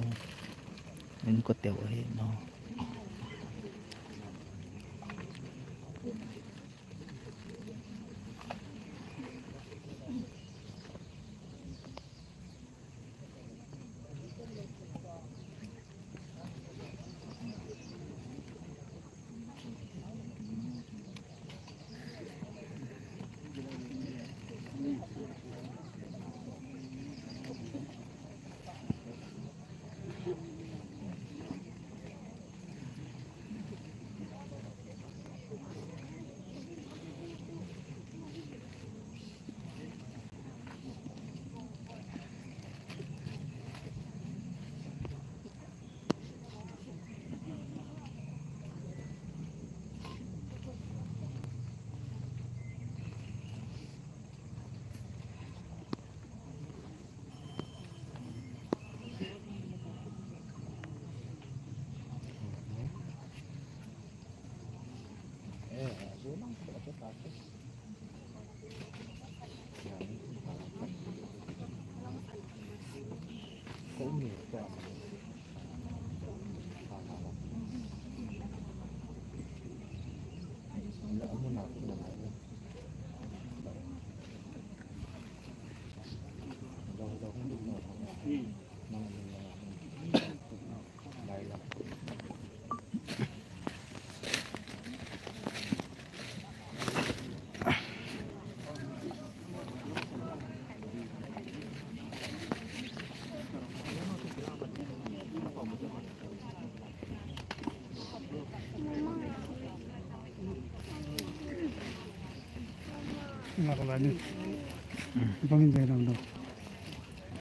Inkote ho hi, no. Ngak la ni. Bangin jai dam dam.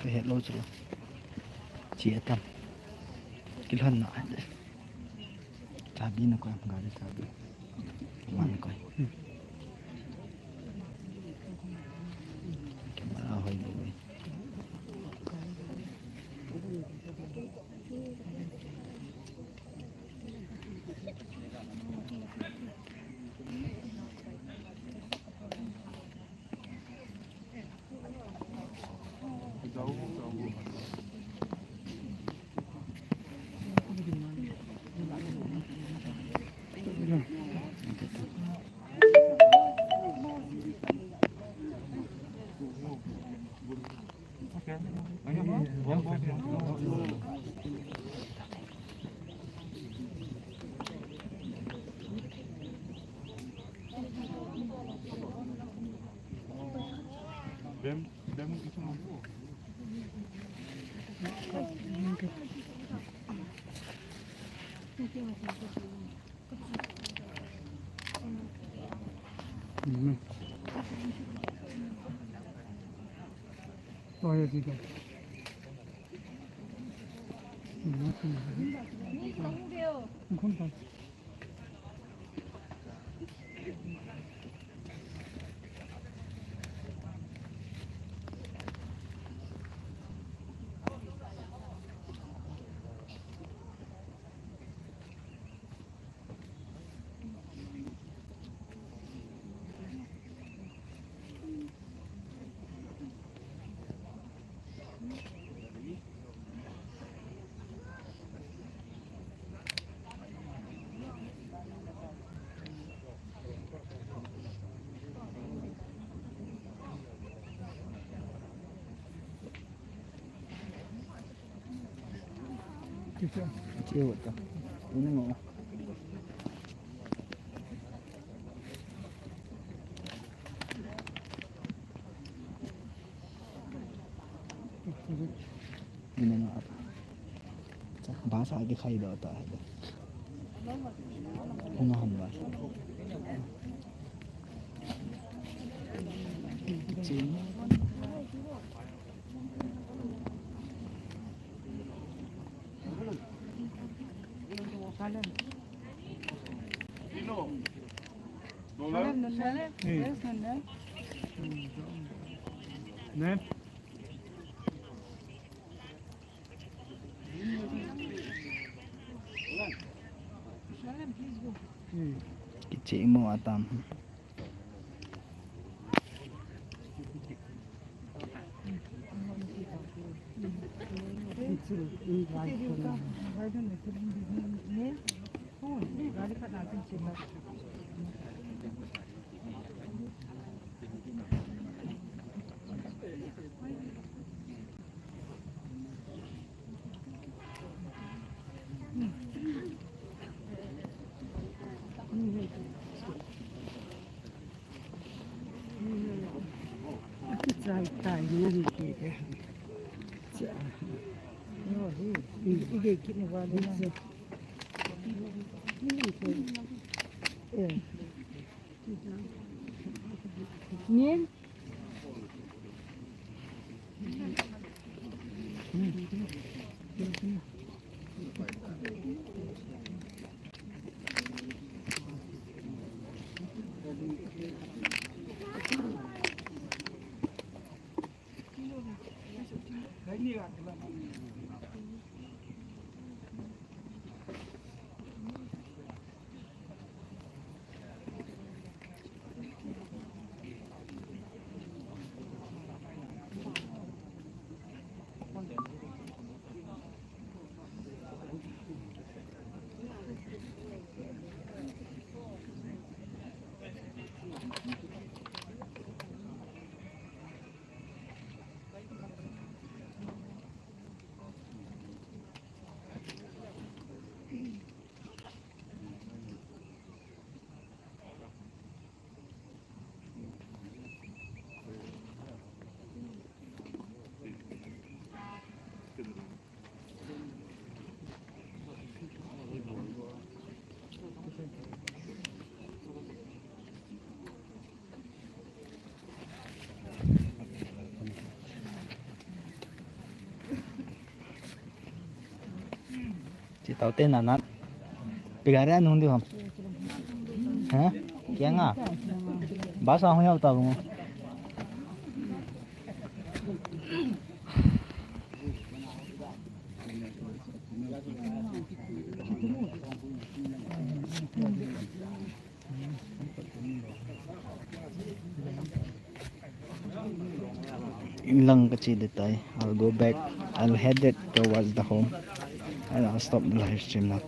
Ka het lou chu. Chi atam. Kilhon na. Chabi na koi, gari chabi. Wan koi. Camera hoi bou. Bahasa agi khai do ta. Hung ham ba. Kichemo atam. Chi tau te na na. Pigare anung di ham. Ha? Kya nga? Basa hung yau ta bungo. Inlang kachi de tai. I'll go back. I'll head it towards the home. And I'll stop the live stream now.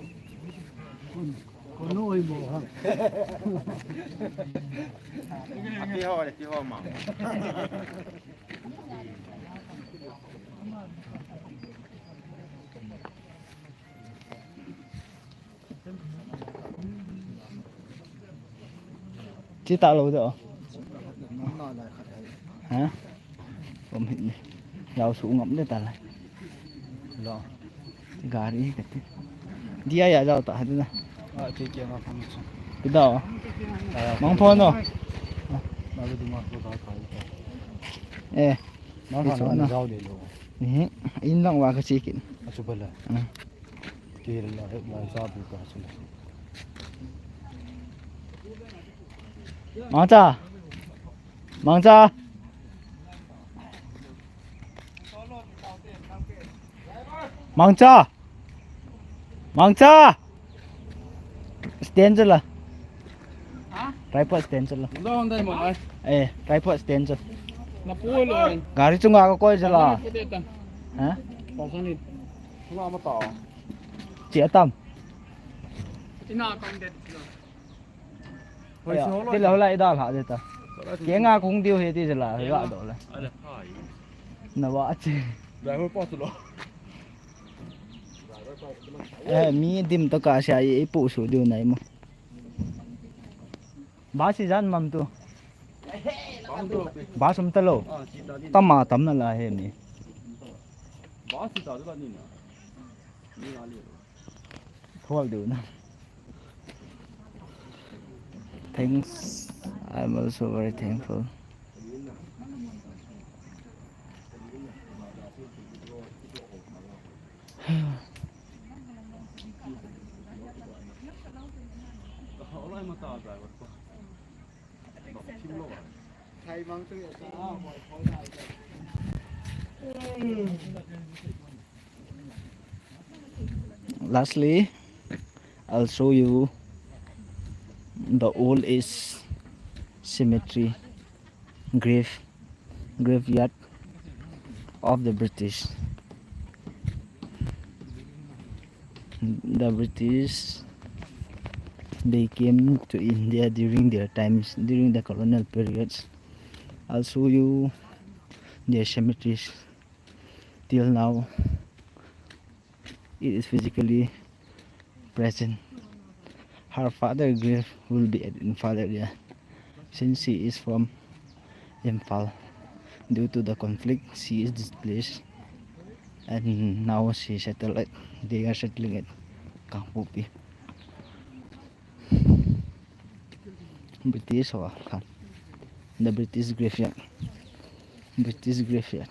Chi ta lo de o. Ha? Om hit ni. Yau su ngam de ta lai. Lo. Gari ka ti. Dia ya jao ta ha de na. A, chi kia nga phang chu. Ki da o. Mang phone o. Ma lu du ma ko ka ka. Eh. Mang phone na jao de lo. Ni. In lang wa ka chi kin. A chu bala. Mangcha. Mangcha. Mangcha. Mangcha. Stand jala. Tripod stand jala. Eh, tripod stand jala. Gari chunga ka koi jala. Ha? Chi atam. Ina kong det lo. Aya, ti la hola ida la de ta. Ke nga kong diu he ti la, la do la. Na wa chi. Eh, mi dim to ka sia i pu su diu nai mo. Ba si jan mam tu. Ba sum ta lo. Tama tam na la he mi. Khol diu na. Thanks. I'm also very thankful. Lastly, I'll show you the old age cemetery, grave, graveyard of the British. The British, they came to India during their times, during the colonial periods. I'll show you their cemeteries. Till now, it is physically present. Her father grave will be at Imphal area, since she is from Imphal. Due to the conflict, she is displaced, and now she settled at, they are settling at Kangpokpi. British ho khan. The British graveyard. British graveyard.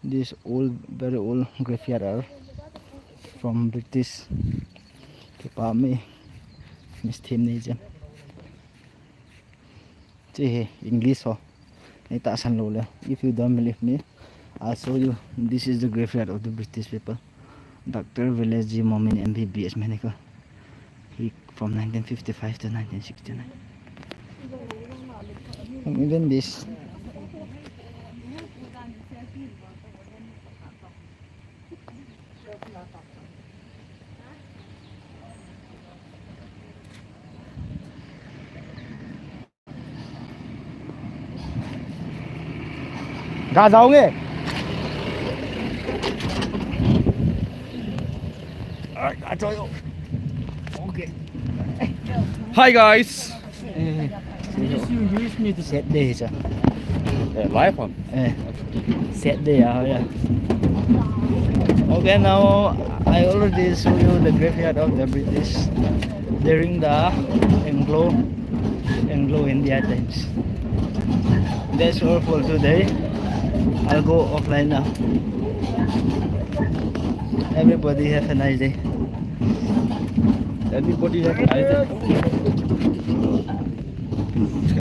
This old, very old graveyard are from British. Kipa me. Miss Thim ni jem. Che he, English ho. Nei tahsan lou le. If you don't believe me, I'll show you. This is the graveyard of the British people. Doctor Village Momin M B B S Medical. He from nineteen fifty-five to nineteen sixty-nine. And even this. Ga jao nge. Alright, I tell you. Okay. Hi guys. Eh, Use you use me to set day, sir. Uh, live one. Eh, set day, yeah, yeah. Okay, now I already show you the graveyard of the British during the Anglo Anglo India times. That's all for today. I'll go offline now. Everybody have a nice day. Everybody have a nice day.